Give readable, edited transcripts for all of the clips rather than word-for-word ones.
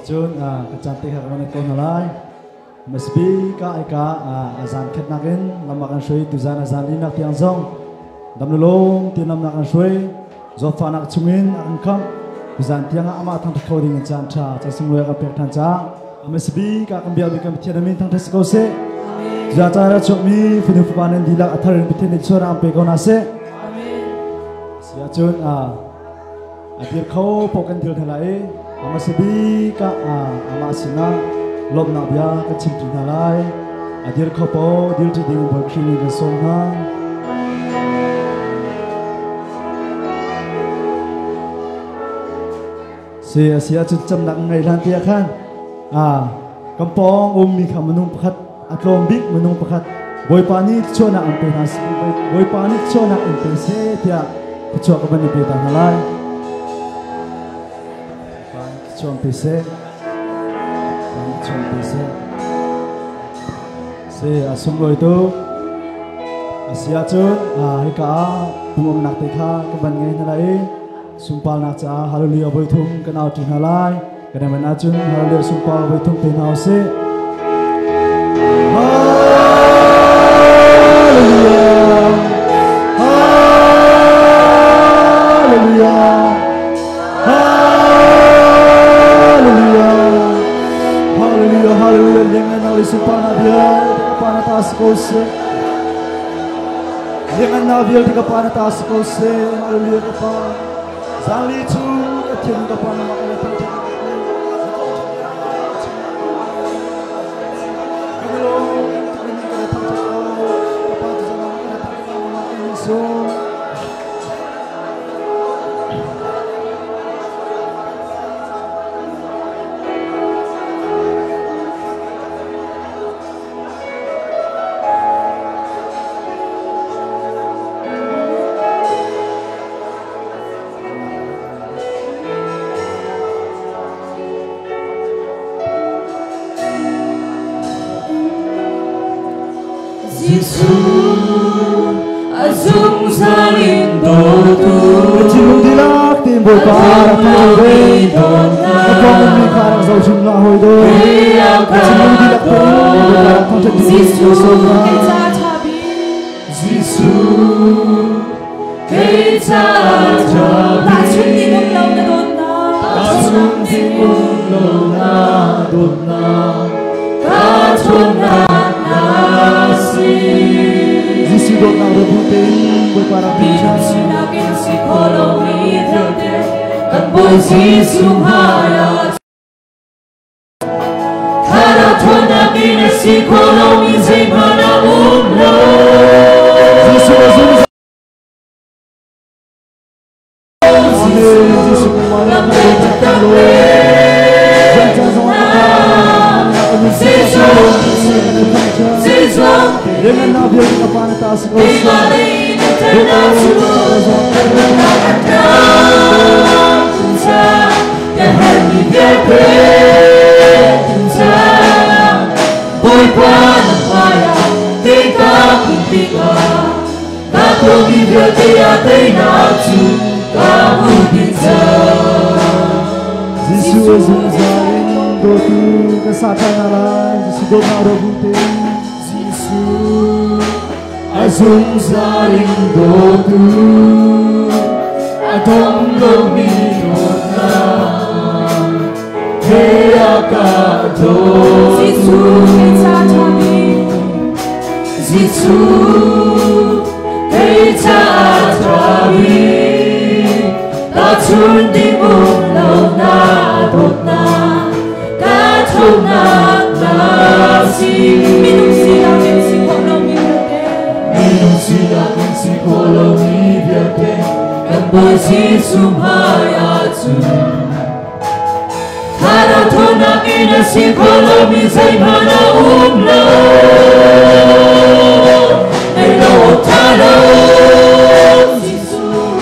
Cun ka caan te kha ka van ko hna lai. Masbi ka ai ka azan khat nakin lama kan hrui tuzan azan linak tiang zong damlulong ti namnak an hrui zawtfahnak chungin a kan khamh tuzan tiang ah amah thangthat kho ding in caan tha ca sunglawi kan pek than ca Masbi ka kan biak mi kan Pathian amin thangthat si ko seh. Tuzan caan ra chuak mi fanu fapa nan dihlak a thar in Pathian nih chuan an pe ko na seh. Si ahcun a dir kho paoh kan dir hna lai i hmasa bik ah amah sinah lawmhnak bia kan chimṭi hna lai. A dir kho paoh dirṭi ding Bawi Khrih nih kan sawm hna. Si a si ahcun camnak ngei hlan tiah khan kan pawng ummi kha minung pakhat a tlawm bik minung pakhat Bawipa nih chuahnak an pe hna Bawipa nih chuahnak in pe seh tiah thluachuah ka van i pe ta hna lai. Bawipa nih thluachuah pe seh. Bawipa nih thluachuah pe seh. Si a sunglawi tuk. A si ahcun hika ah pumumnak te kha ka van ngei hna lai i sunparnak caah hallelujah voi thum kan au ṭi hna lai. Kan i ahcun hallelujah sunpar voi thum pe hna usih. Hallelujah. Hallelujah. Hallelujah. Hallelujah. Hallelujah. Lengan na sunpar na vialte ka pa na taas ko seh. Lengan na vialte ka pa na taas ko seh. Hallelujah ka pa. Zali cu ka thin ka pa na mak na Jesuh a zungzal in dawtu Thinlung dihlak tein Bawipa rak thang ve ka pawng mi kha rak zoh hrim hlah hawi do thinlung dihlak tein Bawipa rak thangṭhat ding Jesuh kei ca ṭha bik Jesuh kei ca ṭha bik Tahchunh ding um lo na dawtnak Tahchunh ding um lo na dawtnak Ka ṭhawnnak na si Jesuh dawtnak ro bu tein Bawipa rak Minung sinak in si kho lomi vialte kan Bawi Jesuh hmaiah Thlarau ṭhawnnak in a si kho lomi zeihmanh a um lo. Jesuh a zungzal Jesuh Lam le taktak le Zeizong keimah lei na ṭannak cu na ka ṭang ca ka herhmi vialte ca Bawipa na hmaiah kei ka kun tikah ka tuahmi vialte ah teinak cu ka hmu dih cang. Jesuh a zungzal in dawtu ka sa ṭhan hna lai Jesuh dawtnak ro bu tein Jesuh a zungzal in dawtu a dong lomi dawtnak he a ka dawt. Jesuh kei ca ṭha bik Jesuh kei ca ṭha bik tahchunh ding um lo na dawtnak ka ṭhawnnak na si. Minung sinak in si khawh lomi vialte Minung sinak in si khawh lomi vialte kan Bawi Jesuh hmaiah cun Thlarau ṭhawnnak in a si kho lomi zeihmanh a um lo. Nei lo awk ṭha lo. Jesuh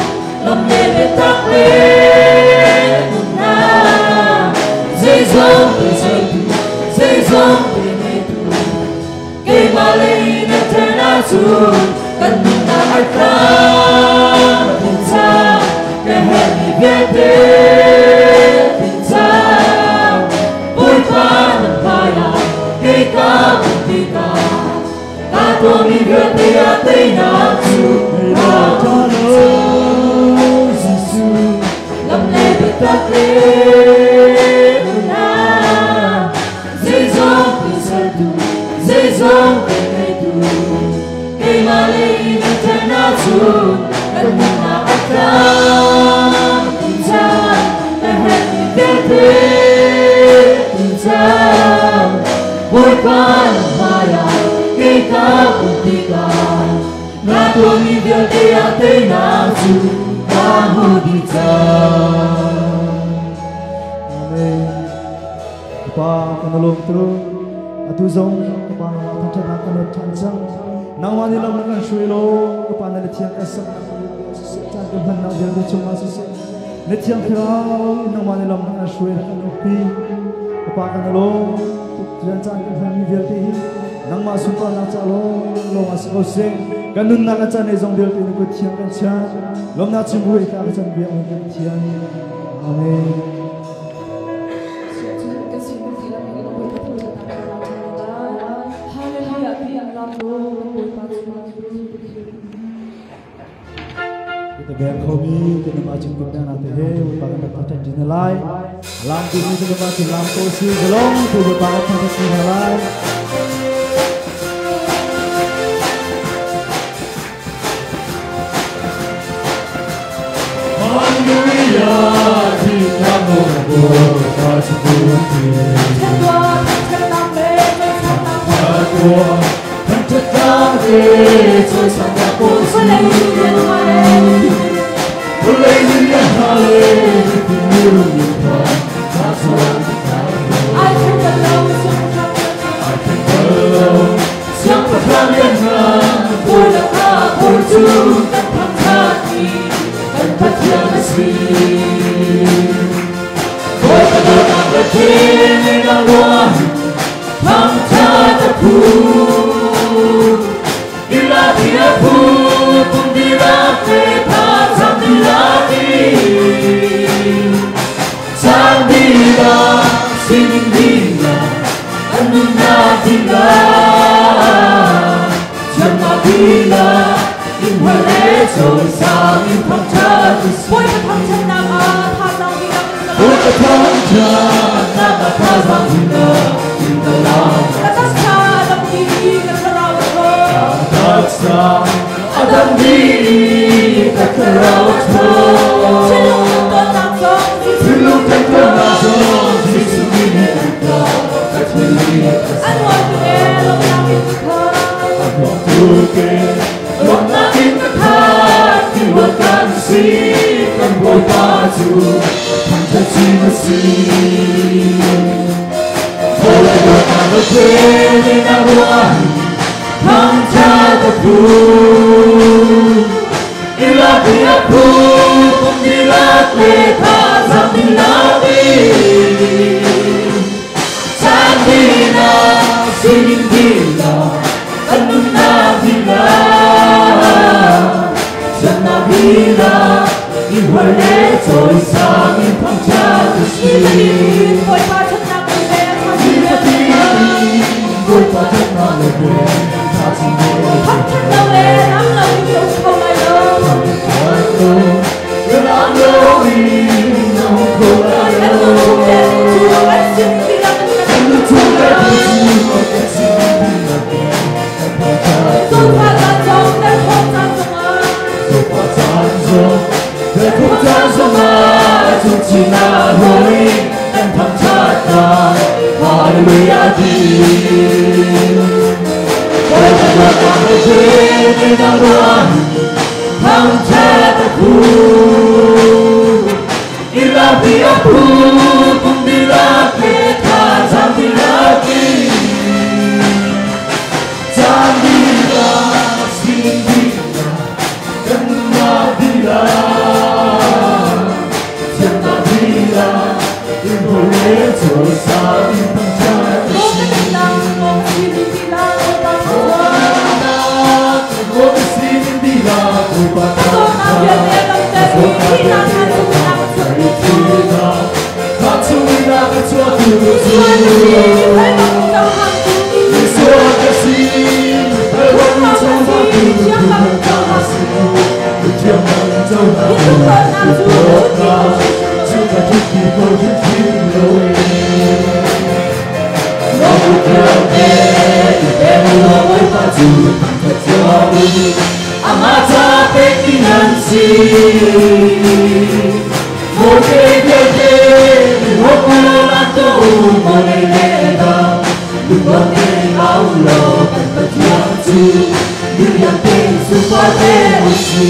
lam le biatak le nunnak zeizong pe zeitu zeizong pe ngeitu keimah lei na ṭhen ahcun kan nunnak ai tlang ding cang ka herhmi vialte ding cang. tika Ka tua mi vialte a teinak cu Ka lo Jesuh Lam le biatak le nunnak Zeizong pe sertu zeizong pe ngeitu Keimah lei in a then ahcun kan nunnak a tlam dih cang Na herhmi vialte dih cang Bawipa na hmaiah kei ka pum tikah Na tuahmi vialte ah teinak cu ka hmu dih cang. Amen. Pa kan lawm tu atu zong ka pa thangṭhatnak kan rat ṭhan cang. Nangmah nih lam na kan hruai law ka pa na le thiang kan sak caan kan hmannak vialte cungah siseh na thiang thlarau in nangmah nih lam na kan hruai na kan ukpi. Ka pa kan lawm tuk tuan caan kan hmanmi vialte hi nangmah sunparnak ca lawnglawng ah si ko seh. Kan nunnak a caan zong vialte na kut thiang kan chiah. Lawmnak chim bu ka ka chan biak kan thiang. Amen. Cun kan sining dihlak in kan Bawipa thangṭhatnak kan lam ṭhan lai. Hallelujah ti an lam law kan Bawipa cu Kita beng khomi kan nama chin kut na te he Bawipa kan rak thangṭhat ṭi hna lai. Lam tu mi kan nama chin lam ko si zalong tu Bawipa kan thangṭhat ṭi hna lai. Hallelujah, ti namo Bawipa cu Ṭhat thangṭhatnak le cawisannak Tua thangṭhatnak le cawisannak ko Vawlei lian hna le Vawlei lian hna le mirum hna ta chuan Ai then bal lo siangpahrang Ai then bal lo siangpahrang lian hna Bawi lakah bawi cu kan thangṭhat i kan Pathian a si. Bawipa dawtnak le thilnak ruah thangṭhat a phu. Ila ti a phu, pum dihlak le thazaang dihlak in. Caan dihlak, sining dihlak, kan nunnak dihlak. Thiamnak dihlak, in hual le cawisang in thangṭhat u sih. Bawipa thangṭhatnak ah thazaang dihlak in ka Bawipa thangṭhatnak ah thazaang dihlak in ka lam. Ka taksa a dam dih i ka thlarau a ṭhawng. Ka taksa a dam dih i ka thlarau a ṭhawng. Thinlung temtuarnak zong Jesuh Thinlung temtuarnak zong Jesuh min in ka ka thil A nuam tuk ee lawmhnak in ka khat. A nuam tuk ee lawmhnak in ka khat. Ti ruat kan si kan Bawipa cu thangṭhat chin a si. Bawipa dawtnak le thilnak ruah thangṭhat a phu. Ila ti a phu, pum dihlak le thazaang dihlak in. Caan dihlak, sining dihlak, kan nunnak dihlak. Thiannak dihlak, in hual le cawisang in thangṭhat u sih. Nifatin Bawipa ṭhatnak le Nifatin Bawipa ṭhatnak le vel tha chin Thangṭhat lo le lam lo in ka um kho lai lo. Thangṭhat lo le lam lo in na um kho lai Kan lo. nun chung le cu kan sining dihlak in kan Kan nun chung le cu kan sining dihlak in kan thangṭhat. Zofa caan zong derthawm caan zongah Zofa caan zong derthawm caan zongah cungchin ah hoi kan thangṭhat lai. Hallelujah ti. Bawipa dawtnak le thilnak ruah thangṭhat a phu. Ila ti a phu, pum dihlak le thazaang dihlak in. Caan dihlak, sining dihlak, kan nunnak dihlak. Thiannak dihlak, in hol le cawisang in thangṭhat u Maw kan sih. nunnak, maw kan sining dihlak, Bawipa thangṭhat. Maw kan sining dihlak, Bawipa Ka dawtnak vialte a damter i thihnak hna chungin a ka chuahtu cu. Thah chungin a ka chuahtu Misual ka si, mithal bang cohlangtu. Misual ka Amah ca pekmi nan si. Moke vialte hokulan to mole le dang Lunglote au lo kan Pathian cu Diriam te supate usi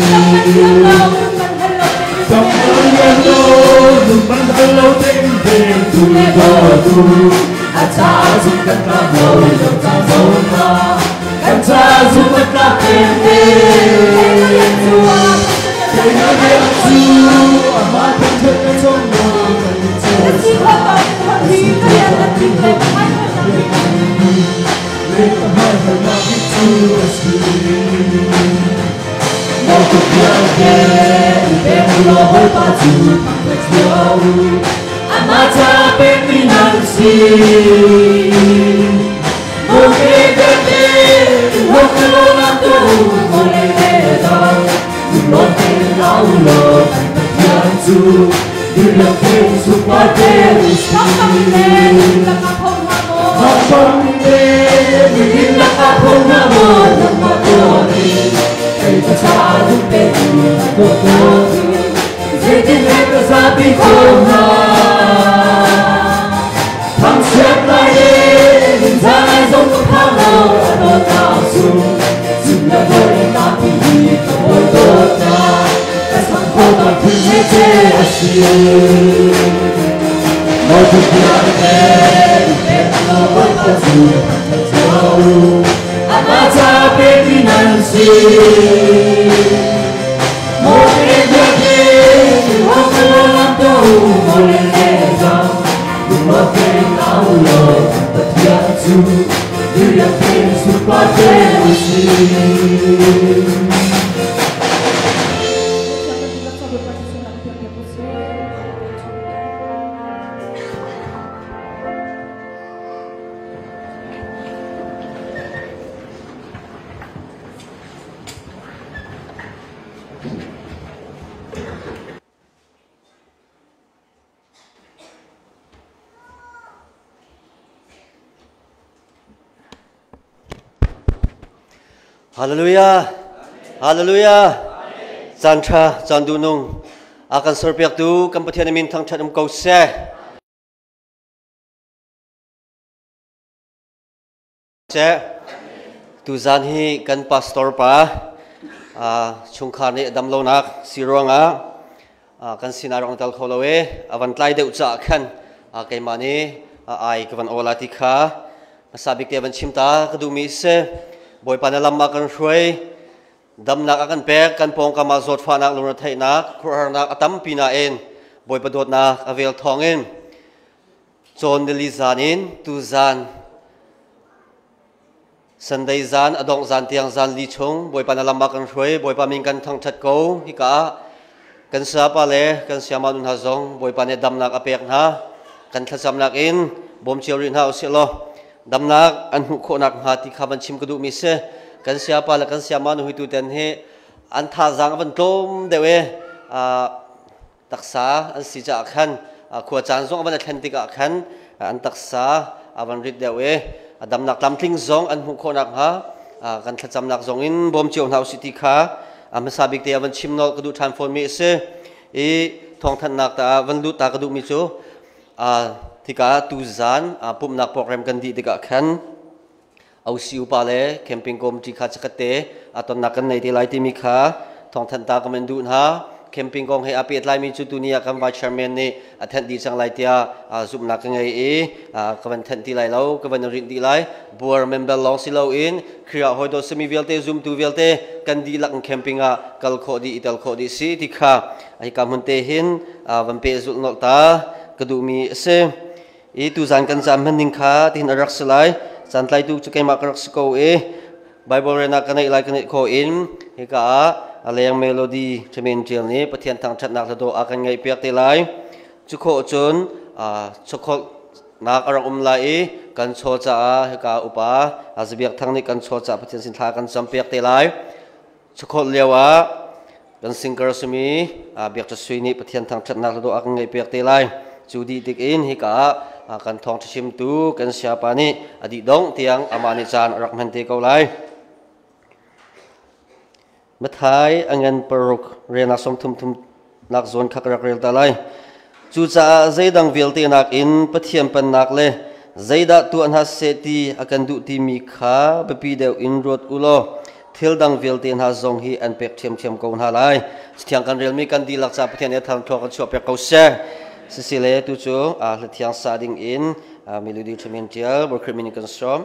Hallelujah. Hallelujah. Caan ṭha, caan duhnung. A kan serpiaktu kan Pathian min thangṭhat um ko seh. Seh. Tuzan hi kan pastor pa chungkhar nih dam lonak si ruangah kan sinah rong tal kho lo e avan tlai deuh ca khan keimah nih ai ka van ola ti kha hmasa bik te van chim ta ka duhmi si. Bawipa na lam ah kan hruai, damnak a kan pek, kan pawngkam ah zawtfahnak, lungretheihnak, khuaruahharnak a tampi nain Bawipa dawtnak a vel thawngin cawn nili zan in tuzan Sunday zan a dongh zan tiang zan li chung Bawipa na lam ah kan hruai. Bawipa min kan thangṭhat ko. Hika ah kan sayapa le kan sayama nu hna zong Bawipa nih damnak a pek hna. Kan thlacamnak in bawm cio rih hna usih law damnak an hmuh khawhnak hnga ti kha van chim ka duhmi si. Kan sayapa le kan sayama nu huitu ten hi an thazaang a van tlawm deuh i taksa an si caah khan khua caan zong a van a thlen tikah khan an taksa a van rit deuh i a damnak tlamtling zong an hmuh khawh nakhnga kan thlacamnak zong in bawm cio hna usih ti kha a hmasa bik te a van chim nolh ka duh ṭhan fawnmi a si. I thawngthanhnak ta van lut ta ka duhmi cu thika tuzan pumhnak program kan dih tikah khan OC upa le camping committee kha chakhat te a tonnak kan nei te lai timi kha thawngthanh ta ka men duh hna. Camping kong he a pehtlaimi cu tuni ah kan vice chairman nih a thenh dih cang lai tiah zumhnak ka ngei i ka van thenh ti lai lo, ka van rinh dih lai. Buar member lawng si loin Khrih ah hawi simi vialte, zumtu vialte kan dihlak in camping ah kal khawh dih, i tel khawh dih si ti kha hika hmun te hin van pehzulh nolh ta ka duhmi a si. I tuzan kan caan hman ning kha tihin a rak si lai. Caan tlaitu cu keimah ka rak si ko i Bible rena ka neih lai ka neih khawh in hika ah a leng melody ṭhamin ṭial nih Pathian thangṭhatnak hla a kan ngaih piak te lai. Cu khawh cun chokholh nak a rak um lai i kan chaw caah hika upa Zabiak Thang nih kan chaw caah Pathian sin thla kan cam piak te lai. Chokholh lio ah kan singer simi Biak Sui nih Pathian thangṭhatnak hla dawh a kan ngaihpiak te lai. Cu dih tik in hika ah kan thawngṭha chimtu kan siapa nih a dih dongh tiang amah nih caan a rak hman te ko lai. Mathai angan paruk relnak som thum thum nak zawn kha ka rak rel ta lai. Cucaah zeidang vialte nakin Pathian pennak le zeidah tuah hna seh ti a kan duh timi kha biapi deuh in ruat u law thil dang vialte hna zong hi an pek ṭhiamṭhiam ko hna lai. Cathiang kan relmi kan dihlak caah Pathian nih a thar thlua kan chuah piak ko seh. Sisile tu cu hlathiang sa ding in melody ṭhamin ṭial Bawi Khrih min in kan sawm.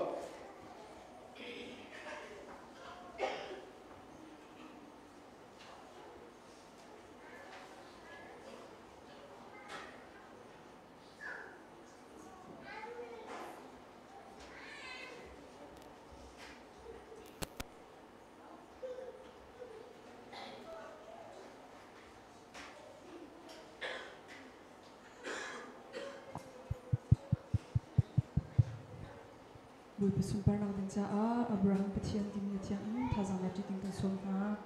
Bawipa sunparnak ding caah Abraham Pathian timi thiang in thazaang la ṭi ding kan sawm hna.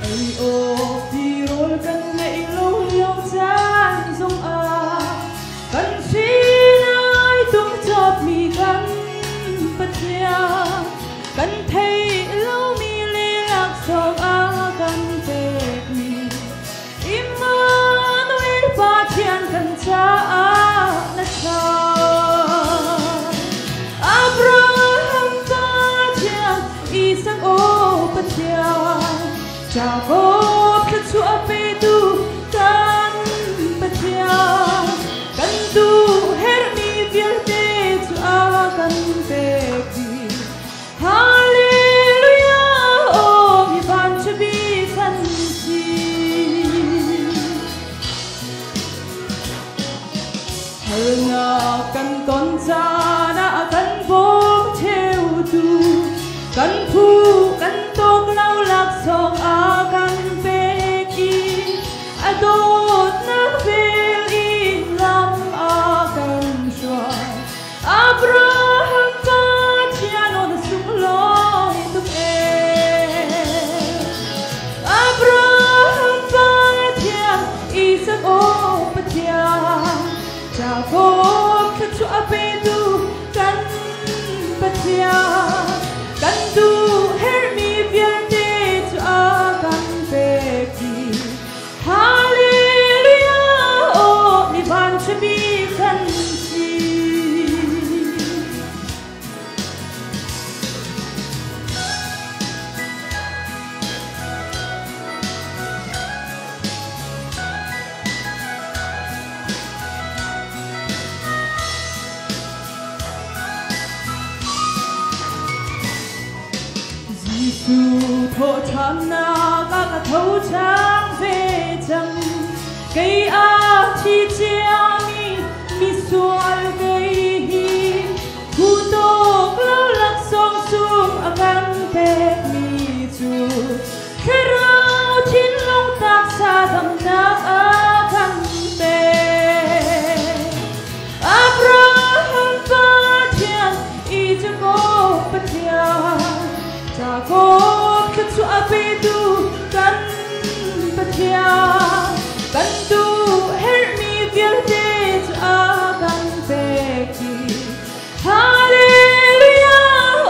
Ei awk tirawl kan ngeih lo lio caan zongah kan sinai tung cawpmi kan Pathian kan theih lomi le laksawng a kan pekmi Immanuel Pathian kan caah na ṭha. Abraham Pathian, Isak aw Pathian, Jakob thluachuah petu kan Pathian, kan duh herhmi vialte cu a kan pek dih. Hallelujah, aw mi vanṭhabi kan si. Harnak kan ton caan ah kan bawm ṭheutu, kan phu kan tawk lo laksawng a kan pek i a dawtnak vel in lam a kan hruai. Abraham Pathian aw na sunglawi tuk ee. Abraham Pathian, Isak aw Pathian, Jakob thluachuah a petu kan Pathian, kan duh herhmi vialte cu a kan pek dih. Hallelujah, aw mi vanṭhabi kan si. Jesuh thawhṭhannak ah ka tho ṭhan ve cang. Kei a thi ciami misual kei hi phu tawk lo laksawng sung a kan pekmi cu thlarau thinlung taksa damnak a kan pek. Abraham Pathian, Jakob Pathian, Jakob thluachuah a petu kan Pathian, kan duh herhmi vialte cu a kan pek dih. Hallelujah,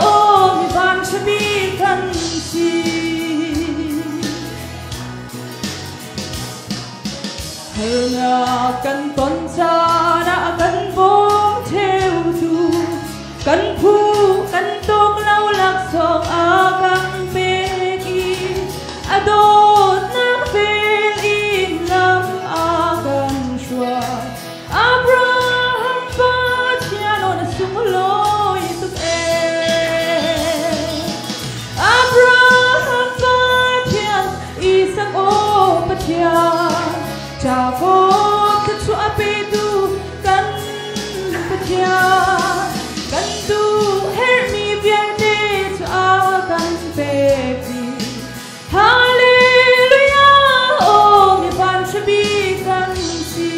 aw mi vanṭhabi kan si. Harnak kan ton caan ah kan bawm ṭheutu, kan phu kan tawk lo laksawng a kan pek i a dawtnak vel in lam a kan hruai. Abraham Pathian aw na sunglawi tuk ee. Abraham Pathian, Isak aw Pathian, Jakob thluachuah a petu kan Pathian, kan duh herhmi vialte cu a kan pek dih. Hallelujah, aw mi vanṭhabi kan si.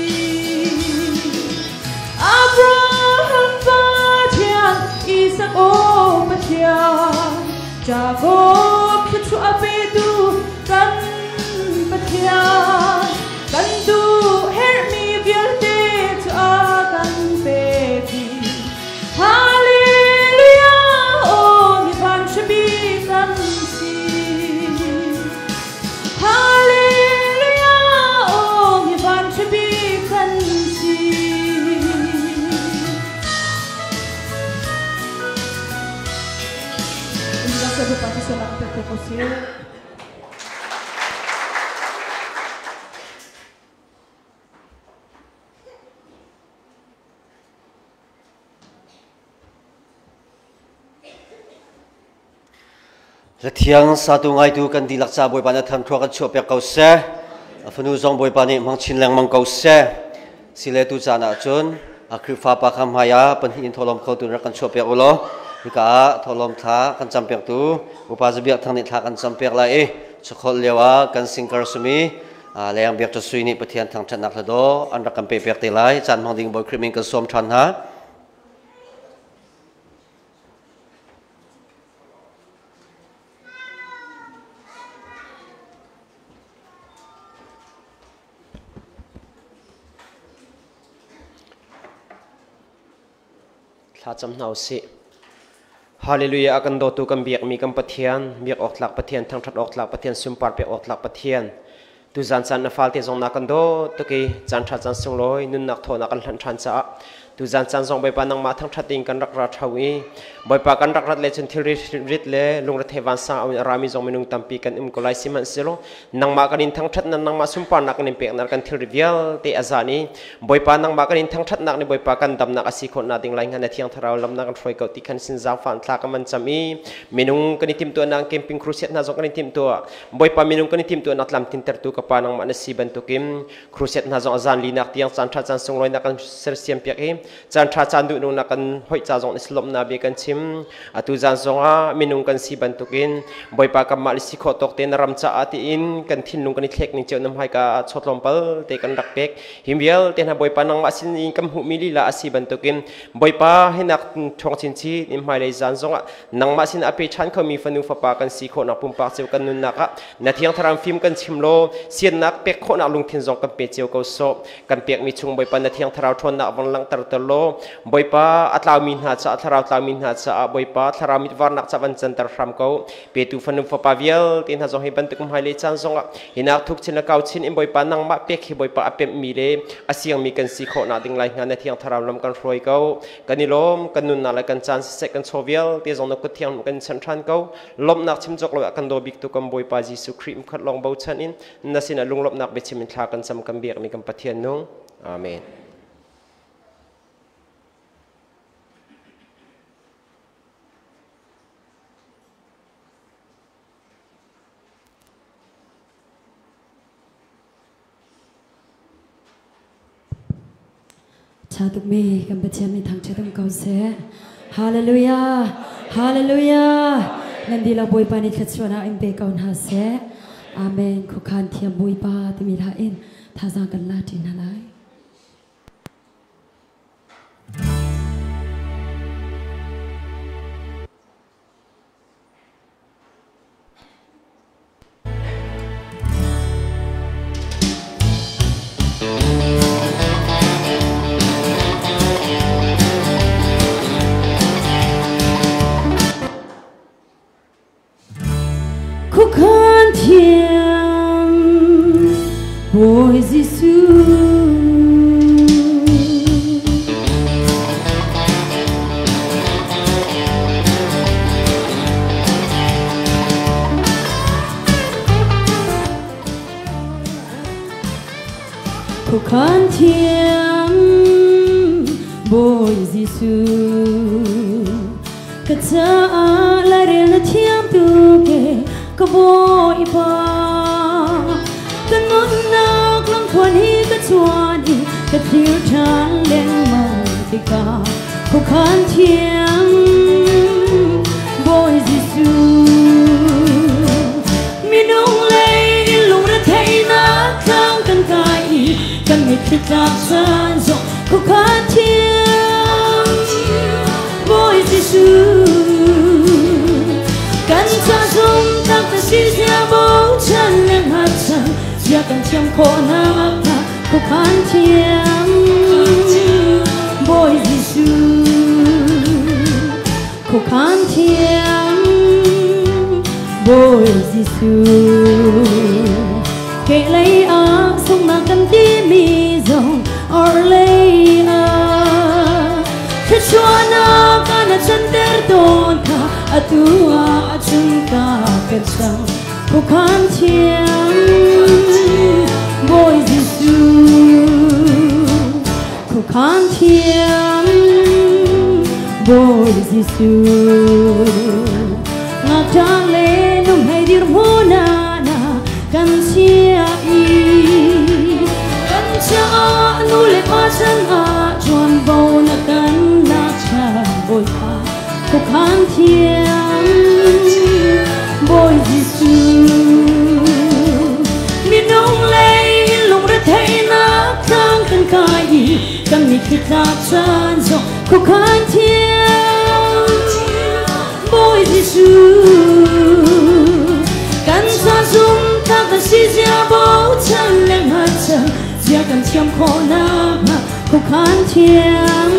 Abraham Pathian, Isak aw Pathian Jacob thluachuah a petu kan Pathian kan duh herhmi vialte cu a kan pek dih Hallelujah aw mi van hrabi kan si Hallelujah aw mi van hrabi kan si Hlathiang satu ngaitu kan dihlak ca Bawipa nih than thlua kan chuah piak ko seh. A fanu zong Bawipa nih hmang chin lengmang ko seh. Sile tu caan ah cun a Khrihfa pa kha hmai ah pahnih in tholom kho tu rak kan chuah piak u law hika ah tholom thla kan cam piak tu upa zabiak thang nih thla kan cam piak lai i chakholh lio ah kan singkar sumi leng biak sui nih Pathian thangṭhatnak hla daw an rak kan pe piak te lai caan hmang ding Bawi Khrih min kan sawm ṭhan hna. Thla cam hna usih. Hallelujah a kan dawtu kan biakmi kan Pathian, biak awk tlak Pathian, thangṭhat awk tlak Pathian, sunpar pek awk tlak Pathian. Tuzan caan na falte zong na kan dawt tuk i caan ṭha caan sunglawi nunnak thawnak kan hlanh ṭhan caah tuzan caan zong Bawipa nangmah thangṭhat ding kan rak ra ṭhao i Bawipa kan rak rat le cun thilri rit le lungrethei vansang a rami zong minung tampi kan um ko lai sihmanhsehlaw nangmah kan in thangṭhat na nangmah sunparnak kan in peknak kan thilri vialte a zan i Bawipa nangmah kan in thangṭhatnak nih Bawipa kan damnak a si khawhnak ding lai hnga na thiang thlarau lam na kan hruai ko ti khan sin zaangfah thla kan van cam i minung kan i timhtuahnak camping crusade hna zong kan i timhtuah Bawipa minung kan i timhtuahnak tlamtlin tertu ka pa nangmah na si bantukin crusade hna zong a zan linak tiang caan ṭha caan sunglawi na kan sersiam piak i caan ṭha caan duh nung na kan hoih ca zong lawmhnak bia kan chim atu zan zongah minung kan si bantukin Bawipa kanmah le si khawh tawk te na ram caah tiin kan thinlung kan i thlek ning cio na hmaika ah chawtlawm pal te kan rak pek hi vialte hna Bawipa nangmah sin in kan hmuhmi lila a si bantukin Bawipa hinak ṭhawng chinchin in hmailei zan zongah nangmah sin a pe ṭhan khomi fanu fapa kan si khawhnak pumpak cio kan nunnak ah na thiang thlarau fim kan chim law siannak pek khawhnak lungthin zong kan pe cio ko sawh kan pekmi chung Bawipa na thiang thlarau ṭhawnnak vang langhter ter law Bawipa a tlaumi hna caah thlarau tlaumi hna caah Bawipa thlarau mitvarnak ca van canter hram ko petu fanu fapa vialte hna zong hi bantuk hmailei caan zongah hinak thuk chin le kau chin in Bawipa nangmah pek hi Bawipa a pemhmi le a siangmi kan si khawhnak ding lai hna na thiang thlarau lam kan hruai ko kan i lawm kan nunnak le kan caan siseh kan chaw vialte zong na kut thiang kan chan ṭhan ko lawmhnak chim cawk lo ah kan daw bik tu kan Bawipa Jesuh Khrih mkhat lawng bochan in na sinah lunglawmhnak biachim in thla kan cam kan biakmi kan Pathian nung amen. Ṭha tukmi kan Pathian nih thangṭhat um ko seh. Hallelujah! Hallelujah! Nan dihlak Bawipa nih thluachuahnak in pe ko hna seh. Amen. Khuakhan thiam Bawipa timi hla in thazaang kan la ṭi hna lai. Khuakhan thiam Bawi Jesuh. Khuakhan thiam Bawi Jesuh ka caah lairel na thiam tuk e ka Bawipa ka nunnak lamthluan hi ka chuan i ka thlir ṭhan lengmang tikah khuakhan thiam Bawi Jesuh minung lei in lungretheihnak tlang kan kai i kan mitthli tlak caan zong khuakhan thiam Bawi Jesuh. thiam khawh nakhnga khuakhan thiam Bawi Jesuh khuakhan thiam Bawi Jesuh kehlei ah sunghnak kan timi zong orhlei ah thluachuahnak na canter tawn kha atu ah a chung ka kan cang khuakhan thiam Bawi Jesuh khuakhan thiam Bawi Jesuh ngakṭah le nuhmei dirhmun ah na kan chia i kan caah nu le pa chan ah ṭuanvo na kan lak ṭhan Bawipa khuakhan thiam Bawi Jesuh minung lei lungretheihnak tlang kan kai i kan mitthli tlak caan zong khuakhan thiam Bawi Jesuh kan ca zumhtlak na si zia bochan le hngatchan zia kan thiam khawh nakhnga khuakhan thiam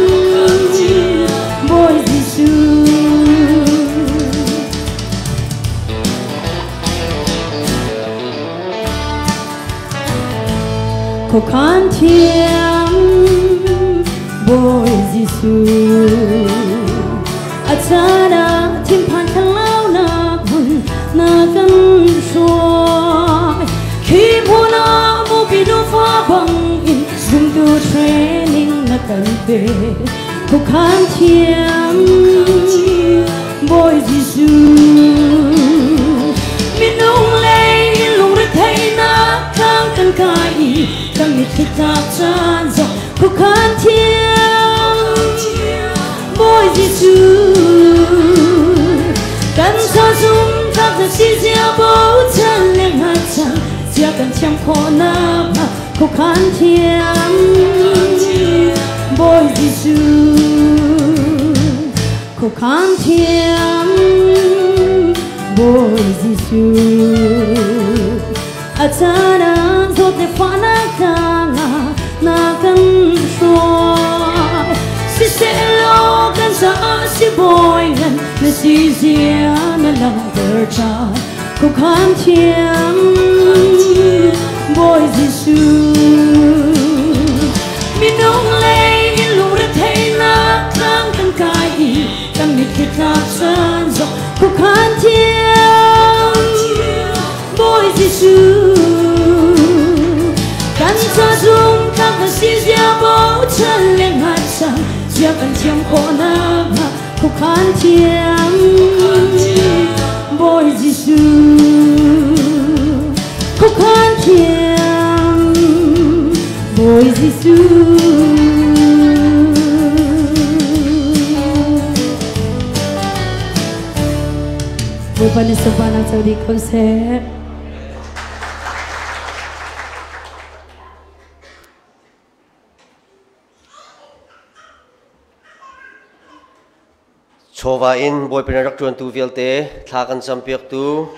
Bawi Jesuh. Khuakhan thiam Bawi Jesuh a caan ah thinphan thlaunak hmun na kan hruai khi hmun ah mupi nufa bangin zumtu training na kan pe khuakhan thiam Bawi Jesuh minung lei lungretheihnak tlang kan kai i kan mitthli tlak caan zong khuakhan thiam Bawi Jesuh kan ca zumhtlak na si zia bochan le hngatchan zia kan thiam khawh nakhnga khuakhan thiam Bawi Jesuh khuakhan thiam Bawi Jesuh a caan ah zawt le fahnak tlang ah na kan hruai siseh kan caah sibawi ngan na si zia na langhter ṭhan khuakhan thiam Bawi Jesuh minung lei lungretheihnak tlang kan kai i kan mitthli tlak caan zong khuakhan thiam Bawi Jesuh kan ca zumhtlak na si zia bochan le hngatchan zia kan thiam khawh nakhnga khuakhan thiam Bawi Jesuh khuakhan thiam Bawi Jesuh Bawipa nih sunparnak co dih ko seh. Chawva in Bawipa nih rak ṭuantu vialte thla kan campiaktu,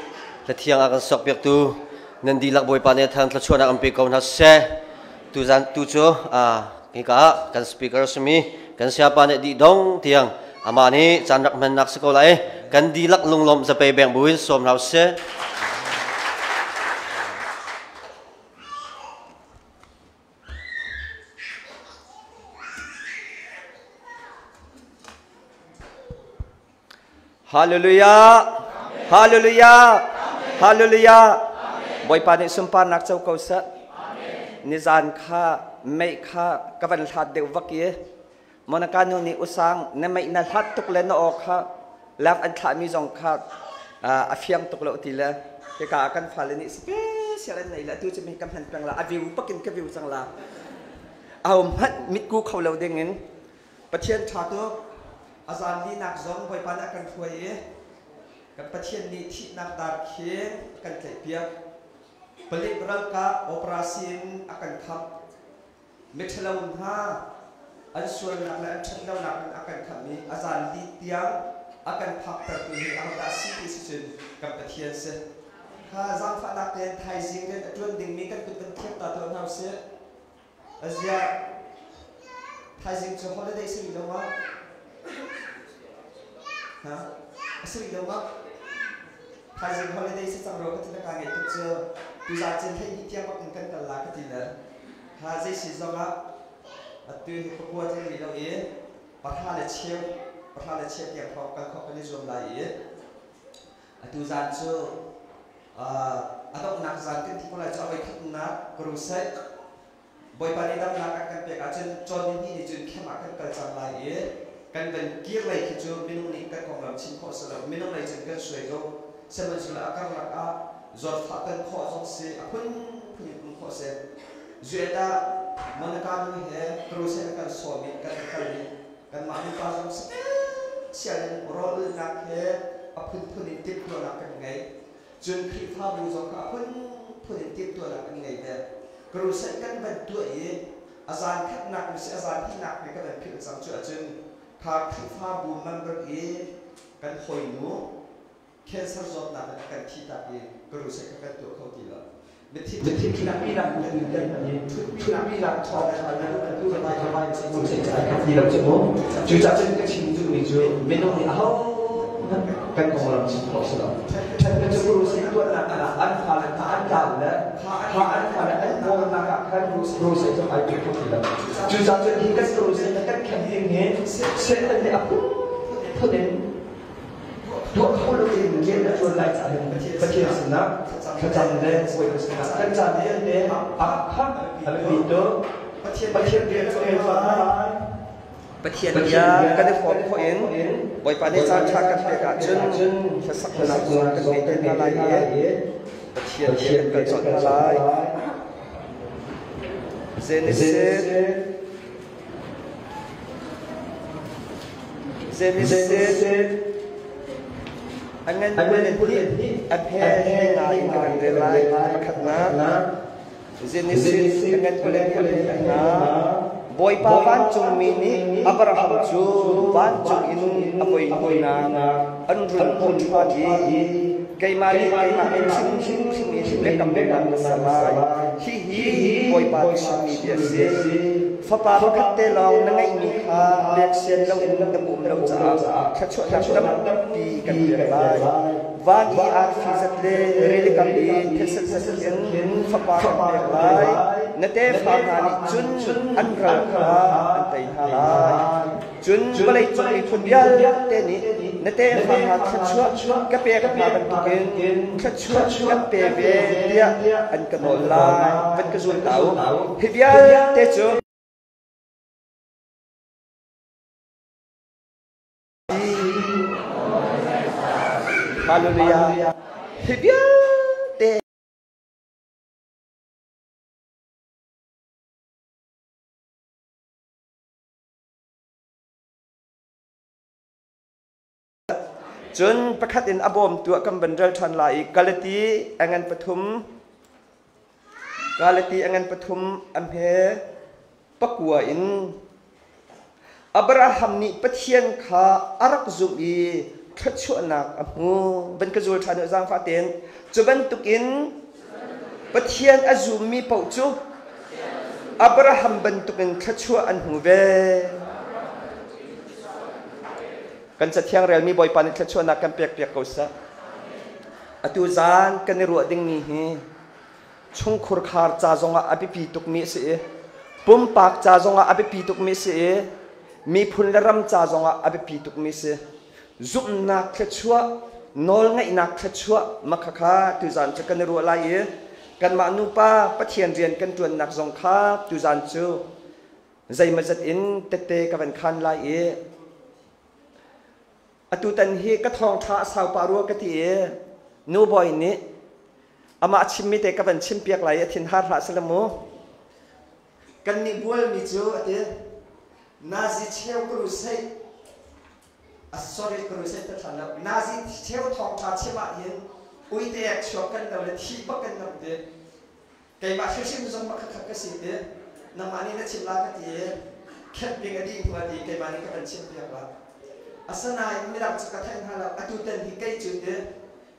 hlathiang a kan sokpiaktu nan dihlak Bawipa nih thang thluachuahnak an pe ko hna seh. Tuzan tu cu hika ah kan speaker simi kan siapa nih dih dong tiang amah nih caan rak hmannak si ko lai. Kan dihlak lunglawmh zapei beng buin sawm hna usih. Hallelujah! Hallelujah! Hallelujah! Bawipa nih sunparnak co ko seh. Nizan kha mei kha ka van hlat deuh vak i Monica nu nih usang na mei na hlat tuk le na aw kha lak an thlahmi zong kha a fiang tuk lo ti le hika ah kan fale nih special an nei le atu cu mi ka hman peng la a view pakin ka view cang la aho hmanh mitku kho lo ding in Pathian ṭha tuk a zan linak zong Bawipa nih a kan hruai i kan Pathian nih thihnak dar khi a kan tlaihpiak palik ralkap operation a kan khamh miṭhalo hna an sualnak le an ṭhatlonak in a kan khamh i a zan li tiang a kan phaktertu hi ahodah si ti si cun kan Pathian si. Kha zaangfahnak tein thaizing rian a ṭuan dingmi kan kut van khiak ta tuah hna usih. Aziah, thaizing cu holiday si rih lo ma? Ha? A si rih lo ma? Thaizing holiday si cang rua ka ti na kaa ngeih tuk cu. Tuzaan cin 12 tiang bak in kan kal la ka ti le. Kha zei si zong ah atu hi pakua tling rih lo i 10:15, 10:15 tiang hrawng kal khawh kan i zuam lai i atu zan cu a donghnak zan kan ti ko lai cu, a voikhatnak crusade Bawipa nih damnak a kan pek ahcun cawn ni hnih ni cun khem ah kan kal cang lai i kan van kir lei khi cu minung nih kan konglam chim khawh si lo. Minung lei cun kan suai ko, sihmanhsehlaw a karlak ah zawtfah kan khawh zong si, a phunphun in um khawh si. Zuet ah Monica nu he crusade a kan sawm i kan kal i kanmah nupa zong special in rawlulhnak he a phunphun in timhtuahnak kan ngei. Cun Khrihfabu zong kha a phunphun in timhtuahnak an ngei ve. Crusade kan van tuah i a zan khatnak mi si, a zan hnihnak mi ka van philh cang cu ahcun kha Khrihfabu member i kan hawinu cancer zawtnak in a kan thi tak i crusade kha kan tuah kho ti lo. Cucaah cun ka chim duhmi cu minung nih aho kan konglam chim khawh si lo. Ṭhatnak cu crusade tuahnak ah an fale hna an tlau le kha an fale an kawlnak ah khan crusade cu ai pe kho ti lo. Cucaah cun hi kan crusade kan khen ding hi Satan nih a phunphun in tuah kho lo in rian a ṭuan lai caah hin Pathian sinah thlacam le Bawipa sinah kan caan vialte ah kha a biapi tuk. Pathian rian cu kan ṭuan lai. Pathian bia kan i hrawm khawh in Bawipa nih caan ṭha kan pek ahcun hlasaknak zong kan ngei te hna lai i Pathian bia kan kal colh hna lai. Genesis Genesis a ngan 22 a phe 15 in ka kan rel lai. Pakhatnak, Genesis a ngan 22 a phe 15. Bawipa vancungmi nih Abraham cu vancung in a voi hnihnak an run hmuh ṭhan i, keimah nih keimah he hrimhrim in biakamnak na ser lai. Hihi Bawipa chimmi bia a si. Fapa pakhat te lawng na ngeihmi kha pek sian loin na um lo caah thluachuahnak tampi kan pek lai. Van i arfi zat le rilikam i thilset zat in fapa kan pek lai. Na tefa hna nih cun an ral kha an tei hna lai. Cun vawleicung miphun vialte nih na tefa hna thluachuah ka pek hna bantukin thluachuah kan pe ve tiah an ka nawl lai. Van ka zul ta u. Hi vialte cu Hallelujah. Hi vialte Cun pakhat in a bawmtu ah kan van rel ṭhan lai i Galati a ngan pathum, Galati a ngan pathum a hme pakua in Abraham nih Pathian kha a rak zumh i thluachuahnak a hmu. Van ka zul ṭhan u, zaangfah tein. Cu bantukin Pathian a zummi paoh cu Abraham bantukin thluachuah an hmu ve. Kan cathiang relmi Bawipa nih thluachuahnak kan pekpiak ko seh. Atu zan kan i ruah dingmi hi chungkhur khar ca zongah a biapi tukmi a si i pumpak ca zongah a biapi tukmi a si i miphun le ram ca zongah a biapi tukmi a si. Zumhnak thluachuah, nawlngaihnak thluachuah makhakha tuzan cu kan i ruah lai i kanmah nupa Pathian rian kan ṭuannak zong kha tuzan cu zeimawzat in tette ka van khan lai i atutan hi ka thawngṭha a sau pah rua ka ti i nu bawi nih amah chimmi te ka van chimpiak lai i a thin har hlah sala mu. Kan nih bualmi cu a ti Nazi cheu crusade, sorry, crusade ta ṭhan lo, Nazi cheu thawngṭha chim ah hin uite ek chuak kan lo le thi bak kan lo ti. Keimah hrimhrim zong pakhatkhat ka si ti, nangmah nih na chim la ka ti i camping a dih hnu ah ti keimah nih ka van chimpiak la. Asinain midang cu ka theih hna lo. Atu tan hi kei cu ti.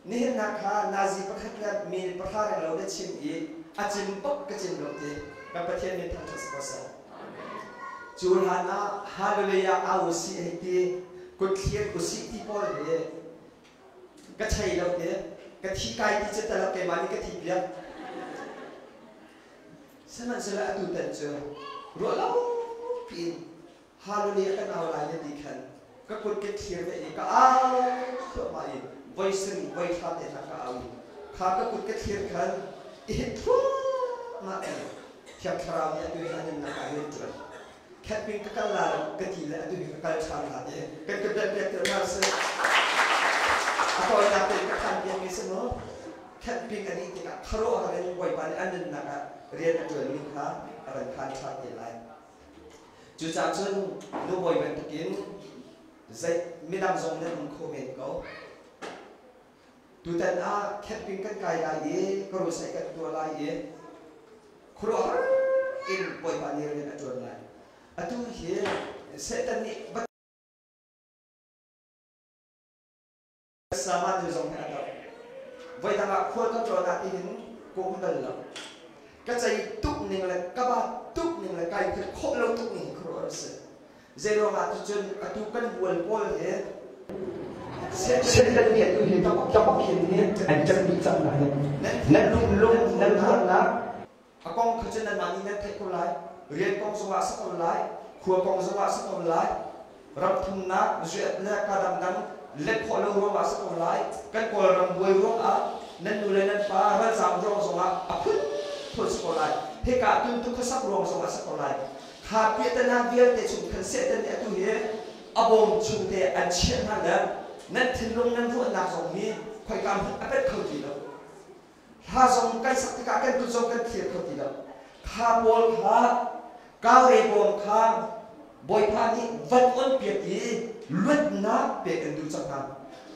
Nihin nak kha nazi pakhat le minute pahra reng lo na chim i a cim bak ka cim lo ti. Kan Pathian min thangṭhat si ko seh. Cu hlan ah Hallelujah au usih hei ti, kut thlir usih ti pawl hi ka chei lo ti, ka thi kai ti cu talak keimah nih ka thi piak. Sihmanhsehlaw atu tan cu ruah lo piin Hallelujah kan au lai na ti khan ka kut ka thlir ve i ka au thluahmah i voi sarih voi thla te hna ka au i kha ka kut ka thlir khan i hit thluahmah i Thiang Thlarau nih atu hi a nunnak ah rian ṭuan. Camping ka kal la lo ka ti le atu hi ka kal ṭhan la ti kan ka bel piak tir hna si. A tawinak tein ka khan piakmi si mu. Camping a dih tikah khuaruahhar in Bawipa nih a nunnak ah rian a ṭuanmi kha a van khan ṭhan te lai. Cucaah cun nubawi bantukin zei midang zong nan um kho men ko. Tutan ah camping kan kai lai i karusai kan tuah lai i khuaruahhar in Bawipa nih rian a ṭuan lai. Atu hi Satan nih sama nu zong hi a doh. Voidang ah khual ka tlawn ah tihin ka um bal lo. Ka cei tuk ning le ka ba tuk ning le kai phet khawh lo tuk ning hi khuaruahhar a si. Zeiruangah ticun atu kan bual pawl hi Satan nih atu hi tabak hin hi an cem dih cang hna hi. Nan lung nan ruahnak a kong kha cu nanmah nih nan theih ko lai. Rian kong zongah a si ko lai, khua kong zongah a si ko lai, ram thumnak zuat le ka dangdang let khawh lo ruangah a si ko lai. Kan Kawlram buai ruangah nan nu le nan pa ralzaam ruang zongah a phunphun si ko lai. Hika tuntuk khuasak ruang zongah a si ko lai. Kha piahtana vialte chung khan Satan nih atu hi a bawm chung te an chiah hna le nan thinlung nan ruahnak zong hi khoika hmanh a pet kho ti lo. Hla zong kan sak tikah kan kut zong kan thlir kho ti lo. Kha pawl kha kaure bawm kha Bawipa nih van on piak i luatnak pek an duh cang hna.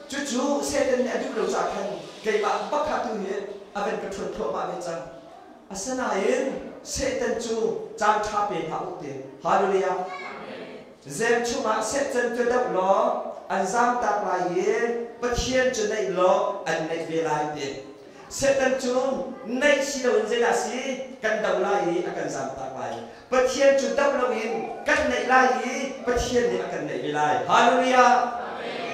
Cucu Satan nih a duh lo caah khan keimah bak kha tu hi a van ka ṭhuat thluahmah ve cang. Asinain Satan cu caan ṭha pe hlah u ti. Hallelujah. Zem chungah Satan cu doh law an zamtak lai i Pathian cu naih law an naih ve lai ti. Satan cu naih si loin zeidah si kan doh lai i a kan zamtak lai. Pathian cu doh loin kan naih lai i Pathian nih a kan naih ve lai. Hallelujah.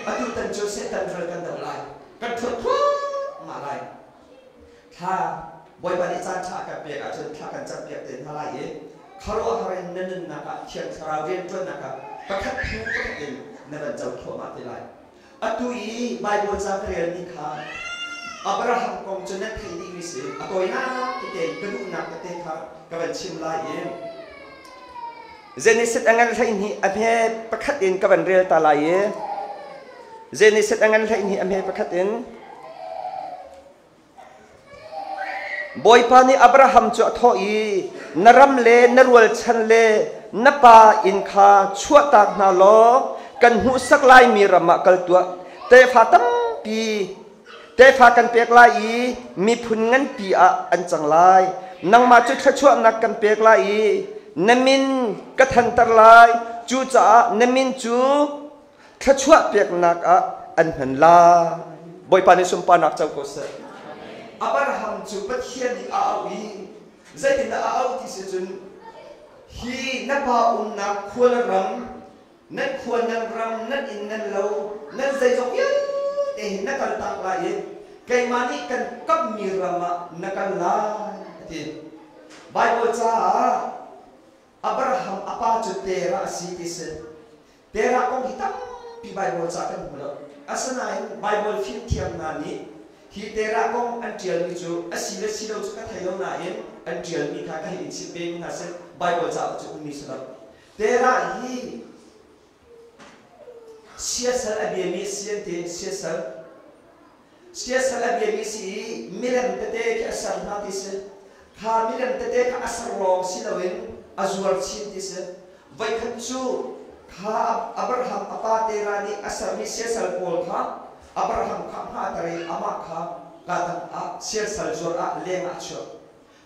Atu tan cu Satan ral kan doh lai. Kan ṭhuat thluahmah lai. Thla Bawipa nih caan ṭha a kan pek ahcun thla kan campiak te hna lai i khuaruahhar in na nunnak ah Thiang Thlarau rianṭuannak ah pakhat hnu pakhat in na van co thluahmah te lai. Atu i Baibal ca ka relmi kha Abraham kong cu nan theih dihmi si. A tawinak tete ka duhnak tete kha ka van chim lai i Genesis a ngan 12 a hme pakhat in ka van rel ta lai i Genesis a ngan 12 a hme pakhat in Bawipa nih Abraham cu a thawh i, Na ram le na rualchan le na pa inn kha chuahtak hna law kan hmuhsak laimi ram ah kal tuah. Tefa tampi tefa kan pek lai i miphun nganpi ah an cang lai. Nangmah cu thluachuahnak kan pek lai i na min ka thanter lai. Cucaah na min cu thluachuah peknak ah an hman lai. Bawipa nih sunparnak co ko seh. Abraham cu Pathian nih a auh i zeitindah a auh ti si cun hi na pa umnak khua le ram nan khua nan ram nan inn nan lo nan zeizong vialte hi na kaltak lai i keimah nih kan kammi ram ah na kal lai a ti. Baibal caah Abraham a pa cu Terah a si ti si. Terah kong hi tampi Baibal ca kan hmu lo. Asinain Baibal fimthiam hna nih hi Terah kong an ṭialmi cu a si le si lo cu ka thei lo nain an ṭialmi kha ka hei in chimh ve mi hna sih. Baibal cauk cu ummi si lo. Terah hi siasal a biami a si an ti. Siasal. Siasal a biami si i milem tete khi a ser hna ti si. Kha milem tete kha a ser lawng si loin a zuar chin ti si. Voikhat cu kha Abraham a pa Terah nih a sermi siasal pawl kha Abraham kha a hngahter i amah kha kadang ah siasal zuar ah leng ah a chuah.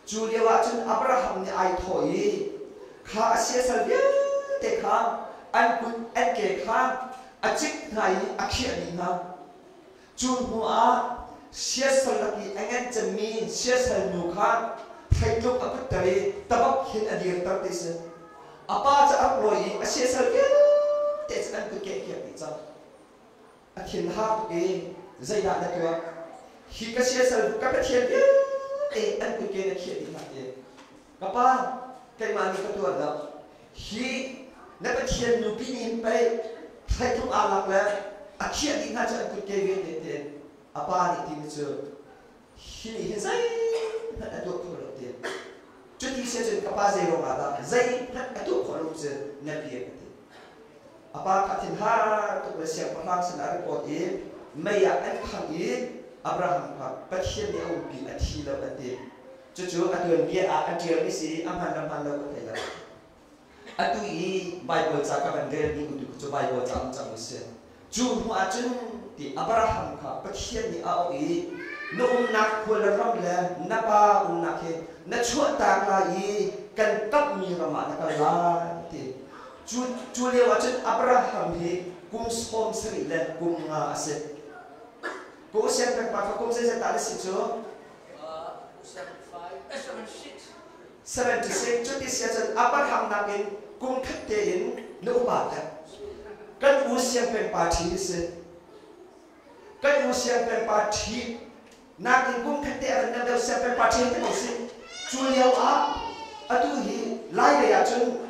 Cu lio ah cun Abraham nih ai thawh i kha a siasal vialte kha an kut an ke kha a cik hna i a khiah dih hna. Cu hnu ah Siasal lak i a ngan cemmi siasal nu kha hreitlung a putter i tabak hin a dirter ti si. A pa cu a rak lawi i a siasal vialte cu an kut keh dih cang. A thin har tuk i zeidah na tuah? Hi ka siasal ka pathian vialte an kutke na khiah dih hna ti. Ka pa, keimah nih ka tuah lo. Hi na pathian nupi nih hin pei hreitlung aa lak le a khiah dih hna cu an kutke vialte tiin a pa nih timi cu hi nih hin zeihmanh a tuah kho lo ti. Cuti si ahcun ka pa zei ruangah dah zeihmanh a tuah khawh lo cu na bia ka ti. A pa kha thinhar tuk le siangpahrang sinah report i mei ah an khangh i Abraham kha Pathian nih a umpi a thi lo an ti. Cucu a tuanbia ah a ṭialmi si a hman le hman lo ka thei lo. Atu i Baibal ca ka van relmi utu cu Baibal ca um cang si. Cu hnu ah cun ti Abraham kha Pathian nih a auh i na umnak khua le ram le na pa umnak hi na chuahtak lai i kan kamhmi ram ah na kal lai ti. Cu, cu lio ah cun Abraham hi kum 70 le kum nga a si. Kum siangpek pa kha kum zeizat dah na si cu? 76 cuti si ahcun Abraham nakin kum khat tein na upa deuh. Kan u siangpeng pa ṭhi si. Kan u siangpeng pa ṭhi nakin kum khat te a ran deuh siangpeng pa ṭhi te ko si. Cu lio ah atu hi Lai lei ahcun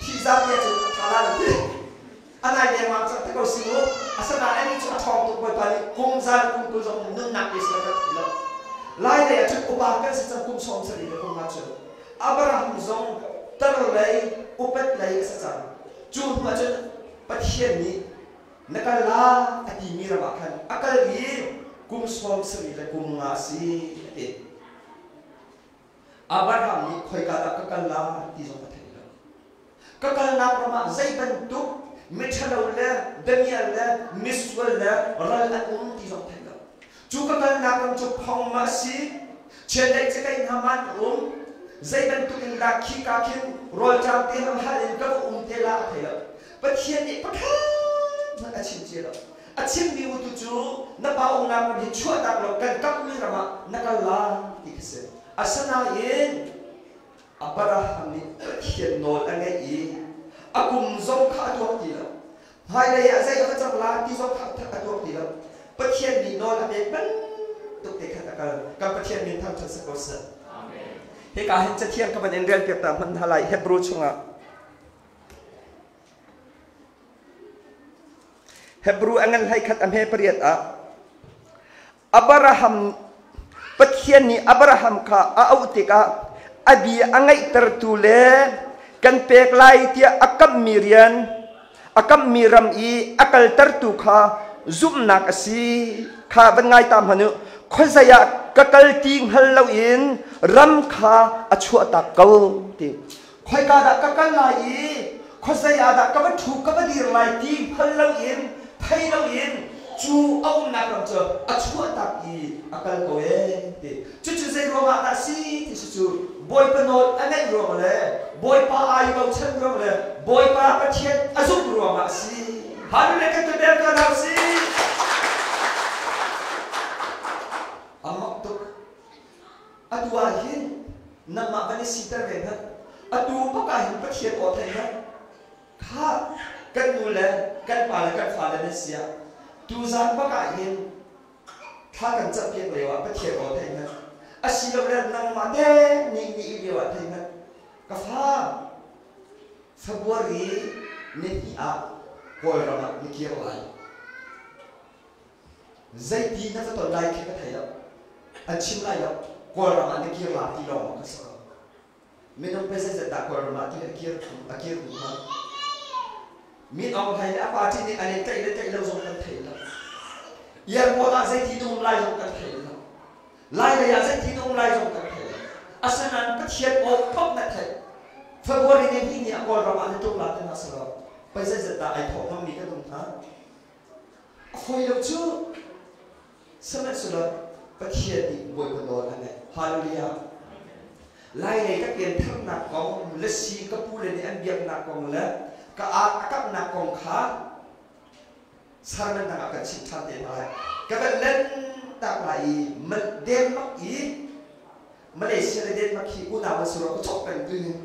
Thihzat te cun a ṭha la lo ti. A nai dengmang cang te ko si mu. Asinain anih cu a ṭhawng tuk Bawipa nih kum za le kum 20 zong nunnak pe seh kan ti lo. Lai lei ah cun upa kan si cang kum 70 le kum nga cun. Abraham zong tar lei upat lei a si cang. Cu hnu ah cun Pathian nih na kal la a timi ram ah khan a kal i kum 70 le kum nga a si a ti. Abraham nih khoika dah ka kal la ti zong ka thei lo. Ka kalnak ram ah zei bantuk miṭhalo le damial le misual le ral an um ti zong thei lo. Cu ka kalnak ram cu phong ma a si, chiandeih cakei hna ma an um, zei bantuk in dah khika khin rawlṭam te ham hal in ka va um te la a thei lo. Pathian nih pakhat hmanh a chim cia lo. A chimmi utu cu na pa umnak ram hi chuahtak law kan kamhmi ram ah na kal lai ti kha si. Asinain Abraham nih Pathian nawl a ngaih i a kum zong kha a tuak ti lo. Hmailei ah zei a va cang la ti zong kha a tuak ti lo. Pathian nih nawl a pek bantuk te khan a kal. Kan Pathian min thangṭhat si ko seh. Hika hin cathiang ka van in rel piak ta hmanh hna lai Hebrew chungah. Hebrew a ngan 11 a hme pariat ah Abraham Pathian nih Abraham kha a auh tikah a bia a ngaihtertu le kan pek lai tiah a kamhmi rian a kamhmi ram i a kaltertu kha zumhnak a si kha van ngai ta hmanh u khuazei ah ka kal ti hngal loin ram kha a chuahtak ko ti Khoika dah ka kal lai i khuazei ah dah ka va ṭhu ka va dir lai ti hngal loin thei loin cu a umnak ram cu a chuahtak i a kal ko ee ti. Cucu zei ruangah dah si ti si cu Bawipa nawl a ngaih ruang le Bawipa ai bochan ruang le Bawipa Pathian a zumh ruangah a si. Hallelujah kan tuan bel ko hna usih. A mak tuk. Atu ah hin nangmah van i siter ve hmanh. Atu bak ah hin Pathian aw thei hmanh. Kha kan nu le kan pa le kan fale nan si ah tuzan bak ah hin thla kan campiak lio ah Pathian aw thei hmanh. Asilole nangmah te nih ni i lio ah thei hmanh. Ka fa February ni hnih ah Kawlram ah na kir lai. Zeiti na va ton lai khi ka thei lo. An chim lai lo. Kawlram ah na kir la ti lawng maw ka si ko. Minung pe zeizat dah Kawlram ah ti a kir a kir duh hnga? Min Aung Hlaing le a party nih an i tlaih le tlaih lo zong kan thei lo. Airport ah zeiti na um lai zong kan thei lo. Lai lei ah zeiti na um lai zong kan thei lo. Asinain Pathian aw pop na theih. February ni hnih ni ah Kawlram ah na tuk la ti na si lo. Pei zeizat dah ai thawh ngammi kan um hnga? A fawi lo cu. Sihmanhsehlaw Pathian nih Bawipa nawl a ngaih. Hallelujah. Lailei ka piantharnak kong le si ka pu le nih an biaknak kong le ka a kamhnak kong kha Sermon dang ah kan chim ṭhan te hna lai. Ka van len tak lai i Denmark i Malaysia le Denmark hi unau an si rua ka cawk peng tu hin.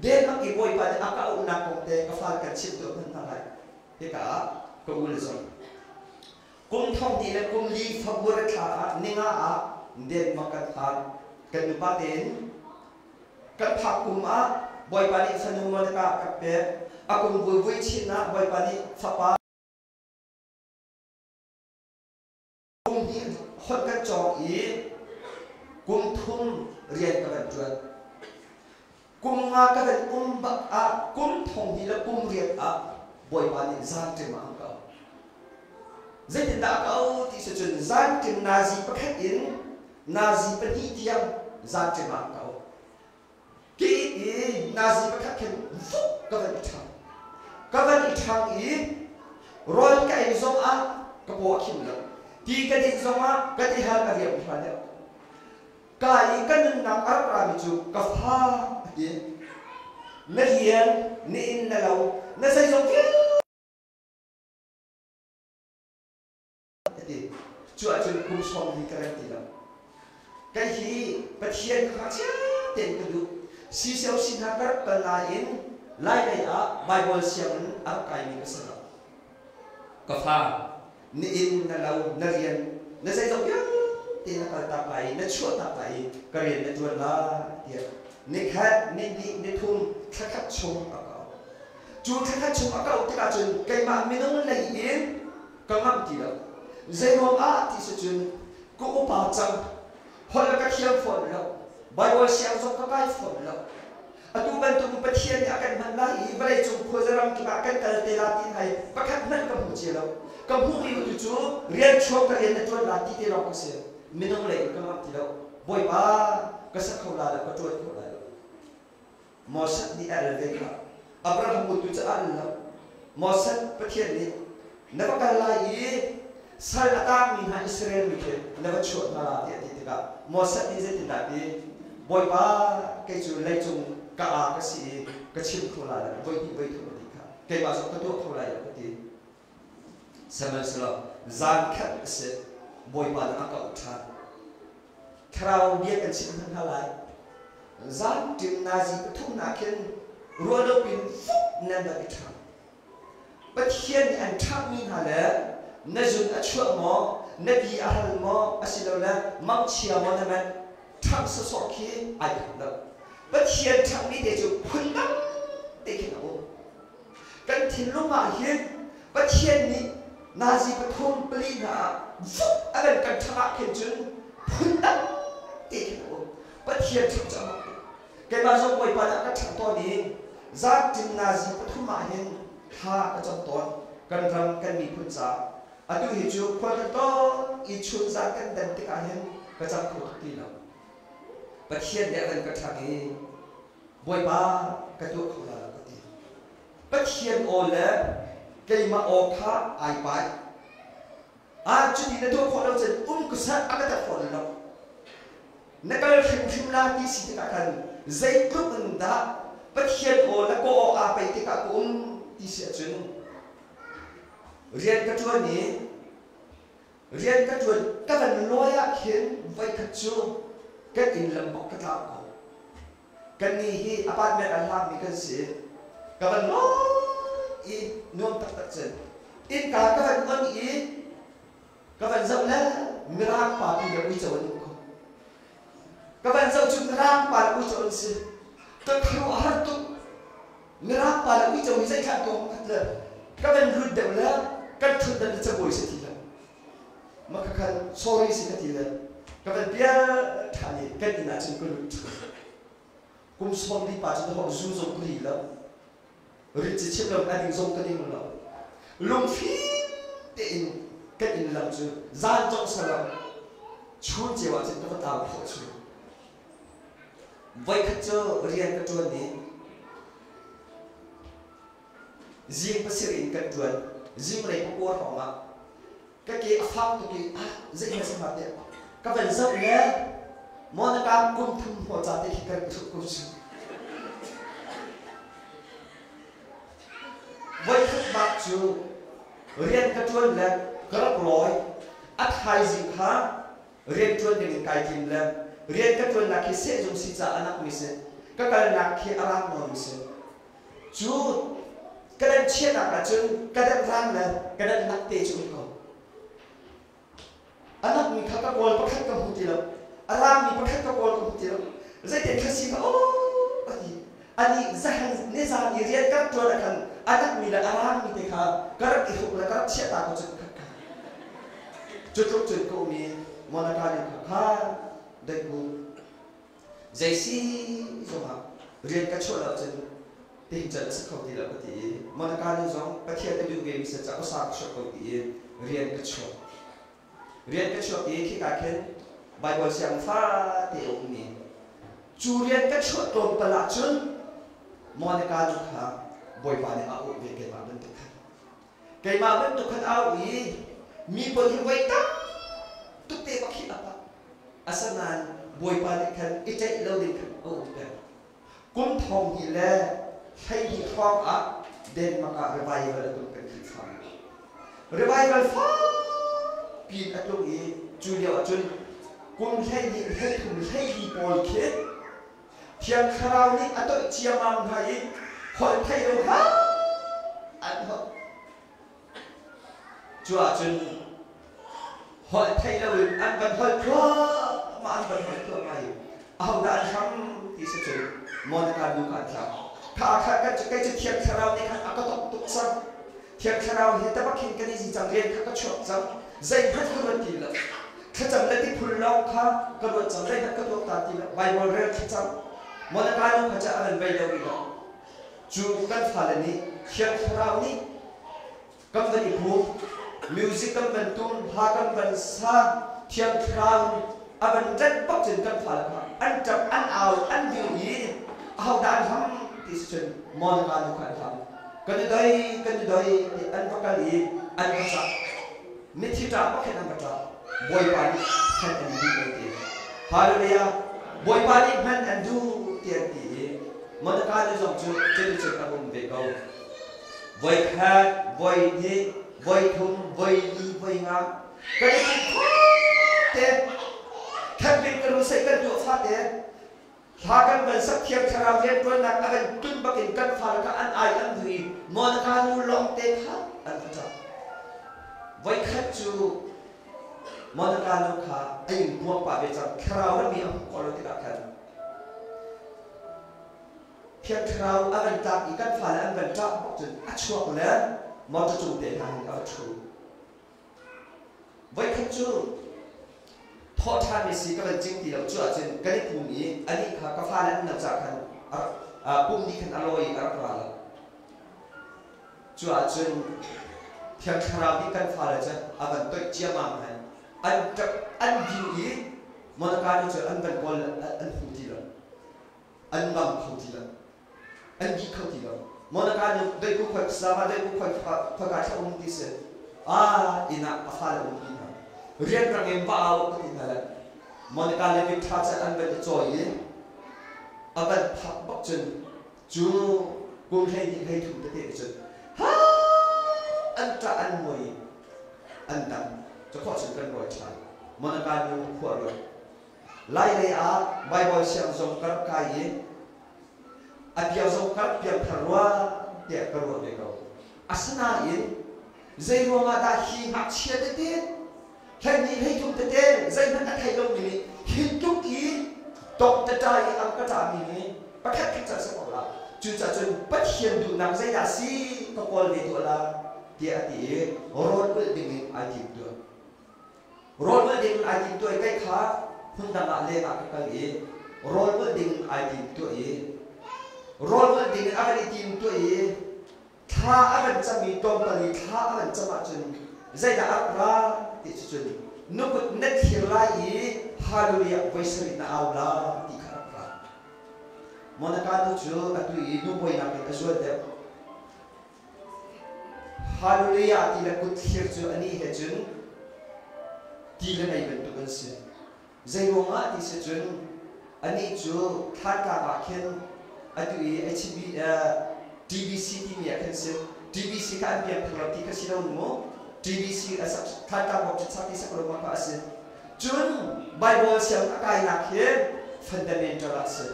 Denmark i Bawipa nih a ka auhnak kong te ka fal kan chimh tuah hmanh hna lai. Hika ah ka u le zong. Kum thong hnih le kum li February thla ah ninga ah Denmark kan phan. Kan nupa tein kan phak kum ah Bawipa nih fanu Monica a ka pek. A kum vui chin ah Bawipa nih fapa kum hnih holh kan cawng i kum thum rian ka van ṭuan. Kum nga ka van um bak ah kum thong hnih le kum riat ah Bawipa nih zanṭim ah an ka auh. Zeitindah a ka auh ti si cun zanṭim nazi pakhat in nazi pahnih tiang zanṭim ah an ka auh. Ki i nazi pakhat khin vuk ka van i ṭhang. Ka van i ṭhang i rawl ka ei zong ah ka paw a khim lo. Ti ka din zong ah ka tihal a riam hna deuh. Ka i ka nunnak a rak rami cu ka fa a ti. Na rian, na inn, na lo, na zeizong vialte a ti. Cu ahcun kum sawm hi ka rem ti lo. Kei hi Pathian kha chia tein ka duh. Sisio si hna ka rak kal nain Lailei ah Baibal sianginn a rak kaimi ka si lo. Ka fa, na inn, na lo, na rian, na zeizong vialte na kaltak lai i na chuahtak lai i ka rian na ṭuan lai tiah nikhat, nihnih, nithum, thlakhat chung a ka auh. Cu thlakhat chung a ka auh tikah cun keimah minung lei in ka ngamh ti lo. Zeiruang ah ti si cun ka upa cang, holh ka thiam fawn lo, Baibal siang zong ka kai fawn lo. Atu bantuk Pathian nih a kan hman lai i vawleicung khuaza kip ah kan kal te la ti hai pakhat hmanh ka hmu cia lo. Ka hmuhmi tu cu rian chuak ka rian na ṭuan la ti te lawng ka si. Minung lei in ka ngamh ti lo. Bawipa ka sak kho la lo, ka ṭuan kho lai lo. Moses nih a al ve kha. Abraham tu cu a al lo. Moses Pathian nih na va kal lai i sal a tangmi hna Israel mi khi na va chuah hna la tiah a ti tikah Moses nih zeitindah ti Bawipa kei cu leicung ka aa ka si i ka chim kho lai lo voi hnih voi thum a ti kha keimah zong ka tuah kho lai lo ka ti. Sihmanhsehlaw zan khat a si Bawipa nih a ka uk ṭhan. Thlarau bia kan chimh hna lai. Zan ṭim nazi pathumnak khin ruahlo pin fuk nan rak i ṭhang. Pathian nih an ṭhangmi hna le na zun a chuah maw, na ti a hal maw, asilole mangchia maw na manh, ṭhangh sawsawh khi ai khat lo. Pathian ṭhanghmi te cu phundang te khin a um. Kan thinlung ah hin Pathian nih nazi pathum pali hna ah vuk a kan kan ṭhangh ah khin cun phundang te khin a um. Pathian ṭhangh cu a mak tuk. Keimah zong Bawipa nih a ka ṭhangh tawn i zanṭin nazi pathum ah hin thla ka cam tawn kan ram kan miphun caah. Atu hi cu khual kan tlawng i chun zan kan dan tikah hin ka cam kho tuk ti lo. Pathian nih a kan ka ṭhangh i Bawipa ka tuah kho lai lo ka ti. Pathian aw le keimah aw kha ai pai. Ah cuti na tuah khawh lo cun um ka seh a ka tat fawn lo. Na kal hrimhrim la ti si tikah khan zeitluk in dah Pathian aw le ka aw aa pai tikah ka um ti si ahcun rian ka ṭuan i rian ka ṭuan ka van lawi ah khin voikhat cu kan inn lam bak ka tlau ko. Kannih hi apartment a hlangmi kan si. Ka van lawi i nuam taktak cun innka ka van on i ka van zoh le Mirang pa pi le uico an um ko. Ka van zoh cu Mirang pa le uico an si. Ka khuaruah a har tuk. Mirang pa le uico hi zeithlah tuah khat le ka van lut deuh le kan ṭhut dan le cabuai si ti lo. Maka khan sorry si ka ti le ka van pial ṭhan i kan inn ah cun ka lut ṭhan. Kum 40 pa cu ho zu zong ka ri lo. Rit ci chim lo a ding zong ka ding lo. Lungfim tein kan inn lam cu zan cong salam chun ceu ah cun ka va tau khawh chung. Voikhat cu rian ka ṭuan i zing pasarih in kan ṭuan. Zinglei pakua hrawng ah ka ke a fak tuk i ah zei na si hnga tiah ka van zoh le Monica kum thum hnaw ca te khi kan thuh ko cu. Voikhat bak cu Rian ka ṭuan le ka rak lawi. A thaizing kha rian ṭuan ding in kai tim le rian ka ṭuannak khi sehzung si caah a nakmi si. Ka kalnak khi a rang nawnmi si. Cu ka dan chiahnak ahcun ka dan rang le ka dan nak te cu um ko. A nakmi kha ka kawl pakhat ka hmu ti lo. A rangmi pakhat ka kawl ka hmu ti lo. Zeitin kha si kha aw a ti. Ani zahan nizan i rian kan ṭuan ah khan a nakmi le a rangmi te kha ka rak i hruk le ka rak chiah ta ko cu pakhat kha. Cu tluk cun ka um i Monica nih kha kha daihku zei si zongah rian ka chuah lo cun tihin can a si kho ti lo ka ti i Monica nu zong Pathian a duh ve mi sa ca usa ka chuak ko ti i rian ka chuak. Rian ka chuak i khika khin Bible siang fate a ummi cu rian ka chuah tlawmpal ahcun Monica nu kha Bawipa nih a auh ve keimah bantuk khan. Keimah bantuk khan a auh i mi pawl hi voi tam tuk te bak hi a pah. Asinain Bawipa nih khan i ṭaih lo ding khan a um peng. Kum thong hnih le 12 hrawng ah Denmark ah revival a tlung kan Khrihfa. Revival fakpi in a tlung i cu lio ahcun kum 12 13 14 pawl khi Thiang Thlarau nih a toih ciammam hna i holh thei lo hlah an holh. Cu ahcun holh theih loin an van holh thluahmah an van holh thluahmah i ahodah an hram ti si cun Monica nu kha an hram. Kha kha kan kei cu Thiang Thlarau nih khan a ka tok tuk cang. Thiang Thlarau he tabak hin kan i zi cang rian kha ka chuak cang. Zeihmanh ka ruat ti lo. Thlacam le tiphul lawng kha ka ruat cang. Zeihmanh ka tuaktan ti lo. Bible rel thlacam. Monica nu kha cu a van vei lo rih lo. Cu kan fale nih Thiang Thlarau nih kan van i pum, music kan van tum, hla kan van sa, Thiang Thlarau a van ṭanh bak cun kan fale kha an ṭap, an au, an dir i ahodah an hlam ti si cun Monica nu kha an hlam. Kan i doi, kan i doi ti an va kal i an va ṭah. Mithi ṭah bak khin an va ṭah. Bawipa nih hman an duh lo ti. Hallelujah! Bawipa nih hman an duh ti an ti i Monica nu zong cu cuticun a um ve ko. Voi khat, voi hnih, voi thum, voi li, voi nga kan i pum te camping kan sei kan tuah fate hla kan van sak Thiang Thlarau rianṭuannak a kan tun bakin kan fale kha an ai an vui i Monica nu lawng te kha an va ṭap. Voi khat cu Monica nu kha a ing buang pah ve cang thlarau rami a hmuh khawh lo tikah khan Thiang Thlarau a van tlak i kan fale an van ṭah bak cun a chuak le motor cung te hna hin a va ṭhu. Voikhat cu thawhṭhanmi si ka van cing ti lo cu ahcun kan i pum i anih kha ka fale an no ca khan pum nih khan a lawi i a rak ra lo. Cu ahcun Thiang Thlarau nih kan fale cu a van toih ciammam hai. An ṭap an din i Monica nih cun an van kawl an hmu ti lo. An bang kho ti lo. An dih kho ti lo. Monica nih doi ku khoi sama doi ku khoi khoi ka thla um ti si. Ah inn ah a fale um ti hna. Rianrang in va au ka ti hna le Monica le Victor cu an van i cawi i a van phak bak cun cu kum 12 13 tete cun ha an ṭah an muai an dam cu khawh cun kan rawi ṭhan Monica nu khua ruat Lai lei ah Bible siang zong ka rak kai i a bia zong ka rak piangthar rua tiah ka ruah ve ko. Asinain zei ruangah dah hi ngakchia tete 12 13 tete zeihmanh a thei lomi nih hi tluk i tawngtata i an ka ṭahmi nih pakhat khat ca si ko la. Cucaah cun Pathian duhnak zeidah si ka kawl ve tuah la tiah a ti i rawl ulh dingin ai tim tuah. Rawl ulh ding ai tim tuah i kei kha hmun dang ah leng ah ka kal i rawl ulh ding ai tim tuah i rawl ulh ding a kan i tim tuah i thla a kan cam i tlawmpal i thla a kan cam ahcun zeidah a rak ra ti cu cun na kut na thlir lai i hallelujah voi sarih na au la ti kha rak ra. Monica nu cu atu i nu buainak in a zual deuh. Hallelujah ti le kut thlir cu anih he cun ti le mei bantuk an si. Zeiruangah ti si cun anih cu Thlantlang ah khin atu i HB, TBC timi ah khin si. TBC kha an piak theng lo ti kha si lo mu. TBC a sak Thantlang Baptist sak ti sak lo ma kha a si. Cun Bible siang a kainak hi fundamental ah a si.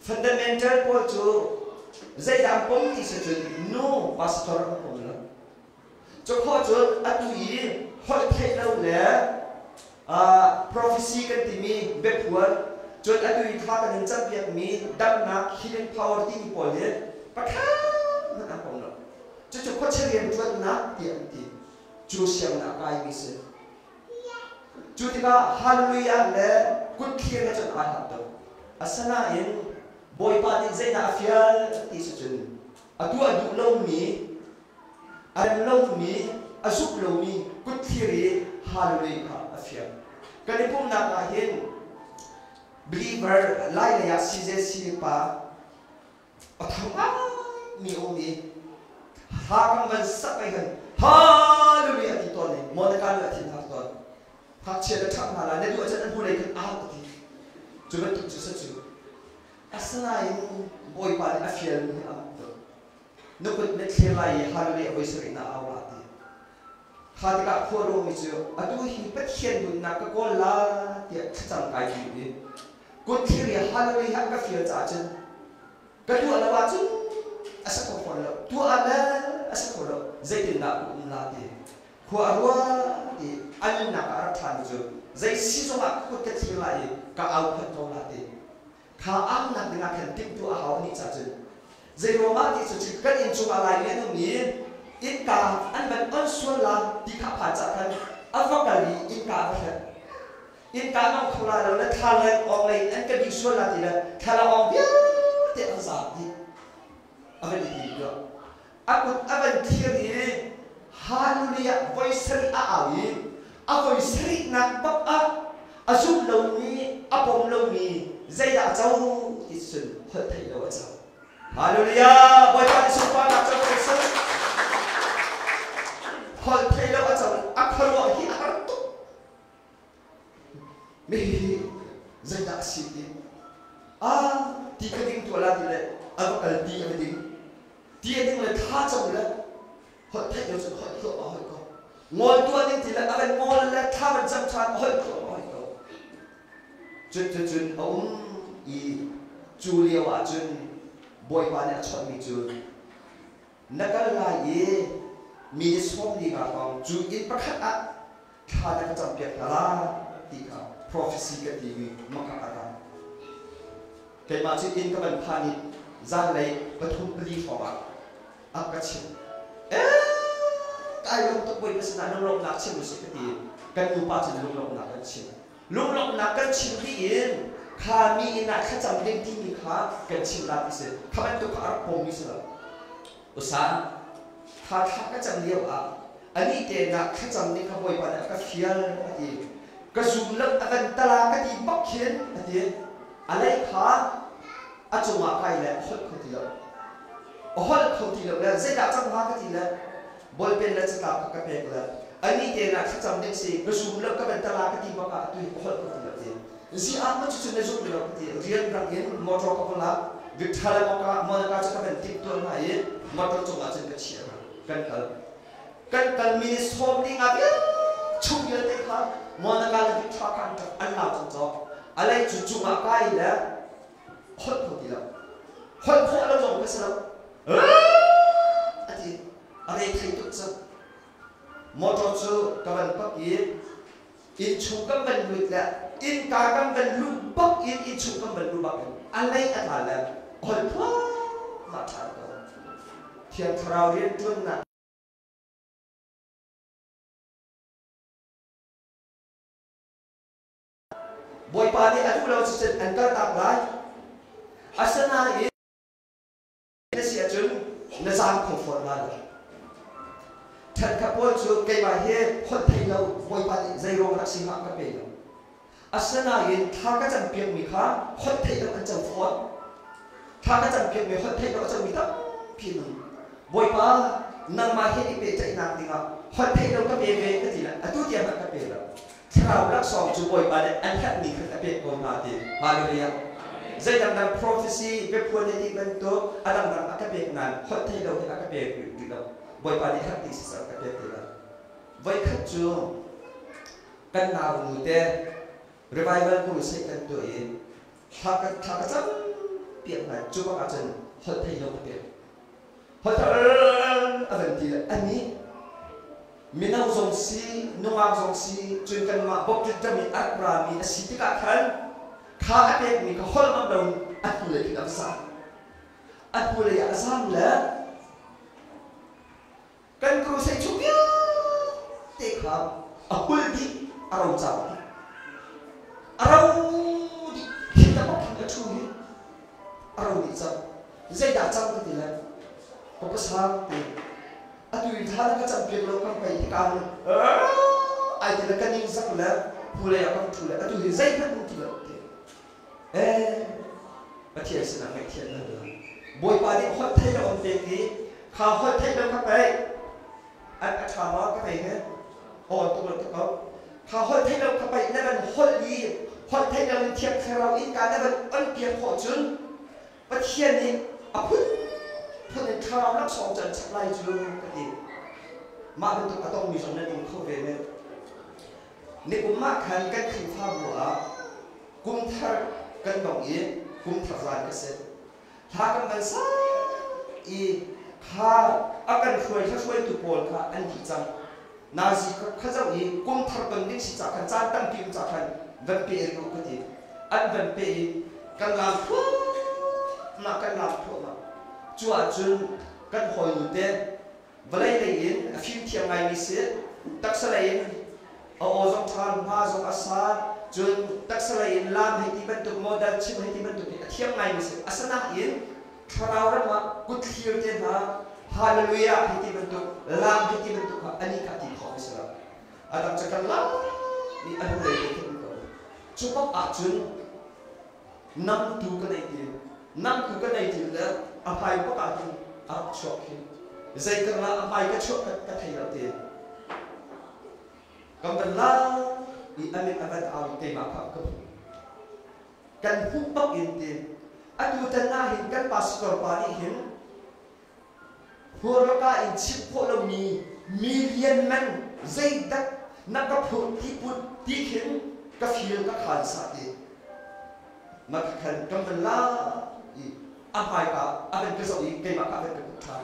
Fundamental pawl cu zeidah an pom ti si cun nu pastor an pom lo. Cukhawh cun atu i holh theih lo le prophecy kan timi biaphuan, cun atu i thla kan in campiakmi damnak healing power timi pawl hi pakhat hmanh an pom lo. Cucu khuachia rianṭuannak tiah an ti. Cu sianginn a kaimi si. Cu tikah hallelujah le kut thlir he cun aa hlat tuk. Asinain Bawipa nih zeidah a fial ti si cun a tuah duh lomi, a rem lomi, a zumh lomi kut thlir i hallelujah kha a fial. Kan i pumhnak ah hin believer lai lei ah CJC pa a thang mi um i ha kan van sak ai han hallelujah ti tawn i Monica nih a thin hak tawn. Ngakchia na ṭhangh hna lai, na duh ahcun an hnulei khan au a ti. Cu bantuk cu sa cu. Asinain Bawipa nih a fialmi hi a mak tuk. Na kut na thlir lai i hallelujah voi sarih na au la ti. Kha tikah khua ruahmi cu atu hi Pathian nunnak ka kawl la tiah thlacam kai duh i kut thlir i hallelujah ka fial caah cun ka tuah lo ahcun a si kho fawn lo. Tuah ah le a si kho lo. Zeitindah ka um la ti. Khua a ruah i a nunnak ah a rak ṭhami cu zei si zongah ka kut ka thlir lai i ka au phot ko la ti. Kha aunak dingah khan timhtuah a hau anih cah cun zei ruangah ti cu kan inn cungah Laimi an um i innka an van on sual la ti kha a phan cah khan a va kal i innka a va hlet. Innka an ong kho la lo le thla le ong lei an ka bih sual la ti le thla ong vialte an zaap dih. A van i tim tuah. A kut a van thlir i Hallelujah voi sarih a au i a voi sarihnak bak ah a zumh lomi a pom lomi zeidah a co ti cun holh theih lo a co. Hallelujah! Bawipa nih sunparnak co ko seh. Holh theih lo a co, a khuaruah hi a har tuk. Mi hihi zeidah a si ti? Ah, ti ka ding tuah la ti le a va kal ti a va ding. Ti a ding le thla cam le holh theih lo cun holh tuah ma holh ko. Ngol tuah ding ti le a van ngol le thla van cam ṭhan holh tuah ma holh ko. Cun cun cun a um i cu lio ah cun Bawipa nih a chawnhmi cu na kal lai i mi ni 15 hrawng cu inn pakhat ah thla na ka campiak hna lai ti kha prophecy ka timi maka a ra. Keimah cu inn ka van phan i zanlei pathum pali hrawng ah a ka chimh. Kai lawm tuk Bawipa sinah lunglawmhnak chim usih ka ti. Kan nupa cun lunglawmhnak kan chim. Lunglawmhnak kan chim dih in kha mi inn ah thlacam ding timi kha kan chim la ti si. Kha bantuk kha a rak pawmmi si lo. Usa tha thla ka cam lio ah anih te nak thlacam nih kha Bawipa nih a ka fial a ti. Ka zum lo a kan tala ka ti bak khin a ti. A lei kha a cungah kai le a holh kho ti lo. A holh kho ti lo le zeidah cang hnga ka ti le ballpen le catlap kha ka pek le anih te nak thlacam ding si ka zum lo ka van tala ka ti bak ah atu hi ka holh kho ti lo ti. Zi ah ma cucu na zumh lo ka ti. Rian rang in motor ka va lak. Victor le Monica cu ka van timh tuah hna i motor cungah cun ka chiah hna. Kan kal. Kan kalmi ni 15 vial chung vialte kha Monica le Victor kha an ṭap an lau cang cawk. A lei cu cungah kai le holh kho ti lo. Holh khawh lo zong ka si lo. A ti. A re thei tuk cang. Motor cu ka van pak i innchung kan van lut le innka kan van luh bak in innchung kan van luh bak in a lei a tla le holh thluahmah ṭhan ko. Thiang Thlarau rianṭuannak Bawipa nih a duh lo cucun an kaltak lai. Asinain na si ahcun na zaam kho fawn lai lo. Ṭhenkhat pawl cu keimah hi holh thei lo Bawipa nih zei ruang rak si hnga ka pe lo. Asinain thla ka campiakmi kha holh theih lo an co fawn. Thla ka campiakmi holh theih lo a comi tampi an um. Bawipa, nangmah he i pehtlaihnak dingah holh theih lo ka pe ve ka ti le atu tiang hmanh ka pe lo. Thlarau laksawng cu Bawipa nih an herhmi khan a pek ko hna ti. Hallelujah. Zei dangdang prophecy biaphuan hei ti bantuk a dangdang a ka pek nain holh thei lo hi a ka pek rih lo. Bawipa nih herh ti siseh a ka pek ti lo. Voikhat cu kan nau nu te revival crusade kan tuah i thla ka thla ka cam piak hna. Cu bak ahcun holh thei lo ka pek. Holh a van ti le anih mino zong si nungak zong si cun kanmah bawkṭit ram i a rak rami a si tikah khan kha a pekmi kha holh ngam lo a hnulei khin a va zam. A hnulei ah a zam le kan crusade chung vialte kha a hul dih, a rocar dih, a ro dih. Hi bak khin a ṭhu hi a ro dih cang. Zeidah cang ka ti le ka pasal te atu i thla na ka campiak lo kan pei hika hin ai ti le ka ning zak le hnulei ah kan ṭhu le atu hi zeihmanh um ti lo ti. Eh, Pathian sinah ngaihthiam nan la. Bawipa nih holh thei lo an pek i kha holh theih lo kha pei an a ṭha ma ka pei he aw tuk lo tuk ko. Kha holh theih lo kha pei na van holh i holh theih lo in Thiang Thlarau innka na van on piak khawh cun Pathian nih a phunphun in thlarau laksawng cu an chap lai cu ka ti. Mah bantuk a tongmi zong nan um kho ve men. Nikum ah khan kan Khrihfabu ah kum thar kan dong i kum thar zan ka si. Hla kan van sa i kha a kan hruai hla-hruaitu pawl kha an dih cang. Nazi kha zoh i kum thar ton ding si ca khan caan tampi um ca khan van pe rih u ka ti. An van pe i kan laam thluahmah, kan laam thluahmah. Cu ahcun kan hawinu te vawlei lei in a fimthiam ngaimi si, taksa lei in a aw zong ṭha, hma zong a sa, cun taksa lei in laam hei ti bantuk, model chim hei ti bantuk hi a thiam ngaimi si. Asinain thlarau ram ah kutthlir te hna, hallelujah hei ti bantuk, laam hei ti bantuk kha anih kha ti khawh a si lo. A dang cu kan laam i a hnulei te khi um ko. Cu bak ahcun namtu ka nei ti, namtu ka nei ti le a hmai bak ah hin a rak chuak khi. Zei karah a hmai ka chuah ka thei lo ti. Kan van la i a mit a van au i keimah kha ka hmuh. Kan hmuh bak in ti. Atu tan ah hin kan pastor pa nih hin hurlaka in chimh khawh lomi mi lianman zeidak na ka phurh ti put ti khin ka feel ka khan sa ti. Ma khan kan van la i a hmaika a van ka zoh i keimah ka van ka hmuh ṭhan.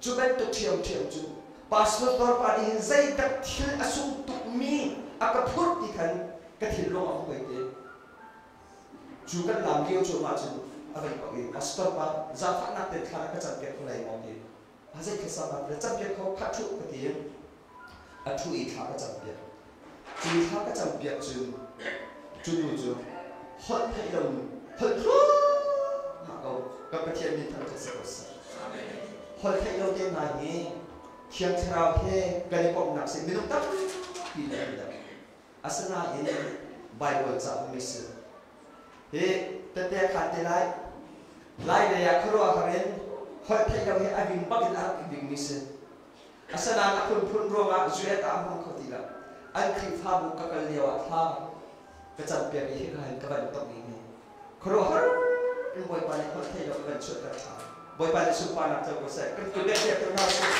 Cu bantuk ṭhiamṭhiam cu pastor pa nih hin zeidak thil a sung tukmi a ka phurh ti khan ka thinlung a hung te. Cu kan lam lio cuahmah cun a van kau i pastor pa zaangfahnak te thla na ka campiak kho lai maw ti. A zei thil sang le campiak kho kha ṭhu ka ti. A ṭhu i thla ka campiak. Cu thla ka campiak cun cu nu cu holh theih lo holh thluahmah ko. Ka Pathian min thangṭhat si ko seh. Holh theih lo te hna hi Thiang Thlarau he kan i komhnak si minung tampi nih an dam. Asinain Baibal cauk mi si. Hi tete khan te lai lai lei ah khuaruahhar in holh theih lo hi a bing bak in a rak i bingmi si. Asinain a phunphun ruangah zuet ah a hmang kho ti lo. An Khrihfabu ka kal lio ah thla ka campiak i hika hin ka van tong i khuaruahhar in Bawipa nih holh theih lo ka van chuahter ṭhan. Bawipa nih sunparnak co ko seh. Kan kut piak ko hna usih.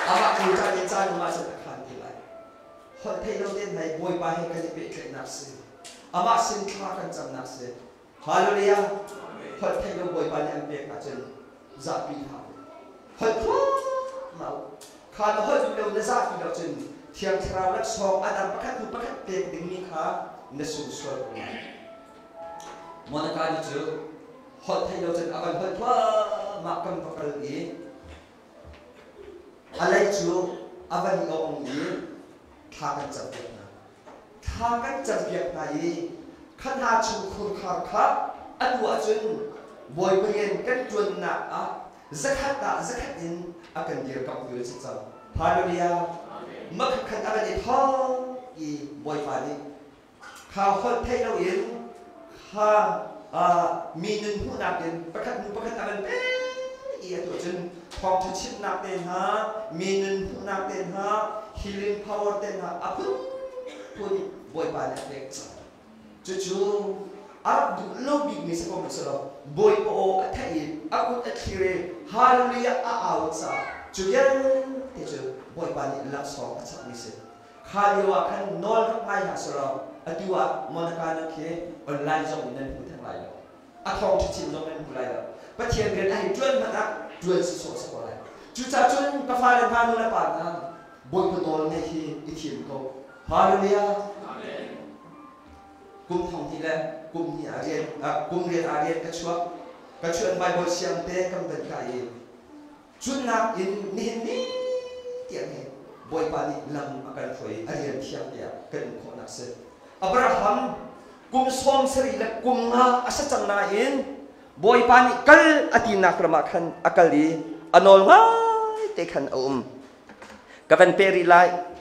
Amah tu caan in caan um ahcun a khan ti lai. Holh theih lo tein hei Bawipa he kan i pehtlaihnak si. Amah sin thla kan camnak si. Hallelujah. Holh theih lo Bawipa nih an pek ahcun zahpi hlah u. Holh thluahmah u. Kha na holh duh lo na zahpi lo cun Thiang Thlarau laksawng a dang pakhat hnu pakhat pek dingmi kha na sung sual ko lai. Monica nih cu holh theih lo cun a van holh thluahmah kan va kal i a lei cu a van i ong i thla kan campiak hna. Thla kan campiak hna i kha hna chungkhur khar kha atu ahcun Bawipa rian kan ṭuannak ah zakhat ah zakhat in a kan dirkamhtu an si cang. Hallelujah! Makhat a van i thawng i Bawipa nih kha holh theih loin kha mi nun hmuhnak in pakhat hnu pakhat a van pek i atu ahcun thawngṭha chimnak te hna, mi nun hmuhnak te hna, healing power te hna a phunphun Bawipa nih a pek cang. Cucu A rak duh lo bikmi si ko hmanhsehlaw Bawipa aw a theih i a kut a thlir i Hallelujah a au caah cu vialte cu Bawipa nih laksawng a chapmi si. Kha lio ah khan nawl rak ngai hlah selaw atu ah Monica nu khi online zong in nan hmu theng lai lo. A thawng ṭhachin zong nan hmu lai lo. Pathian rian a hei ṭuan hmanh ah ṭuan sawsawh a si ko lai. Cucaah cun ka fale hna nu le pa hna Bawipa nawl ngaih hi i thim ko. Hallelujah. Kum thong hnih le kum hnih ah rian kum rian ah rian ka chuak. Ka chuan Bible siang te kan van kai i cunnak in nihin ni tiang hi Bawipa nih lam a kan hruai i a rian thiang tiah kan um khawhnak si. Abraham kum 70 le kum nga a si cang nain Bawipa nih kal a tinak ram ah khan a kal i a nawl ngai te khan a um. Ka van pe rih lai.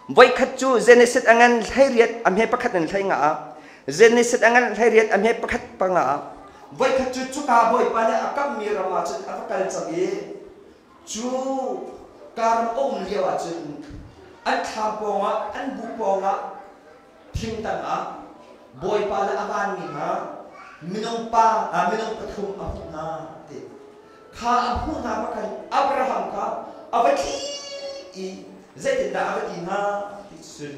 Voikhat cu Genesis a ngan 18 a hme pakhat in 15 ah Genesis a ngan 18 a hme pakhat panga ah voikhat cu cuka Bawipa nih a kammi ram ah cun a va kal cang i cu karam a um lio ah cun an thlam pawngah an bu pawngah thing tangah Bawipa le a vanmi hna minung pa minung pathum a hmuh hna ti kha a hmuh hna bak khan Abraham kha a va tli i zeitindah a va ti hna ti cun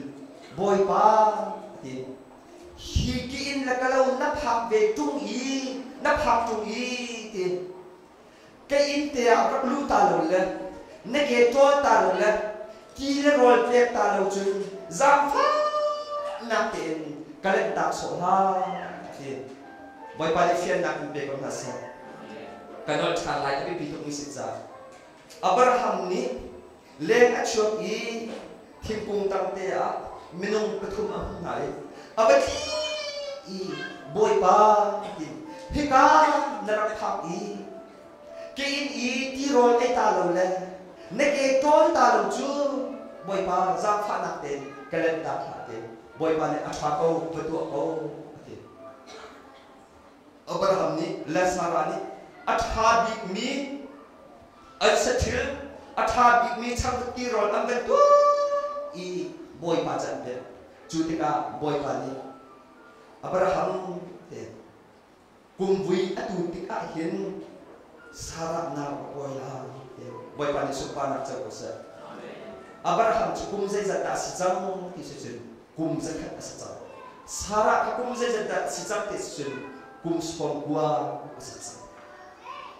Bawipa a ti hi ki in le ka lo na phak ve ṭung i na phak ṭung i ti ka inn te ah rak lu ta lo le na ke ṭawl ta lo le ti le rawl pek ta lo cun zaangfahnak tein ka lenhtak sawh hlah ti Bawipa nih fiannak in pe ko hna seh. Ka nolh ṭhan lai a biapi tukmi si ca. Abraham nih leng a chuak i thingkung tang te ah minung pathum a hmuh hna i a va tli i Bawipa a ti hika na rak phak i ke inn i tirawl ei ta lo le na ke ṭawl ta lo cu Bawipa zaangfahnak tein ka lenhtak hlah ti Bawipa nih a ṭha ko va tuah ko a ti. Abraham nih le Sarah nih a ṭha bikmi an saṭhil a ṭha bikmi changvut tirawl an van tuah i Bawipa cu an pek. Cu tikah Bawipa nih Abraham te kumvui a tu tikah hin Sarah nau a pawi lai ti Bawipa nih sunparnak co ko seh. Abraham cu kum zeizat dah a si cang ti si cun kum 100 a si cang. Sarah kha kum zeizat dah a si cang ti si cun kum 90 a si cang.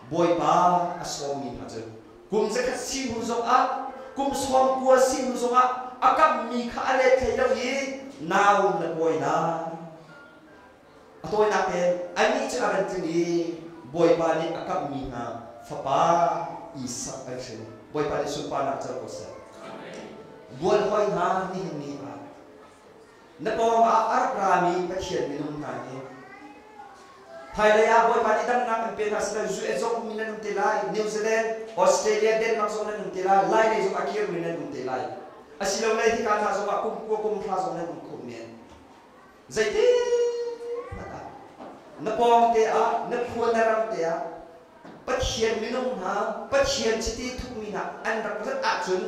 Bawipa a sawmmi hna cu kum 100 si hnu zongah kum 90 si hnu zongah a kammi kha a let hlei lo i nau na pawi lai. A tawinak tein anih cu a van tling i Bawipa nih a kamhmi hna fapa Isak an hrin. Bawipa nih sunparnak co ko seh. Bual hoi hna nihin ni ah na pawng ah a rak rami Pathian minung hna hi hmailei ah Bawipa nih damnak an pe hna sila US zong ummi nan um te lai, New Zealand, Australia, Denmark zong nan um te lai, Lai lei zong a kirmi nan um te lai. Asilole hika hna zong ah kum kua kum hra zong nan um kho men. Zeitihmanh ah na pawngte ah na khua na ram te ah Pathian minung hna Pathian chiti thukmi hna an rak rat ahcun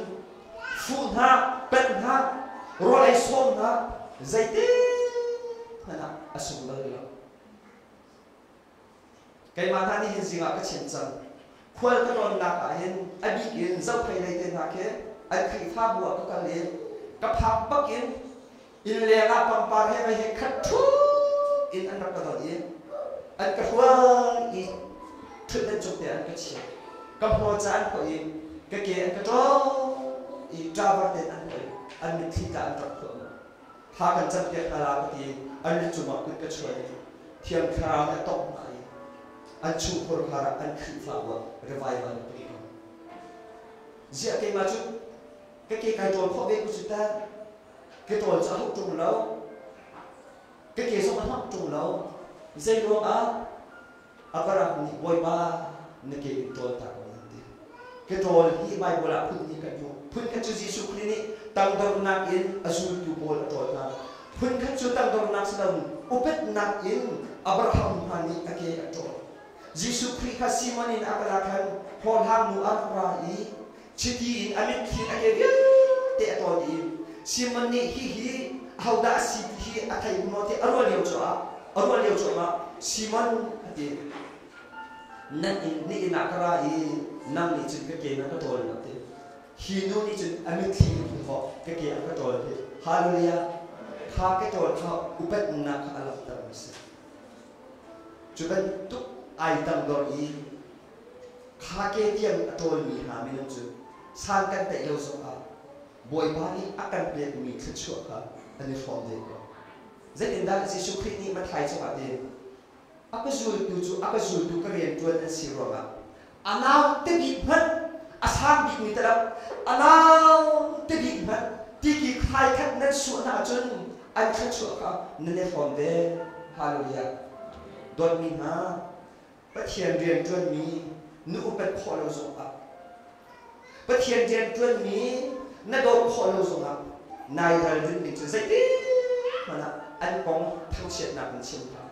fuh hna panh hna rawl ei sawm hna zeitihmanh ah a sung bal lo. Keimah hna nih hin zingah ka chim cang. Khual ka tlawnnak ah hin a bik in Zophei lei te hna khi an Khrihfabu ah ka kal i ka phak bak in inn leng ah pangpar he mei he khat ṭhup in an rak ka don i an ka hruai i ṭhutdan cung te an ka chiah. Ka hmaw ca an phoih i ka ke an ka ṭawl i ṭavar tein an phoih i an mitthli tla an rak phuah. Thla kan campiak hna la ka ti an rit cungah kut ka chuan i Thiang Thlarau nih a tongh hna i an chungkhur khar ah an Khrihfabu ah revival a tuah ko. Ziah keimah cu ka ke kai ṭawl khawh ve ku cu teh ka ṭawl cu a hauh ṭung lo ka ke zong a hnok ṭung lo zei ruangah Abraham nih Bawipa na ke in ṭawl ta ko nan ti. Ka ṭawl hi Baibal ah phun hnih kan hmuh. Phun khat cu Jesuh Khrih nih tangdornak in a zultu pawl a ṭawl hna. Phun khat cu tangdornak si loin upatnak in Abraham hna nih a ke a ṭawl. Jesuh Khrih kha Simon in a kal ah khan hlawhhlang nu a rak ra i chiti in a mitthli in a ke vialte a ṭawl dih. Simon nih hihi ahodah a si ti hi a thei maw ti a ruah lio cu ah a ruah lio cuahmah Simon a ti. Nan inn ni inn ah ka ra i nang nih cun ka ke na ka ṭawl na ti. Hi nu nih cun a mitthli in hi hawh ka ke a ka ṭawl hi. Hallelujah. Kha ke ṭawl kha upatnak kha a langhter mi si. Cu bantuk ai tangdor i kha ke tiang a ṭawlmi hna minung cu san kan teih lo zongah Bawipa nih a kan pekmi thluachuah kha an i hrawm ve ko. Zeitindah Jesuh Khrih nih Matthai cungah tin a ka zultu cu a ka zultu ka rianṭuan an si ruangah a nau te bik hmanh a sang bikmi talap a nau te bik hmanh tiki khlai khat nan suah hna ahcun an thluachuah kha nan i hrawm ve. Hallelujah. Dawtmi hna, Pathian rianṭuanmi na upat khawh lo zongah Pathian rianṭuanmi na dawt khawh lo zongah nai ralrin ding cu zeitik hmanh ah an kong thangchiatnak na chim hlah.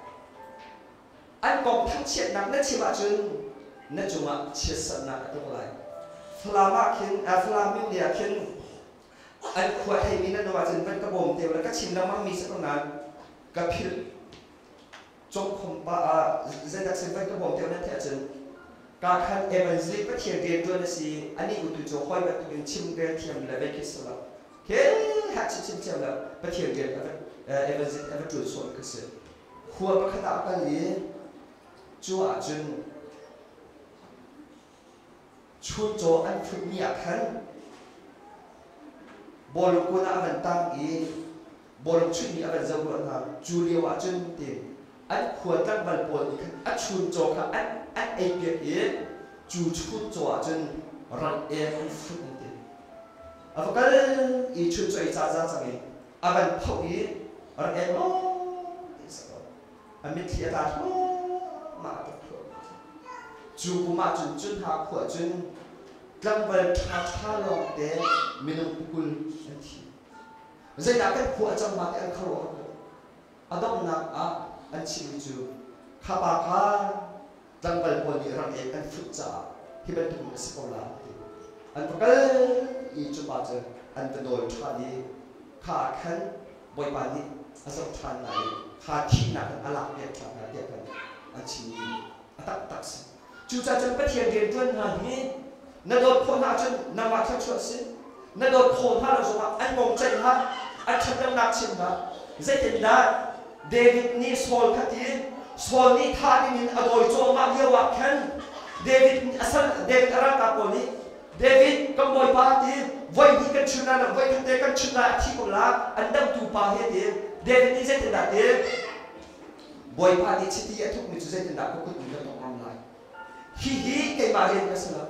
An kong thangchiatnak na chim ahcun na cungah chiatserhnak a tlung lai. Falam ah khin, Falam min ah khin an khua theimi nan um ahcun van ka bawm te ula ka chim lengmang mi si ko nain ka philh congkhom pa ah zeidak sin van ka bawm te nan theih ahcun ka khan evangelist Pathian riantuan a si anih utu cu hoi bantukin chim rel thiam le vei khi si lo he ha chim chim thiam lo Pathian rian evangelist a va tuan sawm kha si khua pakhat ah kal i cu ahcun chuncaw an phutmi ah khan bawlung kun ah a van tang i bawlung chuihmi a van zoh ruah hna cu lio ah cun ti an khua tlangval pawl nih khan a chuncaw kha an an ei piak i cu chuncaw ah cun ral ek an fut an ti a va kal i chuncaw ei ca za cang i a van phoh i rak ek lo ti sa ko a mitthli a tla thluahmah a ṭap thluahmah. Cu kum ah cun cun ha khua cun tlangval ṭhaṭha lawngte minung 20 an thi. Zeidah kan khua a cang ma ti an khuaruah ko. A donghnak ah an chimmi cu kha pa kha tlangval pawl nih rak ek an fuh caah hi bantuk in a si ko la ti. An va kal i cu pa cu an va dawl ṭhan i kha ah khan Bawipa nih a zoh ṭhan hna i kha thihnak in a lakpiak ṭhan hna tiah khan an chimmi a taktak si. Cucaah cun Pathian rianṭuan hna hi na dawt khawh hna ahcun nangmah thluachuah si. Na dawt khawh hna lo zongah an kong ceih hlah, an ṭhatlonak chim hlah. Zeitindah David nih Saul kha ti Saul nih thah dingin a dawi cuahmah lio ah khan David a sal David a ralkap pawl nih David kan bawipa ti voi hnih kan chun lai voi khat te kan chun lai a thi ko la an damtu pa hi ti David nih zeitindah ti Bawipa nih chiti a thukmi cu zeitindah ka kut in ka tawng ngam lai hihi keimah rian ka si lo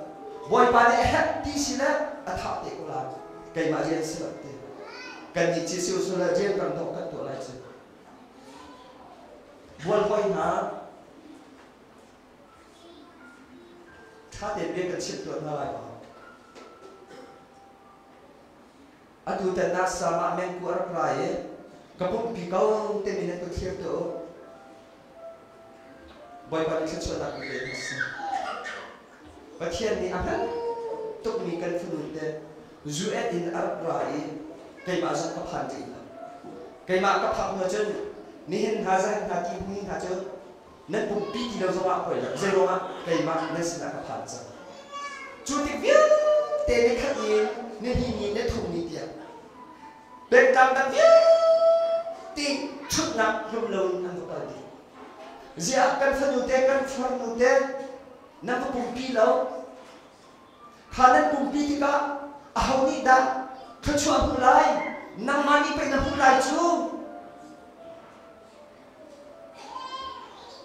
Bawipa nih a herh ti si le a thah te ko lai keimah rian si lo ti kan nih ci si usule rian kan dawh kan tuah lai cu bual hoi hna Ṭha tein bia kan chimh tuah hna lai maw? Atu tan nasa mah mengku a rak ra i ka pumpi ko timi nan kut thlir tuah u. Bawipa nih thluachuahnak in pe hna seh. Pathian nih a hman tukmi kan fanu te UN in a rak ra i keimah zong ka phan rih lo. Keimah ka phak hnu cun nihin hna zahan hna ti hni hna cu nan pumpi ti lo zongah poi lo zeiruangah keimah nan sinah ka phan cang cu tik vialte ni khat ni ni hnih ni ni thum ni tiang pengtlang dang vialte ṭhutnak hlum lo in an va kal dih ziah kan fanu te kan farnu te nan va pumpi lo kha nan pumpi tikah aho nih dah thluachuah hmu lai nangmah nih pei na hmuh lai cu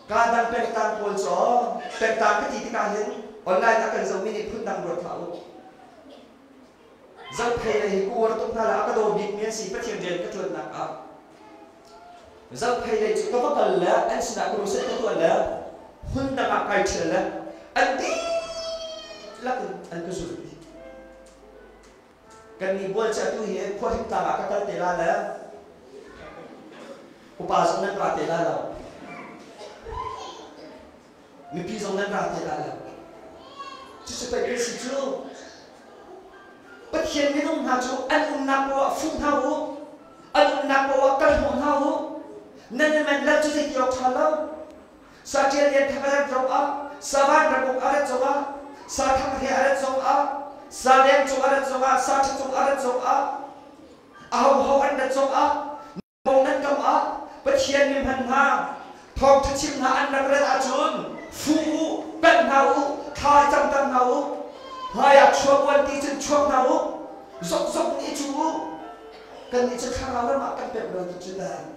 Kaa dang pengtlang pawl cu pengtlang ka ti tikah hin online a kan zohmi nih phundang ruat hlah u. Zohphei lei hi ka uar tuk hna le a ka daw bikmi an si Pathian rian ka ṭuannak ah. Zohphei lei cu ka va kal le an sinah ka crusade ka tuah le hmun dang ah kai ṭhial le an dihlak in an ka zulh dih. Kan nih bual cu atu hi khuahring tlang ah ka kal te la le upa zong nan ra te la lo. Mipi zong nan ra te la lo. Cucu pei kan si cu. Pathian minung hna cu an umnak poah fuh hna u, an umnak poah kal hnawh hna u. Nan i manh lo cu zeiti awk ṭha lo. Sa ṭial lian thang a rat zong ah, sa van ramuk a rat zong ah, sa thang he a rat zong ah, sa leng cung a rat zong ah, sa ṭha cung a rat zong ah, ahoho an rat zong ah, kong nan kam ah Pathian mi hman hna, thawngṭha chim hna an rak rat ahcun fu u, panh hna u, thla camter hna u, hmai ah chuak uan ti cun chuak hna u, zokzok nih cu u. Kannih cu thlarau ram ah kan pemh lo ti cu dah.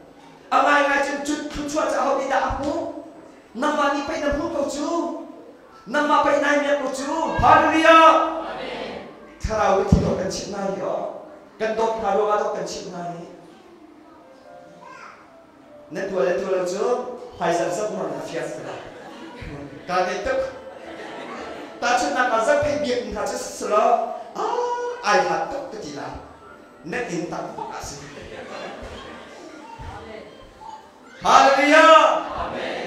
A ngaingai cun cut thluachuah cu aho nih dah a hmuh? Nangmah nih pei na hmuh ko cu. Nangmah pei nai miak ko cu. Hallelujah! Thlarau i thil kan chimh hna hi aw. Kan dawt hna ruangah dawt kan chimh hna hi. Na tuah le tuah lo cu hmaizarh zoh hmang a fiang ko lai. Kaa ngaih tuk. Tahchunhnak ah zarhphei biakinn hna cu siselaw ah ai hlat tuk ka ti lai. Na inn tak bak ah si. Hallelujah!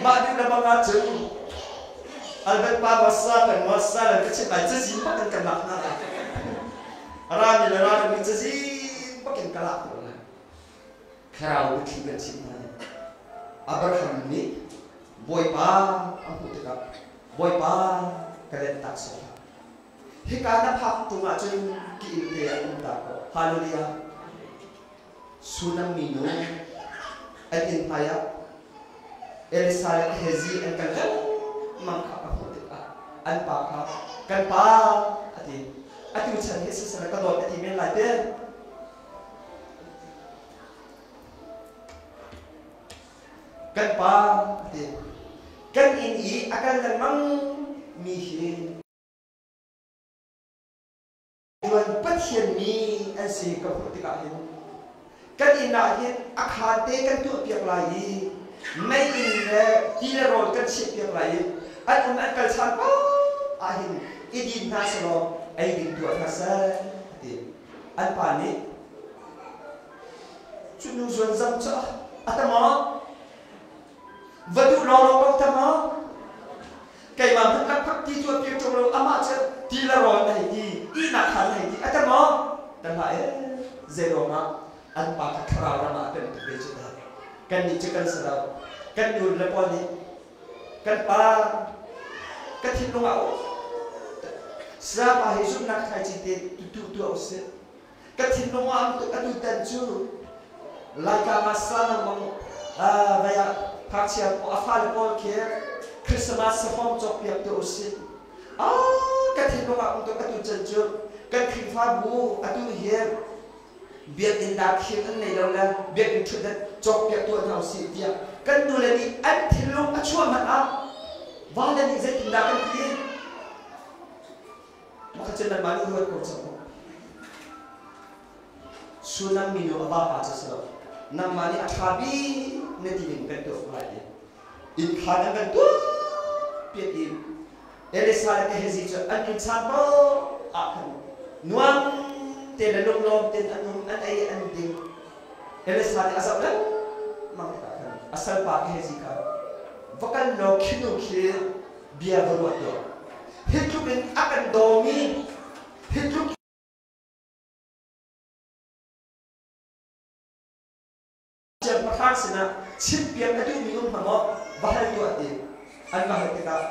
Mah duh na bang ahcun Albert pa masa kan masa le ka chimh lai cazin bak in kan lak hna lai. Rami le rami cazin bak in ka lak ko lai. Thlarau biathli kan chimh hna. Abraham nih Bawipa a hmuh tikah Bawipa ka lentak sawh hlah. Hika na phak tung ahcun ki inn te ah um ta ko. Hallelujah. Sunam minu an inn hmai ah Elisa le Hezi an kal lengmang kha a hmuh tikah an pa kha kan pa a ti. Atu chan hi siseh ka dawt a ti men lai te. Kan pa a ti. Kan inn i a kal lengmang mi hi tuan Pathian mi an si ka hmuh tikah hin kan inn ah hin a khaan te kan tuahpiak lai i mei inn le ti le rawl kan chiahpiak lai i an um an kal chan paoh ah hin i din hna selaw ei ding tuah hna seh a ti. An pa nih cu nu zuanzam cu a ta maw? Va duh lawlaw ko ta maw? Keimah hmanh lakphak ti cu a pir ṭung lo, amah cu ti le rawl na hei ti, ihnak khaan na hei ti, a ta maw? Ta hlah ee, zei ruangah an pa kha thlarau ram ah a pemh tuk ve cu dah. Kannih cu kan si lo. Kan nu le pawl nih kan pa ka thinlung ah Saya pa hi zumhnak thlaici te tu tuah usih. Ka thinlung ah atu tan cu Laika nga sa nang vai ah ngakchia a fale pawl khi Christmas sahawm cawkpiak tuah usih. Ka thinlung ah um tuk atu can cu kan Khrihfabu atu hi biakinn dah khim an nei lo le biakinn ṭhutdan cawkpiak tuah hna usih tiah kan nule nih an thinlung a chuah hmanh ah vale nih zeitindah kan ti? Mah cu nanmah nih ruat ko cang u. Sunam minu a vapa cu si lo. Nangmah nih a ṭha bik na ti ning kan tuah ko lai i inn khaan an kan tuah piak i Elisa le Gehazi cu an inn chan paoh ah khan nuam te le lunglawm tein an um, an ei, an ding. Elisa nih a zoh lengmang tikah khan a salpa Gehazi kha va kal law khi nu khi bia va ruah tuah. Hi tluk in a kan dawmi, hi tluk siangpahrang sinah chimpiak a duhmi um hnga maw va hal tuah ti an va hal tikah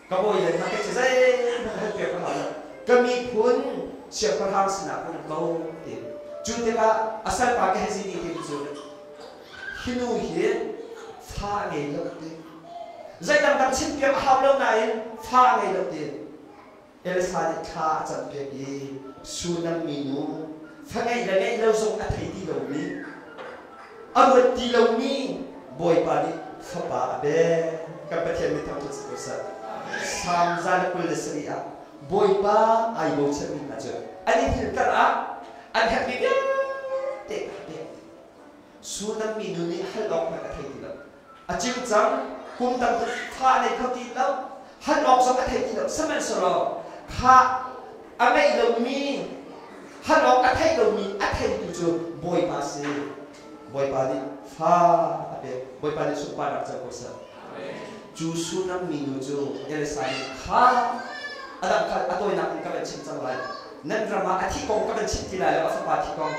ka bawi le hna kei cu zeihmanh hal piak ka hau lo ka miphun siangpahrang sinah ka um ko ti cu tikah a salpa Gehazi nih hin cu hi nu hi fa a ngei lo ti zei dangdang chimpiak a hau lo nain fa a ngei lo ti Elsa nih thla a campiak i Sunam minu fa ngeih le ngeih lo zong a thei ti lomi, a ruat ti lomi Bawipa nih fapa a pek. Kan Pathian min thangṭhat si ko seh. Salm 127 ah Bawipa ai bochanmi hna cu an i hngilhter ah an herhmi vialte a pek. Sunam minu nih hal awk hmanh a thei ti lo. A cingcang kum tam tuk fa a nei kho ti lo. Hal awk zong a thei ti lo. Sihmanhsehlaw kha a ngeih lomi hal awk a theih lomi a theitu cu Bawipa si. Bawipa nih fa a pek. Bawipa nih sunparnak co ko seh. Cu Sunam minu cu Elisa nih kha a dang kha a tawinak in ka van chim cang lai. Nan ram ah a thi kong ka van chim ti lai lo, a fapa thi kong.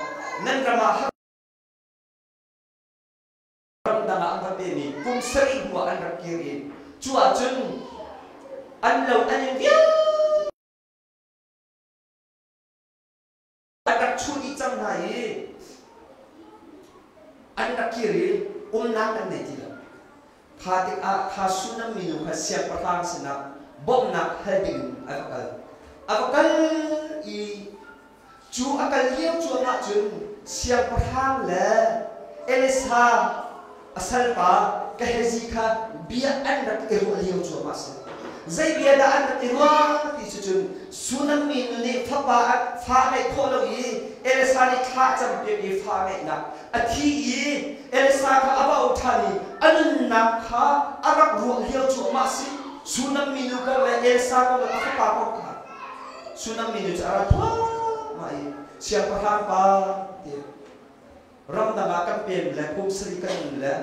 Nan ram ah ramdang ah an va pemi kum sarih hnu ah an rak kir i cu ahcun an lo an in vialte an rak chuh dih cang hna i an rak kir i umnak an nei ti lo. Kha tikah kha Sunam minu kha siangpahrang sinah bawmhnak hal dingin a va kal. A va kal i cu a kal lio cuahmah cun siangpahrang le Elisha a salpa Gehazi kha bia an rak i ruah lio cuahmah a si. Zei bia dah an rak i ruah ti cu cun Sunam minu nih fapa fa a ngeih khawh lo i Elisha nih thla a campiak i fa a ngeihnak a thi i Elsa kha a va auh ṭhan i a nunnak kha a rak ruah lio cuahmah a si. Sunam minu kong le Elsa kong le a fapa kong kha Sunam minu cu a ra thluahmah i siangpahrang pa ti ramdang ah kan pem le kum sarih kan um le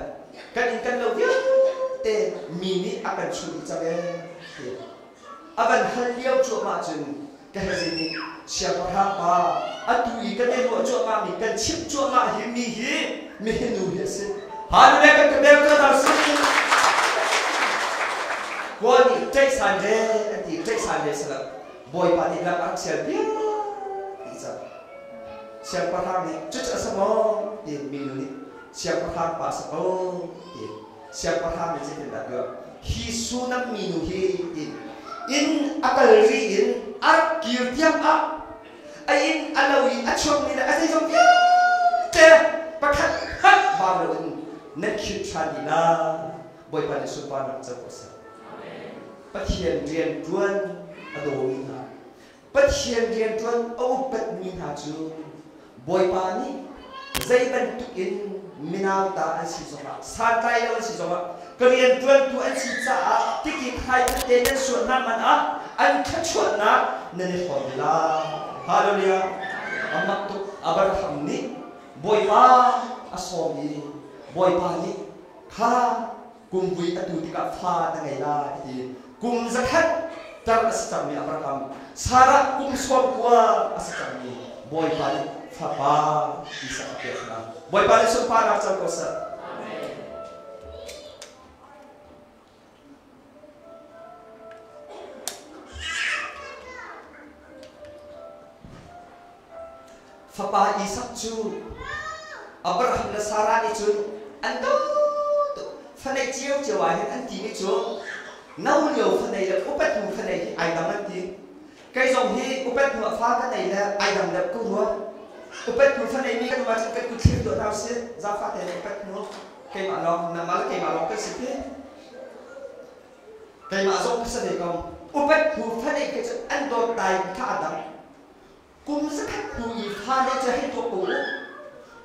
kan inn kan lo vialte mi nih a kan chuh dih cang ee ti a van hal lio cuahmah cun Gehazi nih siangpahrang pa atu i kan i ruah cuahmahmi kan chimh cuahmah hi mi hi mihinu hi a si. Hallelujah kan ka bel ka dar si. Kawl nih ṭaihsan ve an ti ṭaihsan ve salam Bawipa nih lam a rak sial piak ti cang. Siangpahrang nih cucu a si maw ti minu nih siangpahrang pa a si ko ti siangpahrang nih zeitindah tuah hi Sunam minu hi ti inn a kal ri in a rak kir tiang ah a inn a lo i a chuakmi le a zeizong vialte pakhat hmanh bar loin nan khirh ṭhan dih la Bawipa nih sunparnak co ko seh. Pathian rian ṭuan a dawmi hna Pathian rianṭuan a upatmi hna cu Bawipa nih zei bantuk in minauta an si zongah santlai lo an si zongah ka rianṭuantu an si caah tikik hai khatte nan suah hna man ah an thluachuahnak nan i hrawm la. Hallelujah. Amak tuk Abraham nih Bawipa a sawm i Bawipa nih kha kumvui atu tikah fa na ngei lai a ti. Kum zakhat tar a si cangmi Abraham, Sarah kum 90 a si cangmi Bawipa nih fapa Isak a pek hna. Bawipa nih sunparnak co ko seh. Fapa Isak cu Abraham le Sarah nih cun an do tuk. Fanei ciocio ah hin an timi cu no lio fanei le upat hnu fanei hi ai dang an ti. Kei zong hi upat hnu ah fa ka nei le ai dang deuh ko rua. Upat hnu fanei mi kan um ahcun kan kut thlir tuah hna usih. Zaangfah tein upat hnu keimah lawng nangmah le keimah lawng kan si ti. Keimah zong ka si ve ko. Upat hnu fanei khi cu an dawt dai kha a dang. Kum zakhat hnu i fale cu hei tuah ko u.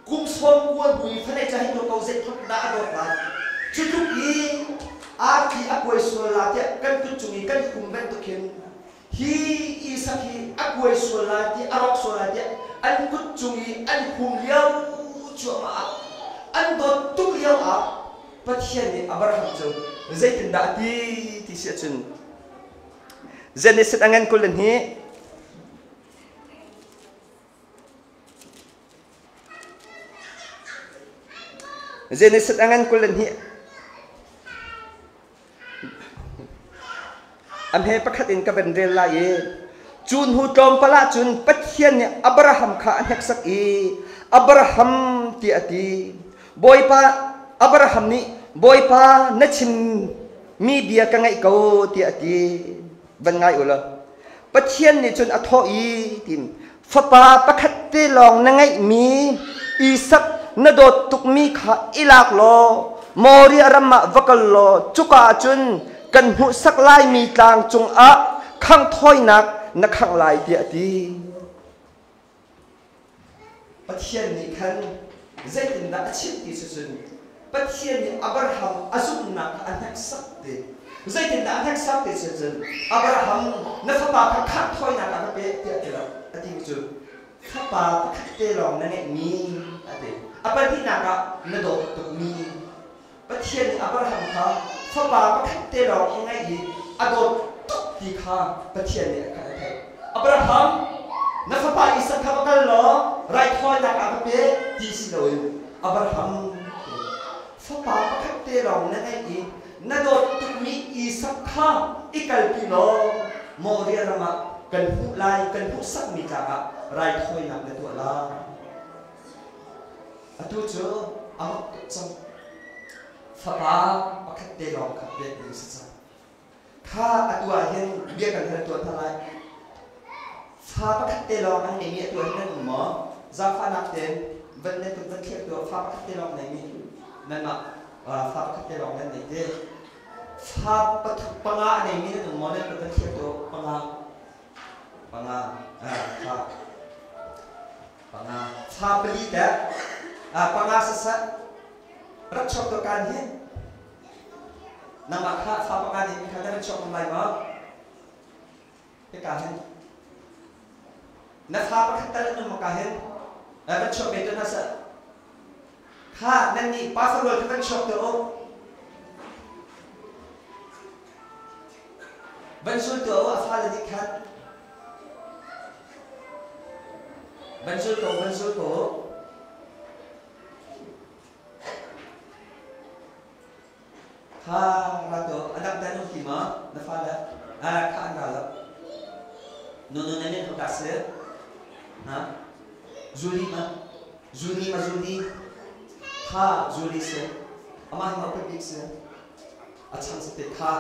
Kum 90 hnu i fale cu hei tuah ko zeitluk dah a dawt lai. Cu tluk i arfi a kuai sual la tiah kan kut cung i kan hum bantuk hin hi Isak hi a kuai sual lai ti a rawk sual lai tiah an kut cung i an hum lio cuahmah ah an dawt tuk lio ah Pathian nih Abraham cu zeitindah a ti ti si ahcun Genesis a ngan 22 Genesis a ngan 22 A hme pakhat in ka van rel lai i cu hnu tlawmpal ah cun Pathian nih Abraham kha a hneksak i Abraham tiah a ti. Bawipa Abraham nih Bawipa na chim mi bia ka ngaih ko tiah a ti. Van ngai u law. Pathian nih cun a thawh i tin fapa pakhat te lawng na ngeihmi Isak na dawt tukmi kha i lak law Moria ram ah va kal law cuka ah cun kan hmuhsak laimi tlang cungah khanghthawinak na khangh lai tiah a ti. Pathian nih khan zeitindah a chimh ti si cun Pathian nih Abraham a zumhnak kha a hneksak ti. Zeitindah a hneksak ti si cun Abraham na fapa kha khanghthawinak ah ka pek tiah ti lo. A ti cu fapa pakhat te lawng na ngeihmi a ti. A pahnihnak ah na dawt tukmi Pathian nih Abraham kha fapa pakhat te lawng a ngeih i a dawt tuk ti kha Pathian nih a khan a theih. Abraham! Na fapa Isak kha va kal law raithawinak ah va pe ti si loin Abraham fapa pakhat te lawng na ngeih i na dawt tukmi Isak kha i kalpi law Moriah ram ah kan hmuh lai kan hmuhsakmi tlang ah raithawinak na tuah lai. Atu cu a mak tuk cang. Fapa pakhat te lawng kha pek ding si cang. Kha atu ah hin bia kan hal tuah hna lai. Fa pakhat te lawng an ngeimi atu ah hin nan um maw? Zaangfahnak tein van nan kut van thliak tuah fa pakhat te lawng neimi nanmah fa pakhat te lawng nan nei te. Fa pathum panga a neimi nan um maw? Nan kut van thliak tuah panga. Panga. Fa panga. Fa pali teh. Panga sasat. Rak chuak tuah kan hin. Nangmah kha fa panga nih kha na chuak ngam lai maw? Hika hin na fa pakhat tal an um ka hin van chuak ve tu hna seh. Kha nan nih pa farual kha van chuak te u. Van sul tuah u a fale nih khan. Van sul ko, van sul ko. Kha ra to a dang tan um ti ma na fale a kha an ra lo nu nu nan in ka se ha Zuli ma Zuli ma Zuli kha Zuli se ama hi ma bik se a chang se te kha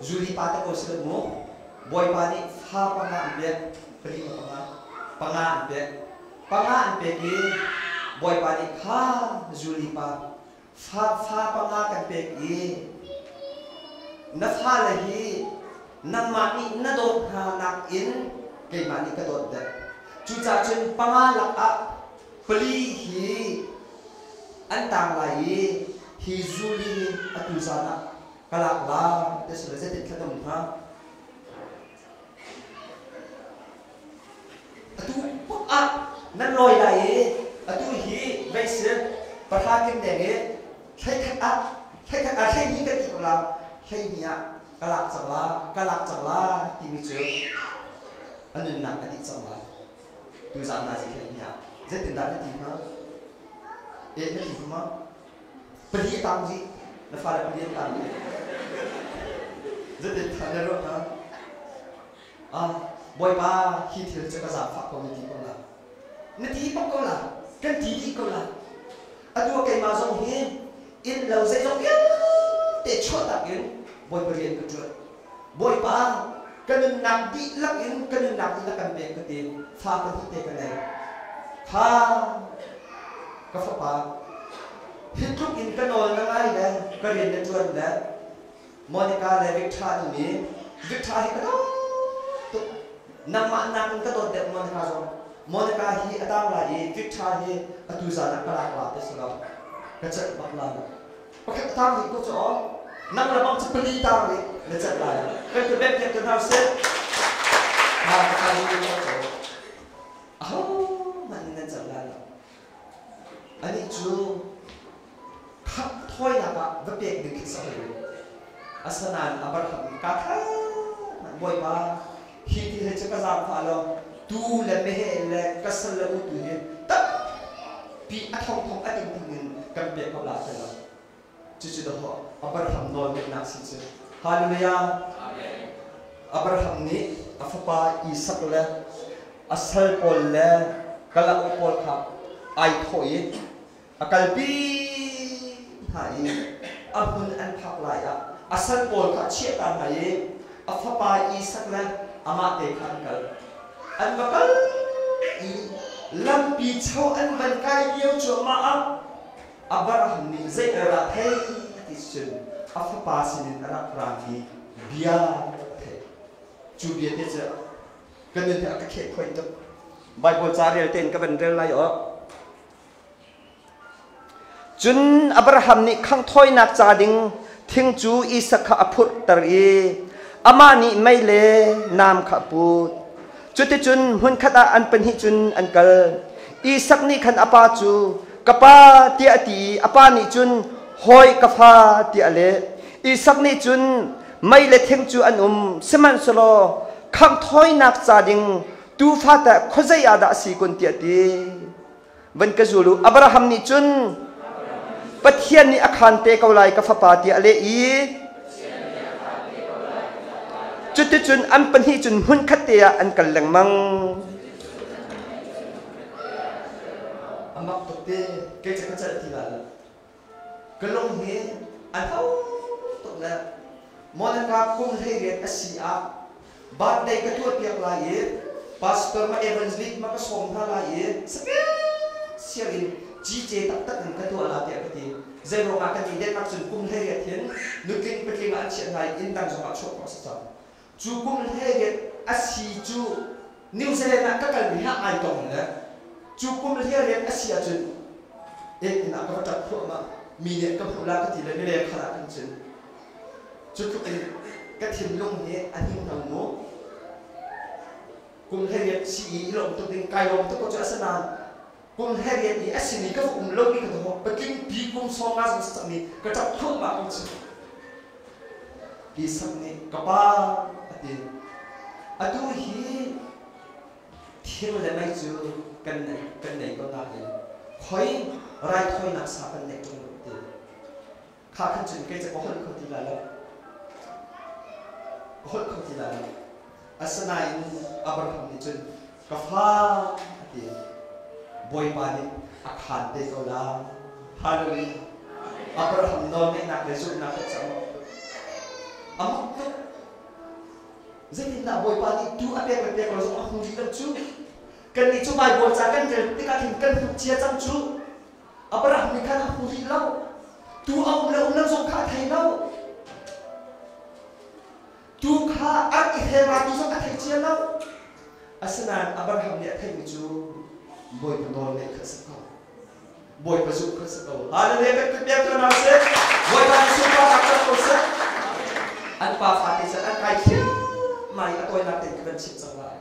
Zuli pa te ko se mu Bawipa nih fa panga an pek pali ma panga panga an pek panga an pek i Bawipa nih kha Zuli pa Fa fa panga kan pek i na fale hi nangmah nih na dawt hna nakin keimah nih ka dawt deuh. Cucaah cun panga lakah pali hi an tang lai i hi zuli hi atu zan ah ka lak lai ti si le zeitin thla um hnga? Atu puk ah nan lawi lai i atu hi vei si pahra kim deng i thleikhat ah thleikhat ah hleihnih kan ti ko la hleihnih ah ka lak cang la ka lak cang la timi cu a nunnak a dih cang lai tuzaan na zi hleihnih ah zeitindah na ti hnga eh na ti hnga ma pali a tang rih na fale pali an tang rih zeitin tha na ruah hnga Ah, Bawipa, hi thil cu ka zaangfah ko na ti ko la. Na ti bak ko la. Kan ti dih ko la. Atu keimah zong hi inn lo zeizong vialte chuahtak in Bawipa rian ka ṭuan. Bawipa, ka nunnak dihlak in ka nunnak dihlak kan pek ka ti. Fa pahnih te ka nei. Kha ka fapa, hi tluk in ka nawl na ngai le ka rian na ṭuan le Monica le Victor an um i Victor hi ka dawt tuk. Nangmah nakin ka dawt deuh Monica zong. Monica hi a tang lai i Victor hi atu zan ah ka lak la ti si lo. Ka celh bak la lo. Pakhat a tang rih ko cu aw. Nang le bang cu pali tang rih na celh lai. Kan ka bek piak te hna usih. Ha ka kai ko cu. Aho hmanh nih nan celh lai lo. Anih cu Khamh thawinak ah va pek ding khi si lo. Asinain Abraham nih kaa tha Bawipa hi ti he cu ka zaangfah lo tu le meheh le ka sal le utu hi tampi a thongthong a tingting in kan pek ko la ti lo. Cucu dawh Abraham nawlngeihnak si cu. Hallelujah. Abraham nih a fapa Isak le a sal pawl le kalauk pawl kha ai thawh i A kalpi hna i a hmun an phak lai ah a sal pawl kha a chiahta hna i a fapa Isak le amah te kha an kal. An va kal i lampi cho an van kai lio cuahmah ah Abraham nih zei aw dah thei ti cun a fapa sinin a rak rami bia a theih. Cu bia te cu ka nun he a ka kheh khoi tuk. Baibal ca rel tein ka van rel lai aw. Cun Abraham nih khanghthawinak ca ding thing cu Isak kha a phurhter i amah nih mei le nam kha a put. Cuticun hmunkhat ah an pahnih cun an kal. Isak nih khan a pa cu, Ka pa, tiah a ti i a pa nih cun, Hawi ka fa, tiah a leh. Isak nih cun, Mei le thing cu an um, sihmanhsehlaw khanghthawinak ca ding Tuufa teh khuazei ah dah a si kun tiah ti. Van ka zul u. Abraham nih cun Pathian nih a khaan te ko lai ka fapa tiah a leh i cuticun an pahnih cun hmunkhat te ah an kal lengmang. Amak tuk te kei cu ka celh ti lai lo. Ka lung hi a hlo tuk le Monica kum 18 a si ah birthday ka tuahpiak lai i pastor ma evangelist ma ka sawm hna lai i special in GJ taktak in ka tuah la tiah ka ti. Zeiruangah kan i Denmark cun kum 18 hin nutling patling ah an chiah hna i inn dang zongah chuah khawh a si cang. Cu kum 18 a si cu New Zealand ah ka kalmi he ai tong le cu kum 18 a si ahcun inn ah ka va ṭap thluahmah. Mi nih ka hmuh la ka ti le mileng khan ah khan cun cu tluk in ka thinlung hi a hninghno mu. Kum 18 si i i lawm tuk ding kai lawm tuk ko cu asinain kum 18 i a sin i ka va um lomi ka dawh patling pi kum 50 zong si cangmi ka ṭap thluahmah ko cu. Isak nih ka pa a ti. Atu hi thing le mei cu kan nei, kan nei ko nain khoi raithawinak sa kan neih ṭung lo ti. Kha khan cun kei cu ka holh kho ti lai lo. Ka holh kho ti lai lo. Asinain Abraham nih cun ka fa a ti. Bawipa nih a khaan te ko lai. Hallelujah. Abraham nawlngeihnak le zumhnak ka cang. A mak tuk. Zeitindah Bawipa nih tu a pek le pek lo zong a hmu rih lo cu. Kannih cu Baibal ca kan rel tikah khin kan hmuh cia cang cu. Abraham nih khan a hmu rih lo. Tu a um le um lo zong kha a thei lo. Tu kha an i hrem ah tu zong a thei cia lo. Asinain Abraham nih a theihmi cu Bawipa nawl ngaih kha a si ko. Bawipa zumh kha a si ko. Hallelujah kan kut piak hna seh. Bawipa nih sunparnak cang ko seh. An pa fate cun an kai thiammai a tawinak tein ka van chim cang lai.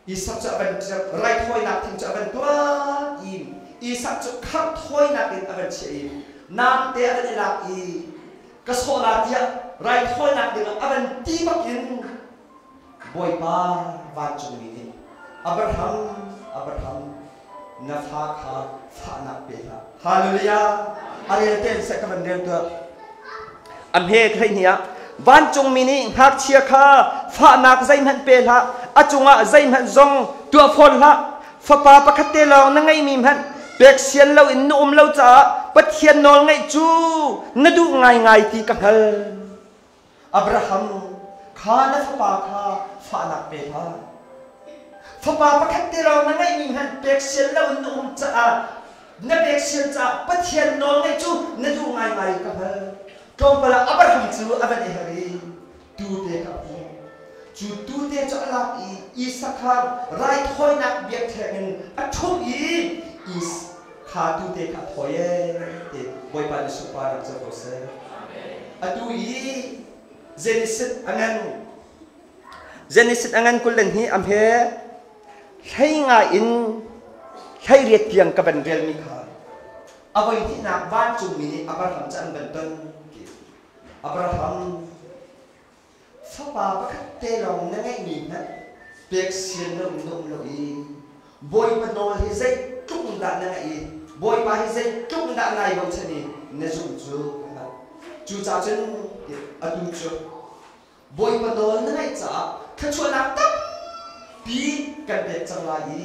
Isak cu a van raithawinak thing cu a van tuah i Isak cu khamh thawinak in a van chiah i namte a van i lak i ka sawh la tiah raithawinak dingah a van ti bakin Bawipa vancungmi nih Abraham, Abraham, na fa kha fahnak pe hlah. Hallelujah! A rel te seh ka van rel tuah. A hme 12 ah vancungmi nih ngakchia kha fahnak zeihmanh pe hlah, a cungah zeihmanh zong tuah fawn hlah. Fapa pakhat te lawng na ngeihmi hmanh pek sian loin na um lo caah Pathian nawl ngaih cu na duh ngaingai ti ka hngal. Abraham kha na fapa kha fahnak pe hlah. Fapa pakhat te lawng na ngeihmi hmanh pek sian loin na um caah na pek sian caah Pathian nawl ngaih cu na duh ngaingai ka hngal. Tlawmpal ah Abraham cu a van i her i tuu te kha a hmuh. Cu tuu te cu a lak i Isak kha raithawinak biakṭheng in a ṭhumh i Is kha tuu te kha a thawi ee ti Bawipa nih sunparnak co ko seh. Atu i Genesis a ngan Genesis a ngan 22 a hme 15 in 18 tiang ka van relmi kha a voi hnihnak vancungmi nih Abraham cu an van ton ti. Abraham fapa pakhat te lawng na ngeihmi hmanh pek sian lo in na um lo i Bawipa nawl hi zeitluk dah na ngaih i Bawipa hi zeitluk dah nai bochan i na zumh cu ka hngalh. Cucaah cun atu cu Bawipa nawl na ngaih caah thluachuahnak tampi kan pek cang lai i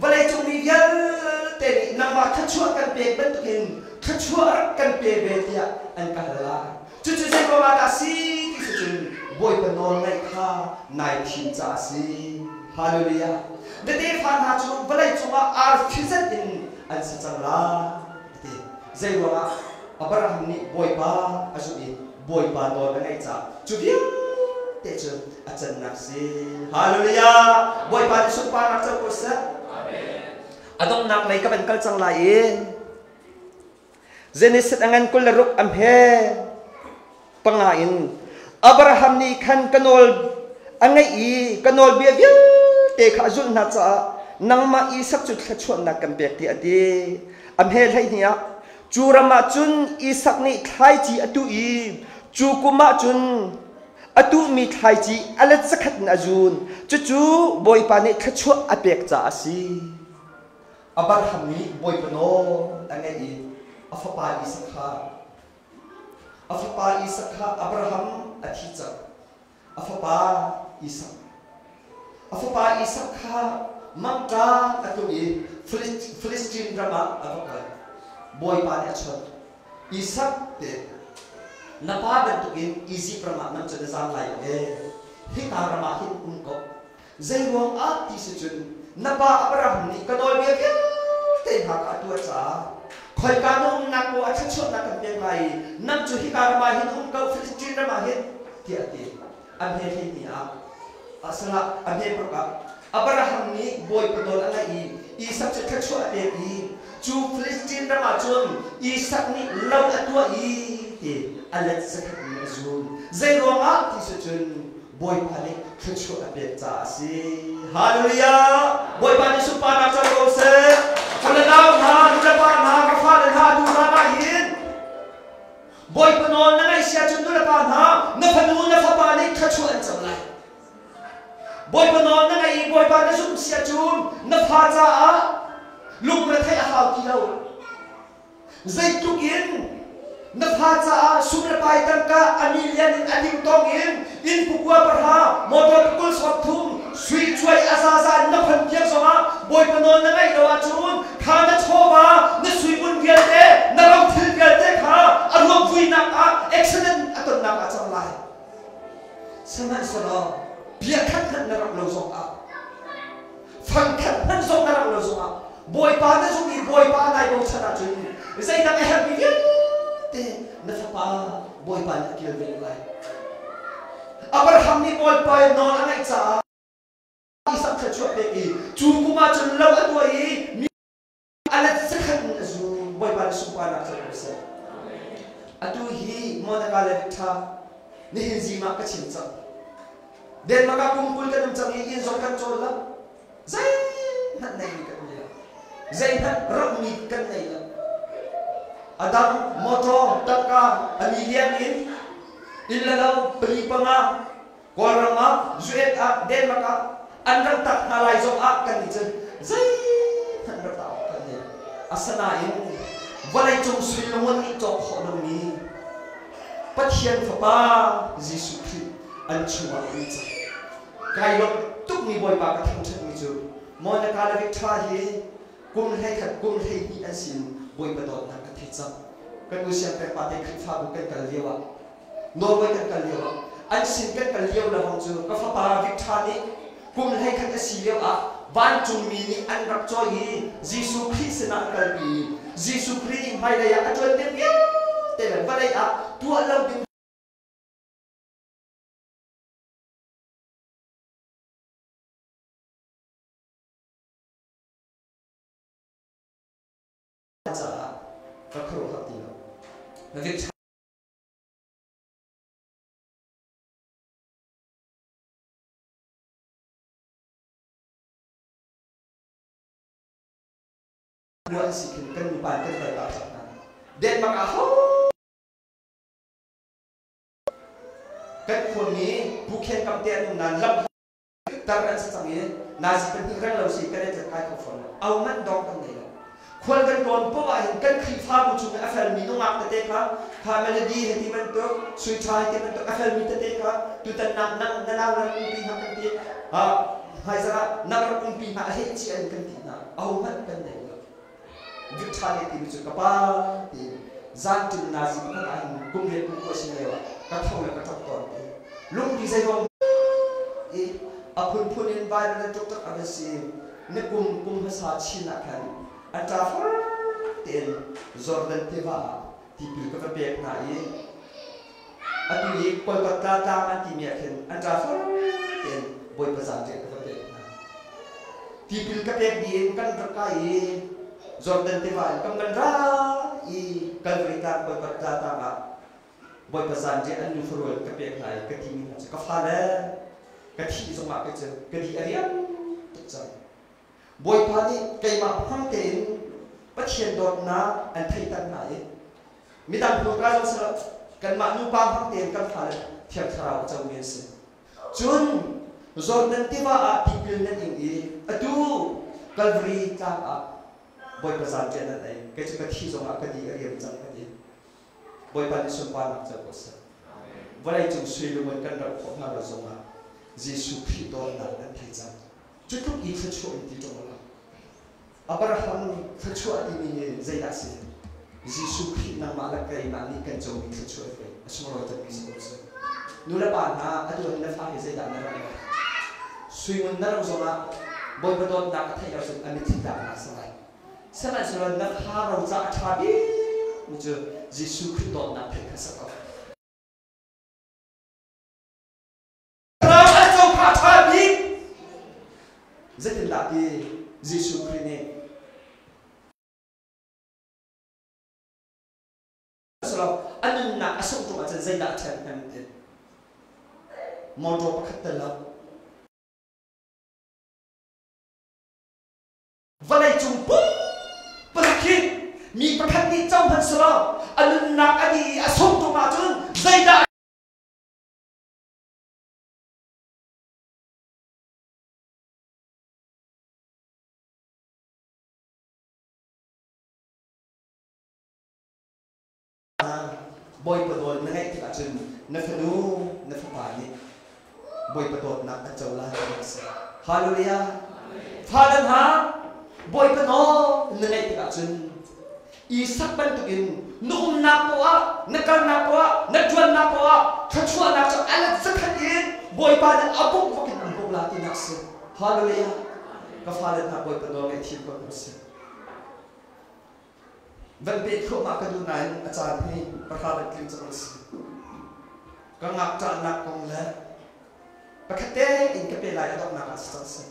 vawleicung mi vialte nih nangmah thluachuah kan pek bantukin thluachuah rak kan pe ve tiah an ka hal lai. Cucu zei ruangah dah a si ti si cun Bawipa nawl ngaih kha nai thim caah a si. Hallelujah. Na tefa hna cu vawlei cungah arfi zat in an si cang lai a ti. Zei ruangah Abraham nih Bawipa a zumh i Bawipa nawl a ngaih caah cu vialte cu a cannak si. Hallelujah. Bawipa nih sunparnak co ko seh. A donghnak lei ka van kal cang lai i Genesis a ngan 26 a hme panga in Abraham nih khan ka nawl a ngaih i ka nawlbia vialte kha a zulh hna caah nangmah Isak cu thluachuahnak kan pek tiah a ti. A hme 12 ah cu ram ah cun Isak nih thlaici a tuh i cu kum ah cun A tuhmi thlaici a let zakhat in a zun. Cucu Bawipa nih thluachuah a pek caah a si. Abraham nih Bawipa nawl a ngaih i a fapa Isak kha a fapa Isak kha Abraham a thi cang. A fapa Isak a fapa Isak kha mangṭam a tlung i Filistin ram ah a va kal. Bawipa nih a chawnh. Isak te na pa bantukin Izipt ram ah nang cu na zaam lai lo ee. Hika ram ah hin um ko. Zeiruang ah ti si cun na pa Abraham nih ka nawlbia vialte hna kha a tuah caah khoika na umnak poah ah thluachuahnak kan pek lai i nang cu hika ram ah hin um ko, Filistin ram ah hin, tiah a ti. A hme hleihnih ah a salah a hme paruk ah Abraham nih Bawipa nawl a ngaih i Isak cu thluachuah a pek i cu Filistin ram ah cun Isak nih lo a tuah i ti a let zakhat in a zul. Zeiruangah ti si cun Bawipa nih thluachuah a pek caah a si. Hallelujah! Bawipa nih sunparnak co ko seh. U le nau hna, nu le pa hna, ka fale hna, tu zan ah hin Bawipa nawl na ngaih sia cun nu le pa hna, na fanu na fapa nih thluachuah an co lai. Bawipa nawl na ngaih i Bawipa na zumh sia cun na fa caah lungretheih a hau ti lo. Zeitluk in na fa caah sum le pai tangka a million in a dingtong in inn pukua pahra, motor pakul sawmthum, sui cuai a zaza in na khon piak zongah Bawipa nawl na ngaih lo ahcun kha na chawva, na suimun vialte, na rothil vialte kha a ruakvuinak ah accident a tonnak ah cang lai. Sihmanhsehlaw bia khat hmanh na rak lo zongah fangkhat hmanh zong na rak lo zongah Bawipa na zumh i Bawipa nai bochan ahcun zeidang a herhmi vialte na fapa Bawipa nih a kilven lai. Abraham nih Bawipa i nawl a ngaih caah Isak thluachuah pek i cu kum ah cun lo a tuah i mi a let zakhat in a zum. Bawipa nih sunparnak co ko seh. Atu hi Monica le Victor nihin zing ah ka chim cang. Denmark ah kum 20 kan um cang i inn zong kan cawl lo. Zeihmanh neimi kan ngei lo. Zeihmanh rohmi kan ngei lo. A dang motor, tangka, a million in inn le lo pali panga Kawlram ah, US ah, Denmark ah an rak tak hna lai zong ah kan nih cun zeihmanh rak ta awk kan ngei. Asinain vawleicung sui le ngun nih cawk khawh lomi Pathian Fapa Jesuh Khrih an chungah a um cang. Kai lawmh tukmi Bawipa ka thangṭhatmi cu Monica le Victor hi kum 11 kum 12 an si in Bawipa dawtnak kan thei cang. Kan u Siangpek pa te Khrihfabu kan kal lio ah Norway kan kal lio ah an sin kan kal lio lawng cu ka fapa Victor nih kum 11 a si lio ah vancungmi nih an rak cawi i Jesuh Khrih sinah an kalpi i Jesuh Khrih nih hmailei ah a ṭuan ding vialte le vawlei ah tuah lo ding caah ka khuaruahhar ti lo. Victor an si khin kan nupa in kan kal ta cang hna. Denmark ah ho kan khuami Pu Khen Kam te an um nain lam tar an si cang i nazi pahnih reng lo si kan i tlak kai kho fawn lo. Au manh dong kan nei lo. Khual kan tlawn poah ah hin kan Khrihfabu chung i a felmi nungak tete kha kha melody he ti bantuk sui ṭha he ti bantuk a felmi tete kha tutan nak nang na nau na rak umpi hna kan ti hmaizarh ah nang rak umpi hna a heh ci an kan ti hna ahohmanh kan nei lo. Victor nih timi cu ka pa tiin zanṭim nazi pakhat ah hin kum riat kum kua si lio ah ka tho le ka ṭap tawn ti lungpi zeiruang i a phunphun in viral le ṭukṭak a va si ni kum kum hmasa chin ah khan an ṭa far tein Jordan tiva ah tipil ka va pek hna i atu i Kolkata tlang an timi ah khin an ṭa far tein Bawipa zaangṭial ka va pek hna. Tipil ka pek dih in kan rak kai i Jordan tiva in kan van ra i Calvary tlang Kolkata tlang ah Bawipa zaangṭial an nufarual ka pek hna i ka timi hna cu ka fale ka thih zongah ka cu ka di a riam tuk cang. Bawipa nih keimah hmang tein Pathian dawtnak an theihter hna i midang hmurka zong si lo. Kanmah nupa hmang tein kan fale Thiang Thlarau a comi an si. Cun Jordan tiva ah tipil nan ing i atu Calvary tlang ah Bawipa zanriah nan ei. Kei cu ka thi zongah ka di a riam cang ka ti. Bawipa nih sunparnak co ko seh. Vawlei cung sui lungun kan rauh khawh hna lo zongah Jesuh Khrih dawtnak nan thei cang. Cu tluk i thluachuah in ti ṭung lo. Abraham thluachuah timi hi zeidah a si? Jesuh Khrih nangmah le keimah nih kan comi thluachuah a si. A sunglawi tukmi si ko si. Nu le pa hna, atu hin na fa hi zeidah na rak lai? Suingun na rak zongah Bawipa dawtnak a theih lo cun a mitthli tlaknak a si lai. Sihmanhsehlaw na fa ro ca a ṭha bikmi cu Jesuh Khrih dawtnak theih kha si ko. Ram an co kha a ṭha bik. Zeitindah ti Jesuh Khrih nih a nunnak a sungh ṭung ahcun zeidah a ṭhianhnem ti? Motor pakhat tel lo. Vawleicung pumpuluk hi mi pakhat nih co hmanh selaw a nunnak a dih i a sungh ṭung ahcun zeidah Bawipa nawl na ngaih tikah cun na fanu na fapa nih Bawipa dawtnak an co lai ti a si. Hallelujah. Fale hna, Bawipa nawl na ngaih tikah cun Isak bantukin na umnak poah, na kalnak poah, na ṭuannak poah thluachuahnak cu a let zakhat in Bawipa nih a buk bak in an buk la tinak a si. Hallelujah. Ka fale hna Bawipa nawl ngaih thiam ko hna usih. Van peh thluahmah ka duh nain a caan hi pahra le tling cang a si. Ka ngakṭahnak kong le pakhat tein ka pe lai a donghnak ah si cang si.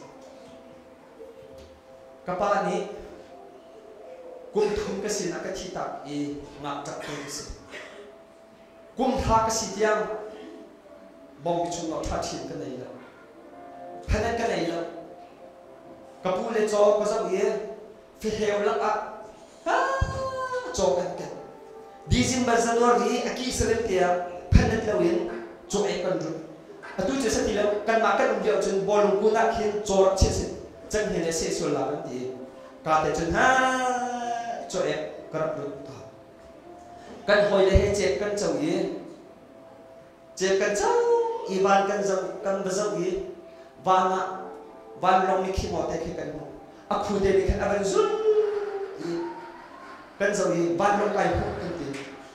Ka pa nih kum thum ka sinah ka thi tak i ngakṭah te ka si. Kum hra ka si tiang bawngbi chung ah ṭha ṭhin ka nei lo. Phanet ka nei lo. Ka pu le caw ka zoh i feheu lakah caw kan ken. December January a ki sarim tiah phanet loin caw ek kan rut. Atu cu sati lo kanmah kan um lio cun bawlung kun ah khin caw rak chiah si can he le seh sual la kan ti. Ka te cun ha caw ek ka rak rut ta. Kan hawile he cep kan co i cep kan co i van kan zoh kan va zoh i van ah vanlawng nih khi maw te khi kan hmuh. A khu te nih khan a van zul i kan zoh i vanlawng kai hmuh kan ti.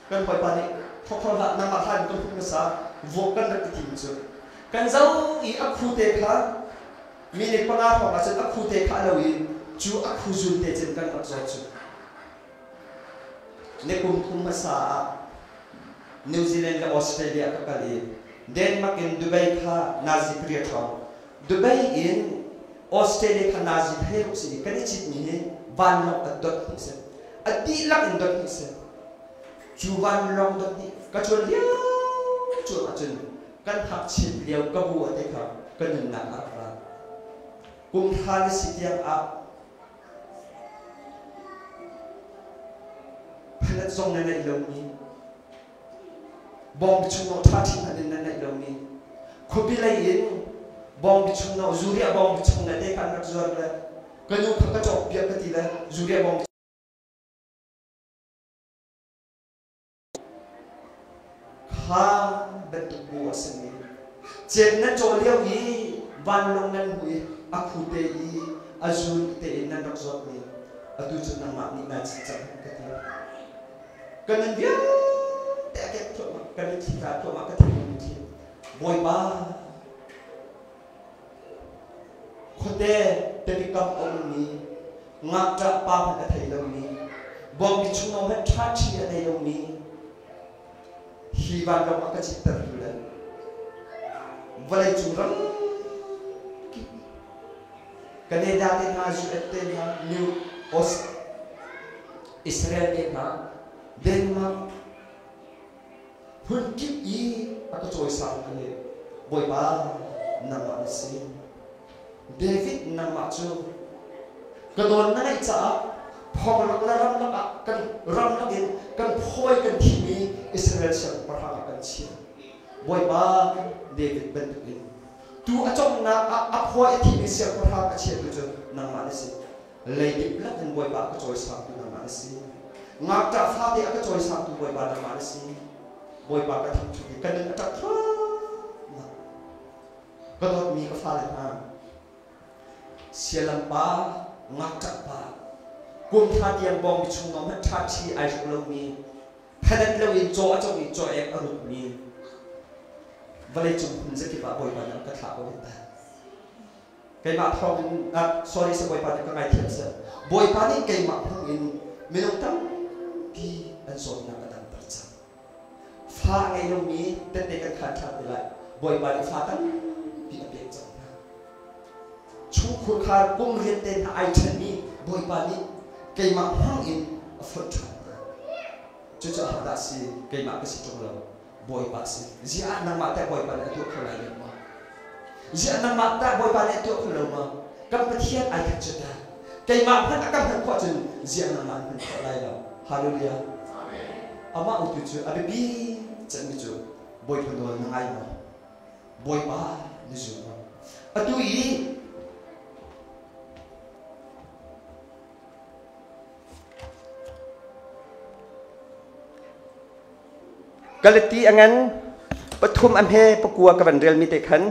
Kan hawipa nih thawkthawr hlah nangmah hlan kan hmuh hmasa vuak kan rak i tim cu. Kan zoh i a khu te kha minute panga hrawng ah cun a khu te kha a lo i cu a khu zul te cun kan rak zawt cu. Ni kum thum hmasa ah New Zealand le Australia ka kal i Denmark in Dubai kha nazi pariat hrawng, Dubai in Australia kha nazi thei ruk si i kan i citmi hi vanlawng a dot hnih si. A dihlak in dot hnih si. Cu vanlawng dot hnih ka cuan lio cuan ahcun kan hngakchiat lio ka bu a te kha ka nunnak a rak ra. Kum hra na si tiang ah Phanet zong na neih lomi, bawngbi chungno ṭhaṭhi hmanh in na neih lomi, khuapi lei in bawngbi chungno, zuriah bawngbi chung le te kha an rak zuar le ka nu kha ka cawk piak ka ti le zuriah bawngbi Kha bantuk bu a simi cep nan cawh lio i vanlawng nan hmuh i a khu te i a zun tein nan rak zawtmi atu cu nangmah nih naa cit cang ka ti. Ka nun vialte a kek thluahmah, ka mitthli tla thluahmah, ka thinlung mitthli. Bawipa, khuate tani kam a ummi ngakṭah pa hmanh a thei lomi bawngbi chungno hmanh ṭhaṭhi a nei lomi hi vanlawng a ka citter tu le vawleicung ram kip Canada te hna US te hna New Aus Israel te hna Denmark hmun kip i a ka cawisang tu le Bawipa nangmah na si David nangmah cu ka nawl na ngaih caah Thonglak le ramlak ah kan ramlak in kan phawi kan thimi Israel siangpahrang ah kan chiah. Bawipa David bantukin tu a cawmnak ah a phawi a thimi siangpahrang a chiatu cu nangmah na si. Leidip lak in Bawipa a ka cawisangtu nangmah na si. Ngakṭah fate a ka cawisangtu Bawipa nangmah na si. Bawipa ka thangṭhat i ka nun a ṭap thluahmah. Ka dawtmi ka fale hna, Sialam pa, ngakṭah pa, kum thla tiang bawngbi chung lawng hmanh ṭhaṭhi ai hruk lomi, phanet loin caw a cawng i caw ek a rutmi, vawleicung hmun zakip ah Bawipa nih a ka thlah ko hin ta. Keimah thawngin, sorry sa Bawipa nih ka ngaithiam seh. Bawipa nih keimah hmangin minung tampi an zawtnak a damter cang. Fa a ngei lomi tette kan khaan ṭhan te lai. Bawipa nih fa tampi a pek cang hna. Chungkhur khar kum riat te hna ai ṭhenmi Bawipa nih keimah hmang in a fonh ṭhan hna. Cucu ahodah si? Keimah ka si ṭung lo. Bawipa si. Ziah nangmah teh Bawipa nih a tuah kho lai lo maw? Ziah nangmah tah Bawipa nih a tuah kho lo maw? Kan Pathian ai khat cu ta. Keimah hmanh a ka hman khawh cun ziah nangmah an hman khawh lai lo. Hallelujah. Amah utu cu a biapi cemmi cu Bawipa nawl na ngai maw? Bawipa na zum maw? Atu i Galati a ngan pathum a hme pakua ka van relmi te khan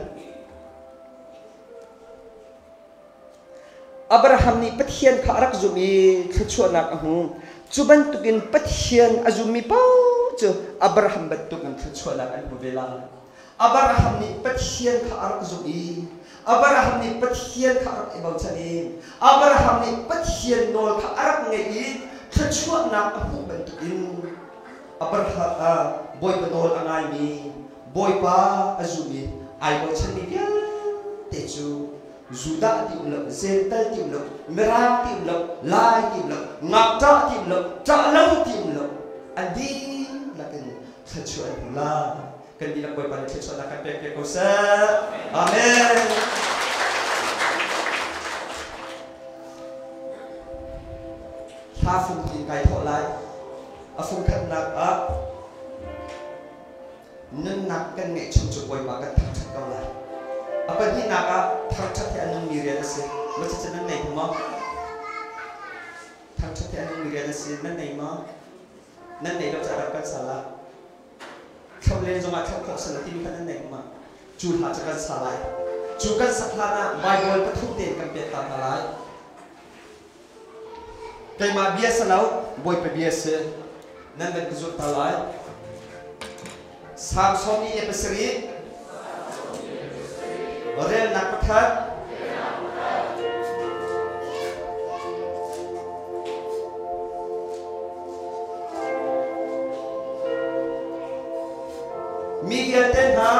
Abraham nih Pathian kha a rak zumh i thluachuahnak a hmu. Cu bantukin Pathian a zummi paoh cu Abraham bantukin thluachuahnak an hmu ve lai. Abraham nih Pathian kha a rak zumh i Abraham nih Pathian kha a rak i bochan i Abraham nih Pathian nawl kha a rak ngaih i thluachuahnak a hmuh bantukin Abraham Bawipa nawl a ngaimi Bawipa a zum i ai bochanmi vialte cu Judah ti um lo, Zental ti um lo, Mirang ti um lo, Lai ti um lo, ngakṭah ti um lo, ṭah lo ti um lo, an dihlak in thluachuah an hmu lai. Kan dihlak Bawipa nih thluachuahnak kan pek piak ko seh. Amen. Hla fung in kai thawh lai. A fung khatnak ah Nunnak kan ngeih chung cu Bawipa kan thangṭhat ko lai. A pahnihnak ah thangṭhat hi a nungmi rian a si. Maw cucu nan nei maw? Thangṭhat hi a nungmi rian a si. Nan nei maw? Nan neih lo caah kan sa lai. Thlo len zongah thlo khawh sal timi kha nan nei maw? Cu hla cu kan sa lai. Cu kan sak hlan ah Bible pathum tein kan pek ta hna lai. Keimah bia si lo, Bawipa bia si. Nan van ka zulh ta lai. Salm 47, relnak pakhat. Mi vialte hna,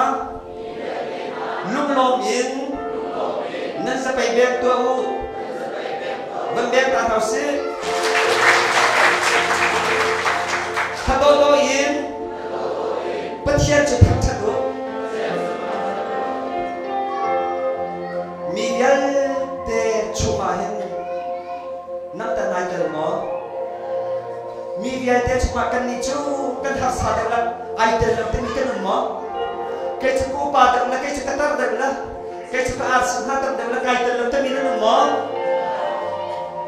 lunglawm in nan zapei beng tuah u. Van beng ta hna usih. Thadawdaw in Pathian cu thangṭhat u. Mi vialte chungah hin nangtah nai tel maw? Mi vialte chungah kannih cu kan harsa deuh la ai tel lo timi kan um maw? Kei cu ka upa deuh la, kei cu ka tar deuh la, kei cu ka arsi hna tam deuh la kai tel lo timi nan um maw?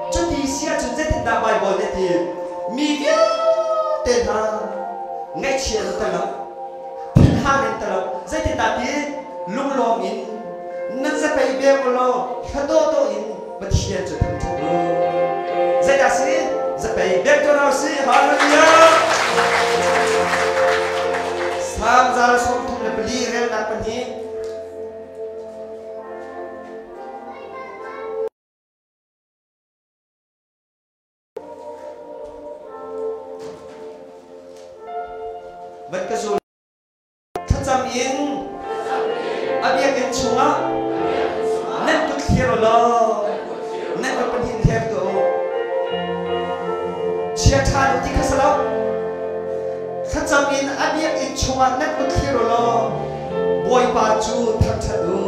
Cuti si ahcun zeitindah Baibal nih a ti? Mi vialte hna ngaihchia in tel lo, thinhang in tel lo, zeitindah ti lunglawm in nan zapei beng u law hla dawhdawh in Pathian cu thangṭhat u. Zeidah si? Zapei beng tuah hna usih. Hallelujah! Salm 134 relnak pahnih. Van ka zul. Thlacam in a biakinn chungah nan kut thlir u law nan kut pahnih thler tuah u. Chia ṭha u ti kha si lo. Thlacam in a biakinn chungah nan kut thlir u law Bawipa cu thangṭhat u.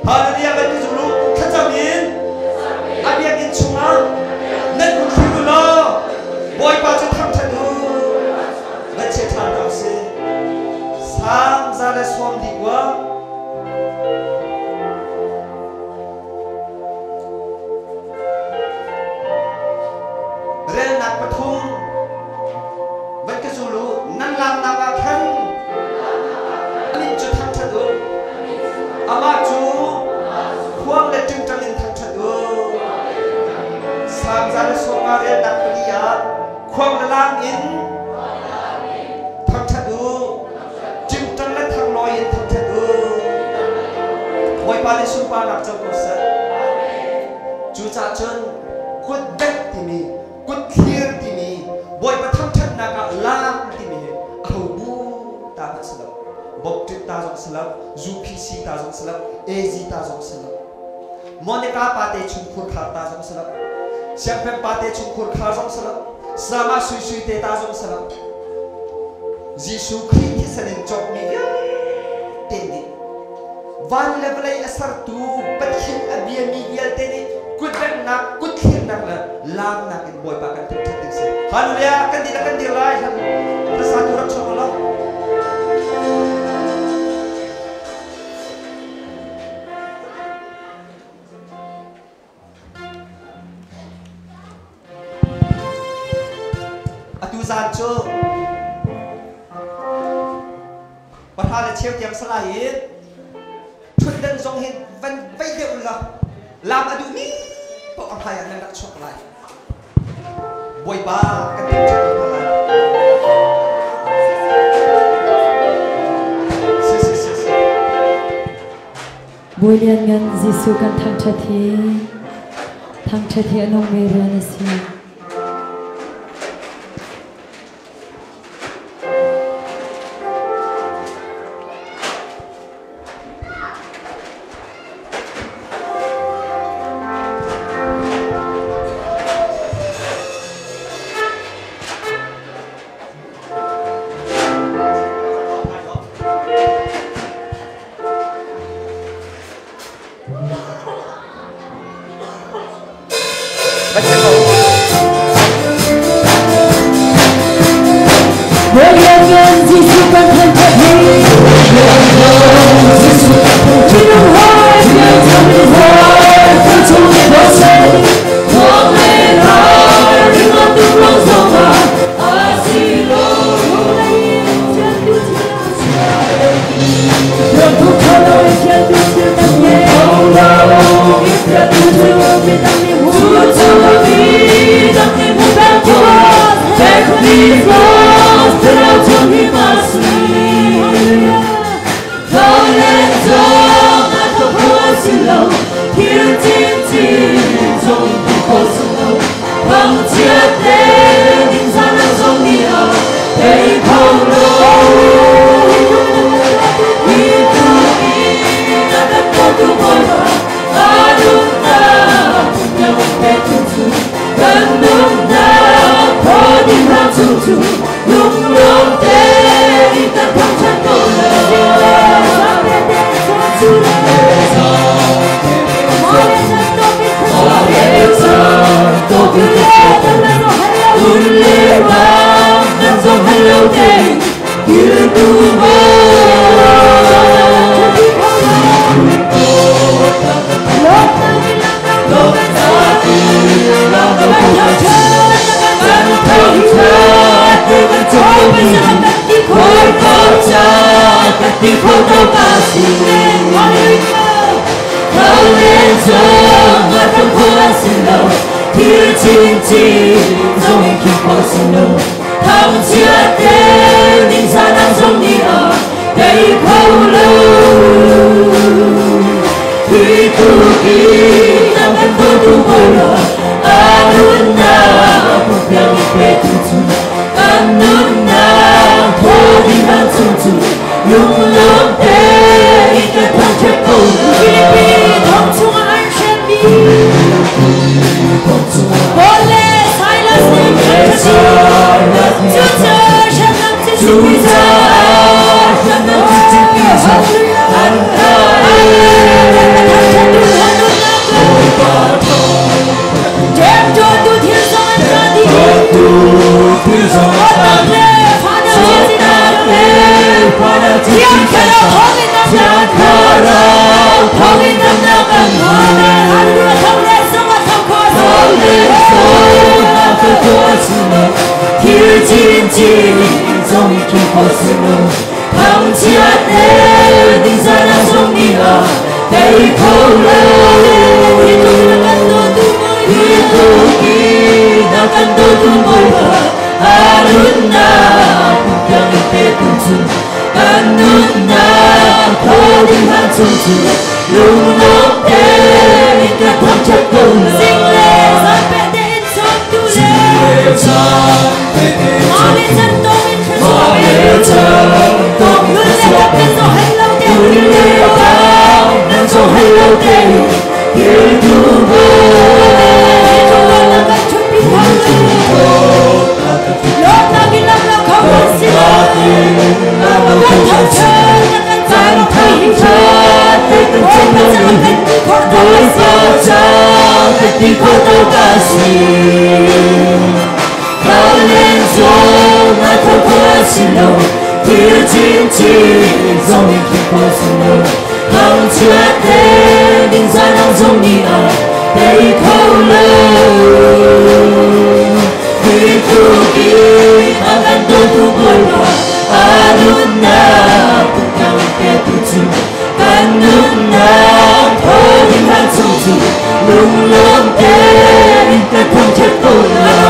Hallelujah kan ti zul u. Thlacam in a biakinn chungah nan kut thlir u. Khuang le lam in thangṭhat u. Ṭingṭang le thanglawi in thangṭhat u. Bawipa nih sunparnak co ko seh. Cucaah cun kut bengh timi, kut thlir timi, Bawipa thangṭhatnak ah lam timi hi aho bu ta hmanh si lo. Baptist ta zong si lo, UPC ta zong si lo, AZ ta zong si lo. Monica pate chungkhur khar ta zong si lo. Siangpem pate chungkhur khar zong si lo. Sama Sui Sui te ta zong si lo. Jesuh Khrih thisen in cawkmi vialte nih van le vawlei a sertu Pathian a biami vialte nih kutbenghnak, kutthlirnak le laamnak in Bawipa kan thangṭhat ding si. Hallelujah! Kan dihlak kan dir lai. Hlasa tu rak chuak law. Atu zan cu pahra le cheu tiang salai i ṭhutdan zong hi van vei deuh la lam a duhmi paoh a hmai ah nan rak chuak lai. Bawipa kan thangṭhat ko hna lai. Si si si si. Bawi Lianngan Jesuh kan thangṭhat hi thangṭhat hi a nungmi rian a si. Bawipa ca ka ti kho ko ka si. Kalen zong a tho kho si lo, thil chinchin zong in khi kho si lo. Thangchiat le ningzah zong nih a tei kho lo. Hi tluk in a kan dawtu Bawipa, a nunnak kan petu cu kan nunnak thawng hlan chung cu lunglawm tein kan thangṭhat ko lai.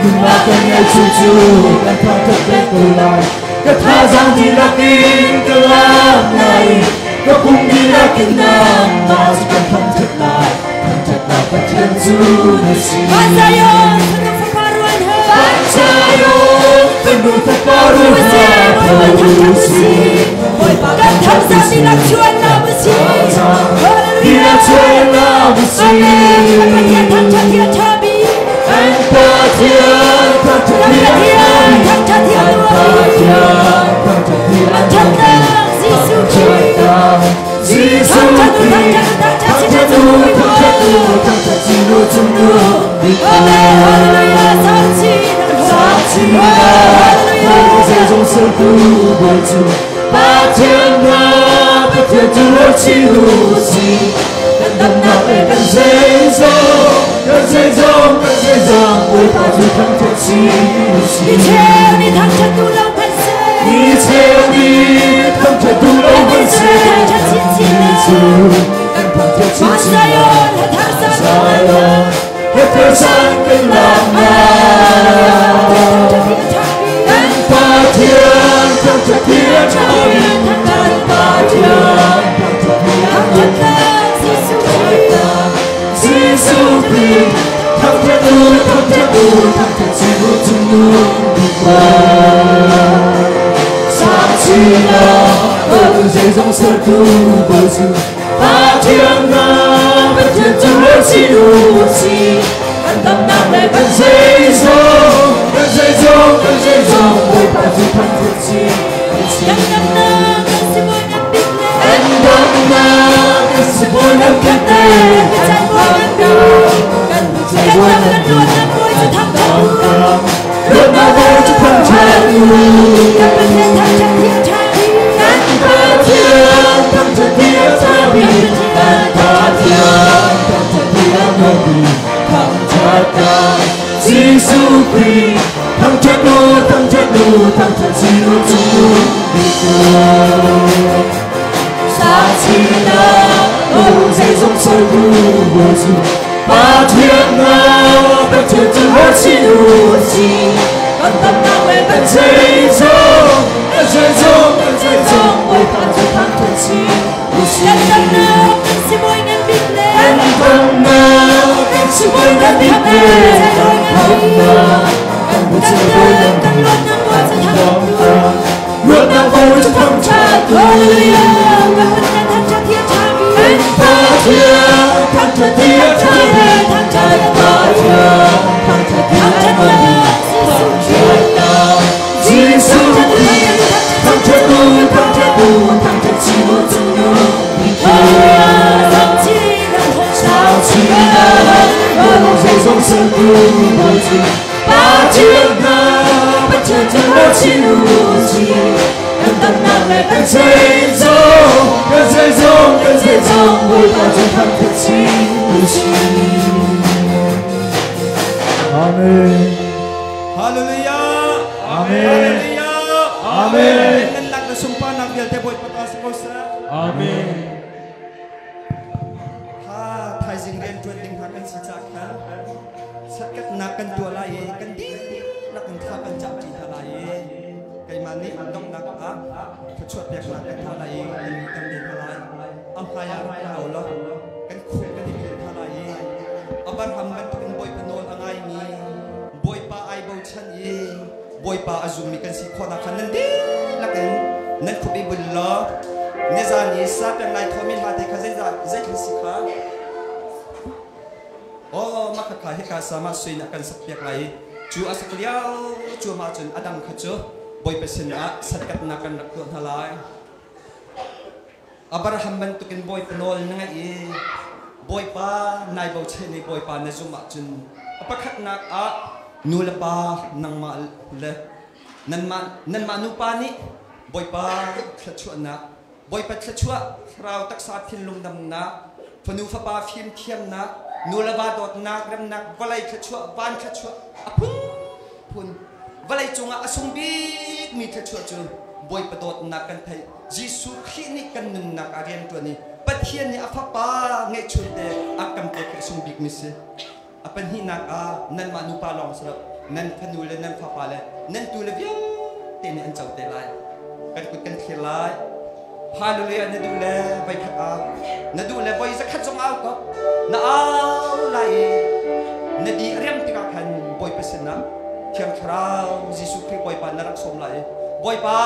Nunnak kan ngeih cu cu kan thangṭhat peng ko lai. Ka thazaang dihlak in ka lam lai, ka pum dihlak in nangmah cu kan thangṭhat lai. Thangṭhatnak Pathian cu na si. Van Zion, fanu fapa rual he. Van Zion, fanu fapa rual he. Bawipa thangṭhat u sih. Bawipa Kan thangzang dihlak chuan lam u sih. Dihlak chuan lam u sih. Amen. Kan Pathian thangṭhat hi a ṭha bik. Kan Pathian thangṭhat Kan hi a ṭha Pathian bik. thangṭhat hi a Kan nuam bik. Pathian thangṭhat hi a A nuam bik. ṭhatnak Jesuh Khrih. Jesuh Thangṭhat u, Khrih. thangṭhat u, thangṭhat Thangṭhat sin u, u, thangṭhat u, thangṭhat sin u, cungnung bik. Amen. Hallelujah. Sangchin an hawng. Sangchin an zeizong sertu Bawi cu Pathian hna, Pathian cu ruahchih u sih. Kan damnak le kan zeizong, kan zeizong, kan zeizong, Bawipa cu thangṭhat si u sih. Mi cheu nih thangṭhat duh lo hmanh seh. Mi cheu nih thangṭhat duh lo hmanh seh. Thangṭhat chinchin Mi lai. cu kan thangṭhat Van chinchin lai. Zion, he thangzang Zion, he thangzang kan lam lai. Thangṭhat hi a ṭha bik. Kan Pathian thangṭhat hi a ṭha bik. Kan Pathian thangṭhat hi a nuam bik. Thangṭhatnak Jesuh Khrih. Jesuh Khrih, thangṭhat u, thangṭhat u, thangṭhat sin u, cungnung bik pa. Sakchinak, Bawi zeizong sertu Bawi cu Pathian hna, Pathian cu ruahchin u sih. Kan damnak le kan zeizong, kan zeizong, kan zeizong, Bawipa cu thangṭhat si u sih. Kan damnak kan sibawi ngan bik le. Kan damnak kan sibawi ngan bik le. Kan bawi ngan bik. Kan Kan dam kan luatnak Bawi cu thangṭhat u. Luatnak Bawi cu thangṭhat u. Kan Pathian thangṭhat hi a ṭha bik. Kan Pathian thangṭhat hi a ṭha bik. Kan Pathian thangṭhat hi a nuam bik. Thangṭhatnak Jesuh Khrih, thangṭhat u, thangṭhat u, thangṭhat sin u, cungnung bik u. Sakchinak, Bawi zeizong sertu Bawi cu Pathian hna, Pathian cu ruahchin u sih. Kan damnak le kan zeizong, kan zeizong, kan zeizong, Bawipa cu thangṭhat si u sih. Kan damnak kan sibawi ngan bik le. Kan damnak, kan sibawi ngan bik le. Kan damnak, kan Kan sibawi dam ngan kan bik. luatnak Bawi cu thangṭhat u. Luatnak Bawi cu thangṭhat u. Hallelujah. Kan Pathian thangṭhat hi a ṭha bik. Kan Pathian thangṭhat hi a ṭha bik. Thangṭhat Kan hi a nuam bik. Pathian thangṭhat hi a nuam bik. Thangṭhatnak Jesuh Khrih. Jesuh Khrih, thangṭhat u, thangṭhat u, thangṭhat sin u, cungnung bik u. Sangchin an hawng. Sakchinak, Bawi zeizong sertu Bawi cu Pathian hna, Pathian cu ruahchin u sih. Kan damnak le kan zeizong, kan zeizong, kan zeizong, Bawipa cu thangṭhat si u sih. Amen. Hallelujah. Amen. Hallelujah. Amen. Nan lak na sunparnak vialte Bawipa ta si ko seh. Amen. Ha thaizing rian ṭuan ding hna kan si caah khan satkatnak kan tuah lai i kan dihlak in thla kan cah ṭi hna lai i keimah nih donghnak ah thluachuah peknak kan tuah lai i kan kan len hna lai. A hmai ah rak ra u law kan khuk kan i bil hna lai i Abraham bantukin Bawipa nawl a ngaimi Bawipa ai bochan i Bawipa a zummi kan si khawhnak khan nan dihlak in nan khup i bul law nizan i sa peng lai thawmi hla te kha zeizah zeithil si kha Oh, mah khakha hika sama sui na kan sak piak lai i cu a sak lio cu ma cun a dang kha cu Bawipa sin ah satkatnak kan rak tuah hna lai. Abraham bantukin Bawipa nawl na ngaih i Bawipa nai bochan i Bawipa na zumh ahcun a pakhatnak ah nu le pa nangmah le nanmah nupa nih Bawipa thluachuahnak, Bawipa thluachuah, thlarau taksa thinlung damnak, fanu fapa fimthiamnak, nu le va dawtnak, remnak, vawlei thluachuah, van thluachuah, a phunphun vawlei cungah a sung bikmi thluachuah cu Bawipa dawtnak kan theih. Jesuh Khrih nih kan nunnak ah rian ṭuan i Pathian nih a fapa ngeihchunte a kan pek hi a sung bikmi si. A pahnihnak ah nanmah nupa lawng si lo. Nan fanu le nan fapa le nan tu le vialte nih an co te lai. Kan kut kan thlir lai. Hallelujah na duh le voi khat au. Na duh le voi zakhat zong au ko. Na au lai i na di a riam tikah khan Bawipa sinah Thiang Thlarau Jesuh Khrih Bawipa na rak sawm lai i Bawipa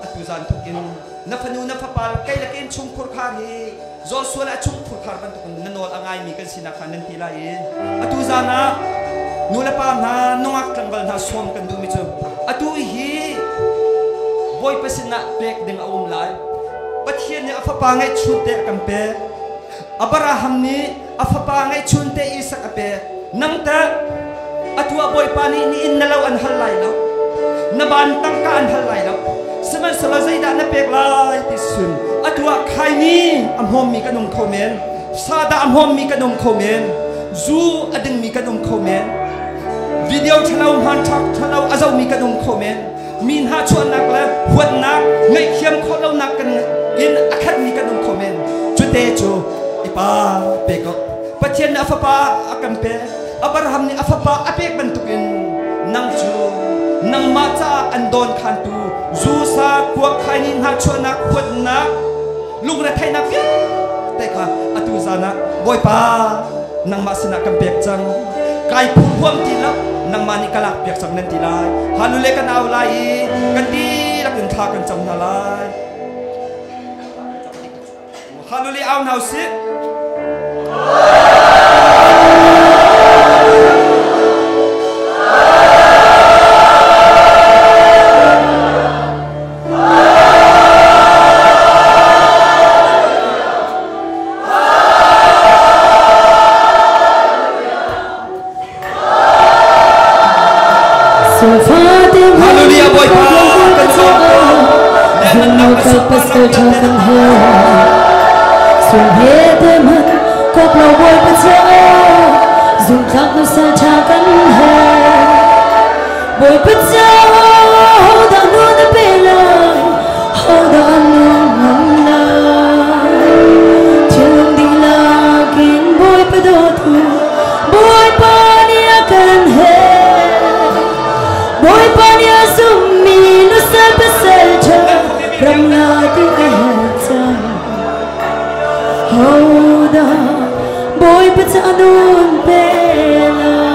atu zan thawk in na fanu na fapa kei le ke in chungkhur khar hi Joshua le a chungkhur khar bantukin na nawl a ngaimi kan sinak kha nan ti lai i atu zan ah nu le pa hna nungak tlangval hna sawm kan duhmi cu atu hi Bawipa sinah pek ding a um lai. Pathian nih a fapa ngeihchun te a kan pek. Abraham nih a fapa ngeihchun te Isak a pek. Nang teh atu ah Bawipa nih ni inn na lo an hal lai lo. Na ban tangka an hal lai lo. Sihmanhsehlaw zeidah na pek lai ti sun. Atu ah khaini a hmawmmi kan um kho men. Sada a hmawmmi kan um kho men. Zu a dingmi kan um kho men. Video ṭhalo hmanthlak ṭhalo a zohmi kan um kho men. Mi hna chuahnak le huatnak ngaihthiam khawh lonak kan in a khatmi kan um kho men. Cute cu i pa pe ko. Pathian nih a fapa a kan pek. Abraham nih a fapa a pek bantukin nang cu nangmah caah an dawn khantu zu sa kuak khaini hna chuahnak huatnak lungretheihnak vialte kha atu zan ah Bawipa nangmah sinah kan pek cang kai phur huam ti lo nangmah nih ka lak piak cang nan ti lai halule kan au lai i kan dihlak in thla kan cam hna lai halule au hna usih. Hallelujah Bawipa kan sawm ko. Bawipa caah hodah nun a pe lai, hodah nung ngam lai. Thinlung dihlak in Bawipa dawtu, Bawipa nih a kan he. Bawipa nih a zummi nusal pasal ṭha, ram nga ti a herh cang. Hodah Bawipa caah nun pe lai.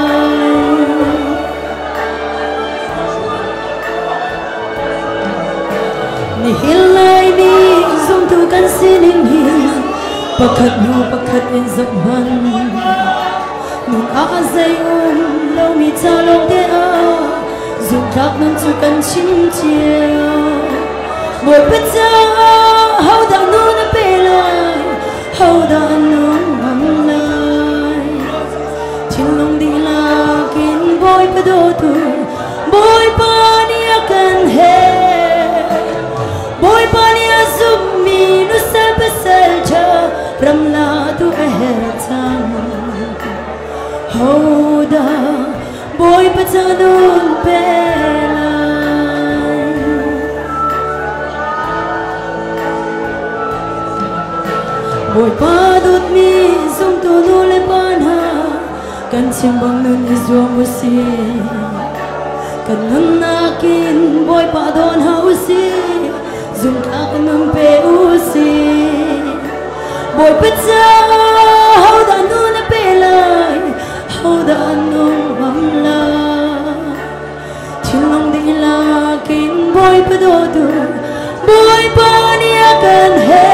Nihin lai ni zumtu kan sining hi pakhat hnu pakhat in zoh hmanh. Nun ah zei um lomi ca lawng te ah zumhtlak nun cu kan chim cio. Bawipa caah hodah nun a pe lai, hodah nung ngam lai. Thinlung dihlak in Bawipa dawtu, Bawipa nih a kan he. Bawipa nih a zummi nusal pasal ṭha ramla tu a herh cang. Hodah Bawipa ca nun pe lai. Bawipa dawtmi zumtu nu le pa hna kan chim bang nun i zuam u sih. Kan nunnak in Bawipa dawn hna u sih, zumhtlak nun pe u sih. Bawipa caah hodah nun a pe lai, hodah nung ngam lai. Thinlung dihlak in Bawipa dawtu, Bawipa nih a kan he.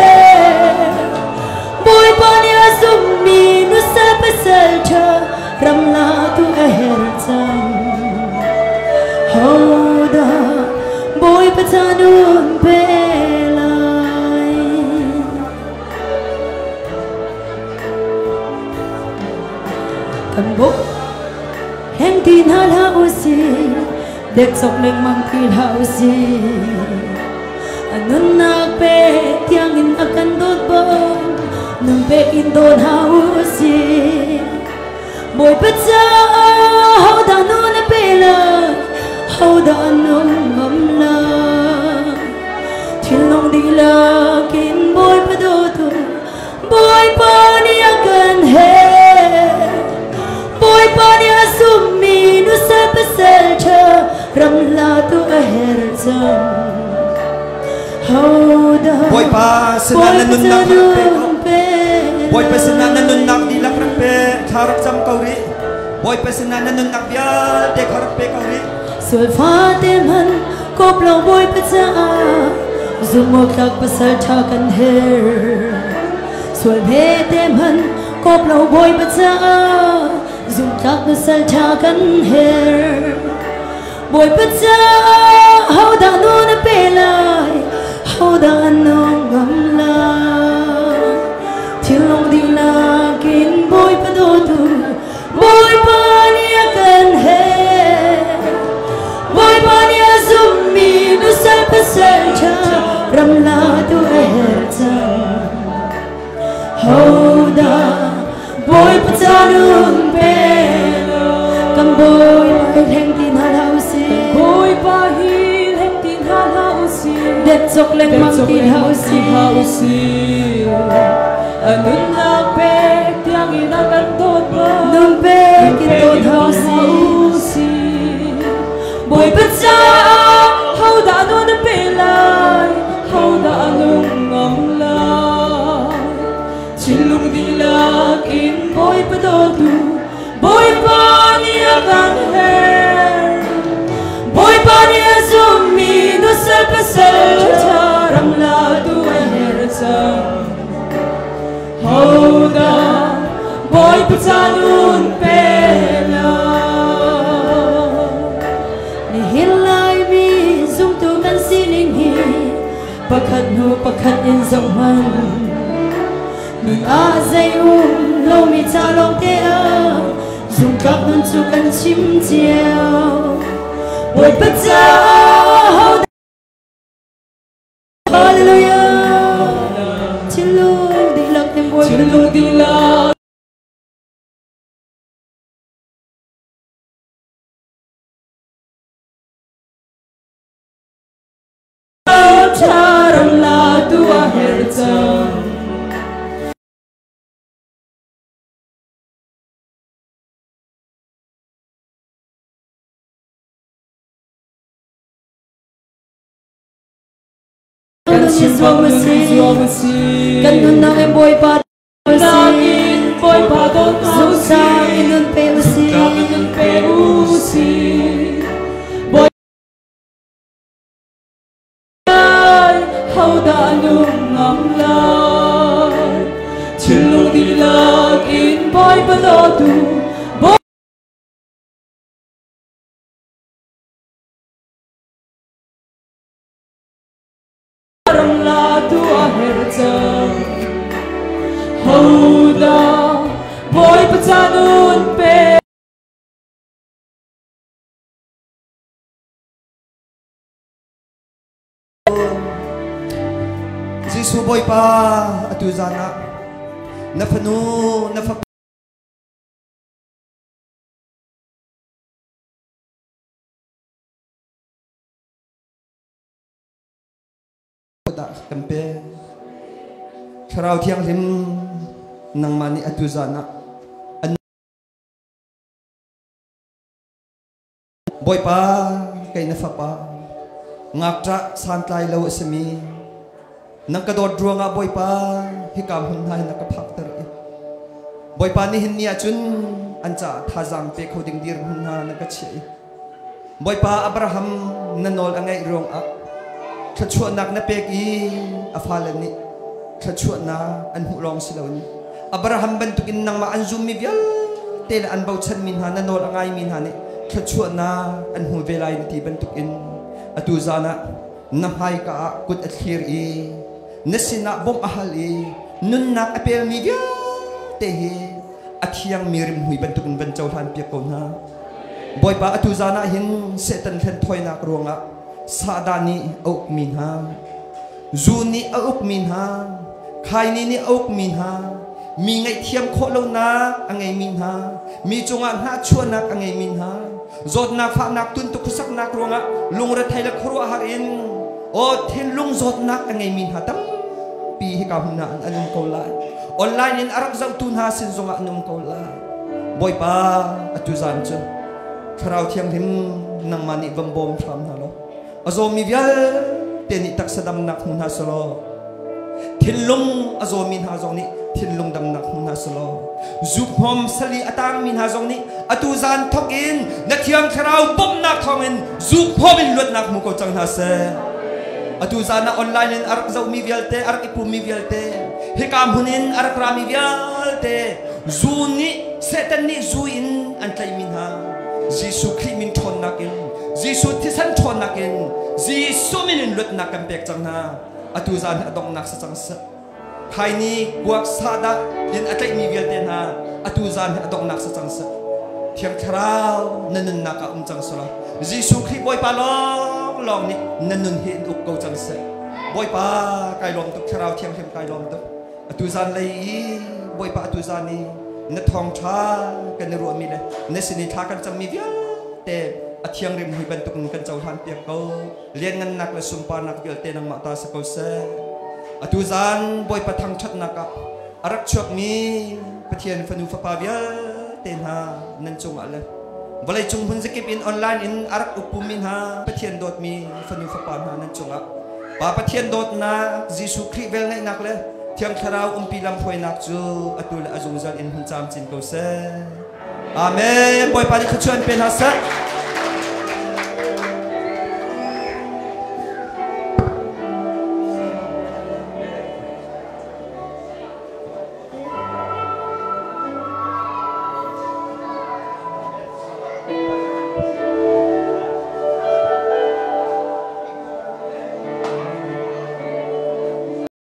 Bawipa nih a zummi nusal pasal ṭha ramla tu a herh cang. Hodah Bawipa ca nun pe lai. Kan buk heng ti hna hlah u sih, dek cok lengmang ti hlah u sih. A nunnak pe tiangin a kan dawt bang, nun pe in daw hna u sih. Bawipa caah hodah nun a pe lai, hodah nung ngam lai. Thinlung dihlak in Bawipa dawtu, Bawipa nih a kan he. Bawipa nih a zummi nusal pasal ram la tu a her cang hodah Bawipa sinah na nunnak rak pe ko. Bawipa sinah na nunnak dihlak rak pe. Thla rak cam ko rih. Bawipa sinah na nunnak vialte kha rak pe ko rih. Sual fate man kop lo Bawipa caah zumawk tlak pasal tha kan her. Sual te man kop lo Bawipa caah zumtlak pasal tha kan her. Bawipa caah hodah nun a pe lai, hodah an nung ngam lai. Thinlung dihlak in Bawipa dawtu, Bawipa nih a kan her. Bawipa nih a zummi nusal pasal ṭha ram la tu a her cang. Hodah Bawipa ca nun pe kan Bawipa hi hleng ti hna hlah usih. Bawipa hi hleng ti hna hlah usih. Det cawk lengmang ti hlah usih. A nunnak pek tiangin a kan dawt bang. Nun pek in dawt hna usih. Bawipa caah hodah nun a pe lai, hodah a nung ngam lai. Thinlung dihlak in Bawipa dawtu, Bawipa nih a kan her. Bawipa nih a zummi nusal pasal ṭha ram la tu a her cang. Hodah Bawipa ca nun pe lai. Nihin Laimi zumtu kan sining hi pakhat hnu pakhat in zoh hmanh. Nun ah zei um lomi ca lawng te ah zumtlak nun cu kan chim cio. Bawipa caah hodah Hallelujah. Thinlung dihlak in Bawipa Thinlung dihlak ram la tu a her cang. Kan chim bang nun zuam a si. Kan nunnak in Bawipa Nunnak in Bawipa dawt hna Zungzal usih. in nun pe usih. Zungzal in nun pe usih. Bawipa hodah nung ngam lai. Thinlung dihlak in Bawipa dawtu, Ram la tu a her cang. Hodah Bawipa ca nun pe. Jesuh Bawipa atu zan ah na fanu na fapa dah kan pe. Thlarau Thianghlim nangmah nih atu zan ah an Bawipa kei na fapa ngakṭah santlai lo a simi nang ka dawt ruangah Bawipa hika hmun hna hin na ka phakter i Bawipa nihin ni ahcun an caah thazaang pe kho ding dirhmun hna na ka chiah i Bawipa Abraham na nawl a ngaih ruangah thluachuahnak na pek i a fale nih thluachuahnak an hmuh lawng si loin Abraham bantukin nangmah an zummi vialte le an bochanmi hna na nawl a ngaimi hna nih thluachuahnak an hmu ve lai na ti bantukin atu zan ah na hmaika ah kut a thlir i na sinah bawmh a hal i nunnak a pelmi vialte hi a thiangmi rimhmui bantukin van cohlan piak ko hna. Bawipa atu zan ah hin Satan hlenthawinak ruangah sahdah nih a ukmi hna, zu nih a ukmi hna, khaini nih a ukmi hna, mi ngaihthiam khawh lonak a ngeimi hna, mi cungah hnahchuahnak a ngeimi hna, zawtnak fahnak tuntuk khuasaknak ruangah lungrethei le khuaruahhar in aw thinlung zawtnak a ngeimi hna tampi hika hmun ah an um ko lai. Online in a rak zohtu hna sin zongah an um ko lai. Bawipa atu zan cu Thlarau Thianghlim Nangmah nih van bawm hram hna law a zawmi vialte nih taksa damnak hmu hna selaw, thinlung a zawmi hna zong nih thinlung damnak hmu hna selaw, zukhmawm sali a tangmi hna zong nih atu zan thawk in na Thiang Thlarau bawmhnak thawngin zukhmawm in luatnak hmu ko cang hna seh. Atu zan ah online in a rak zohmi vialte, a rak i pummi vialte, hika hmun in a rak rami vialte, zu nih, Satan nih zu in an tlaihmi hna, Jesuh Khrih min ṭhawnnak in, Jesuh thisen ṭhawnnak in, Jesuh min in luatnak kan pek cang hna. Atu zan hi a donghnak si cang seh. Khaini kuak sahdah in a tlaihmi vialte hna, atu zan hi a donghnak si cang seh. Thiang Thlarau na nunnak ah um cang selaw, Jesuh Khrih Bawipa lawnglawng nih na nun hi in uk ko cang seh. Bawipa kai lawm tuk, Thlarau Thianghlim kai lawm tuk. Atu zan lei i Bawipa, atu zan i na thawngṭha kan i ruahmi le na sin i thla kan cammi vialte a thiangrim hui bantuk in kan cohlan piak ko. Lianngannak le sunparnak vialte nangmah ta si ko seh. Atu zan Bawipa thangṭhatnak ah a rak chuakmi Pathian fanu fapa vialte hna nan cungah le vawleicung hmun zakip in online in a rak uppumi hna Pathian dawtmi fanu fapa hna nan cungah Pa Pathian dawtnak, Jesuh Khrih velngeihnak le Thiang Thlarau umpi lamhruainak cu atu le a zungzal in hun camcin ko seh. Amen. Bawipa nih thluachuah in pe hna seh.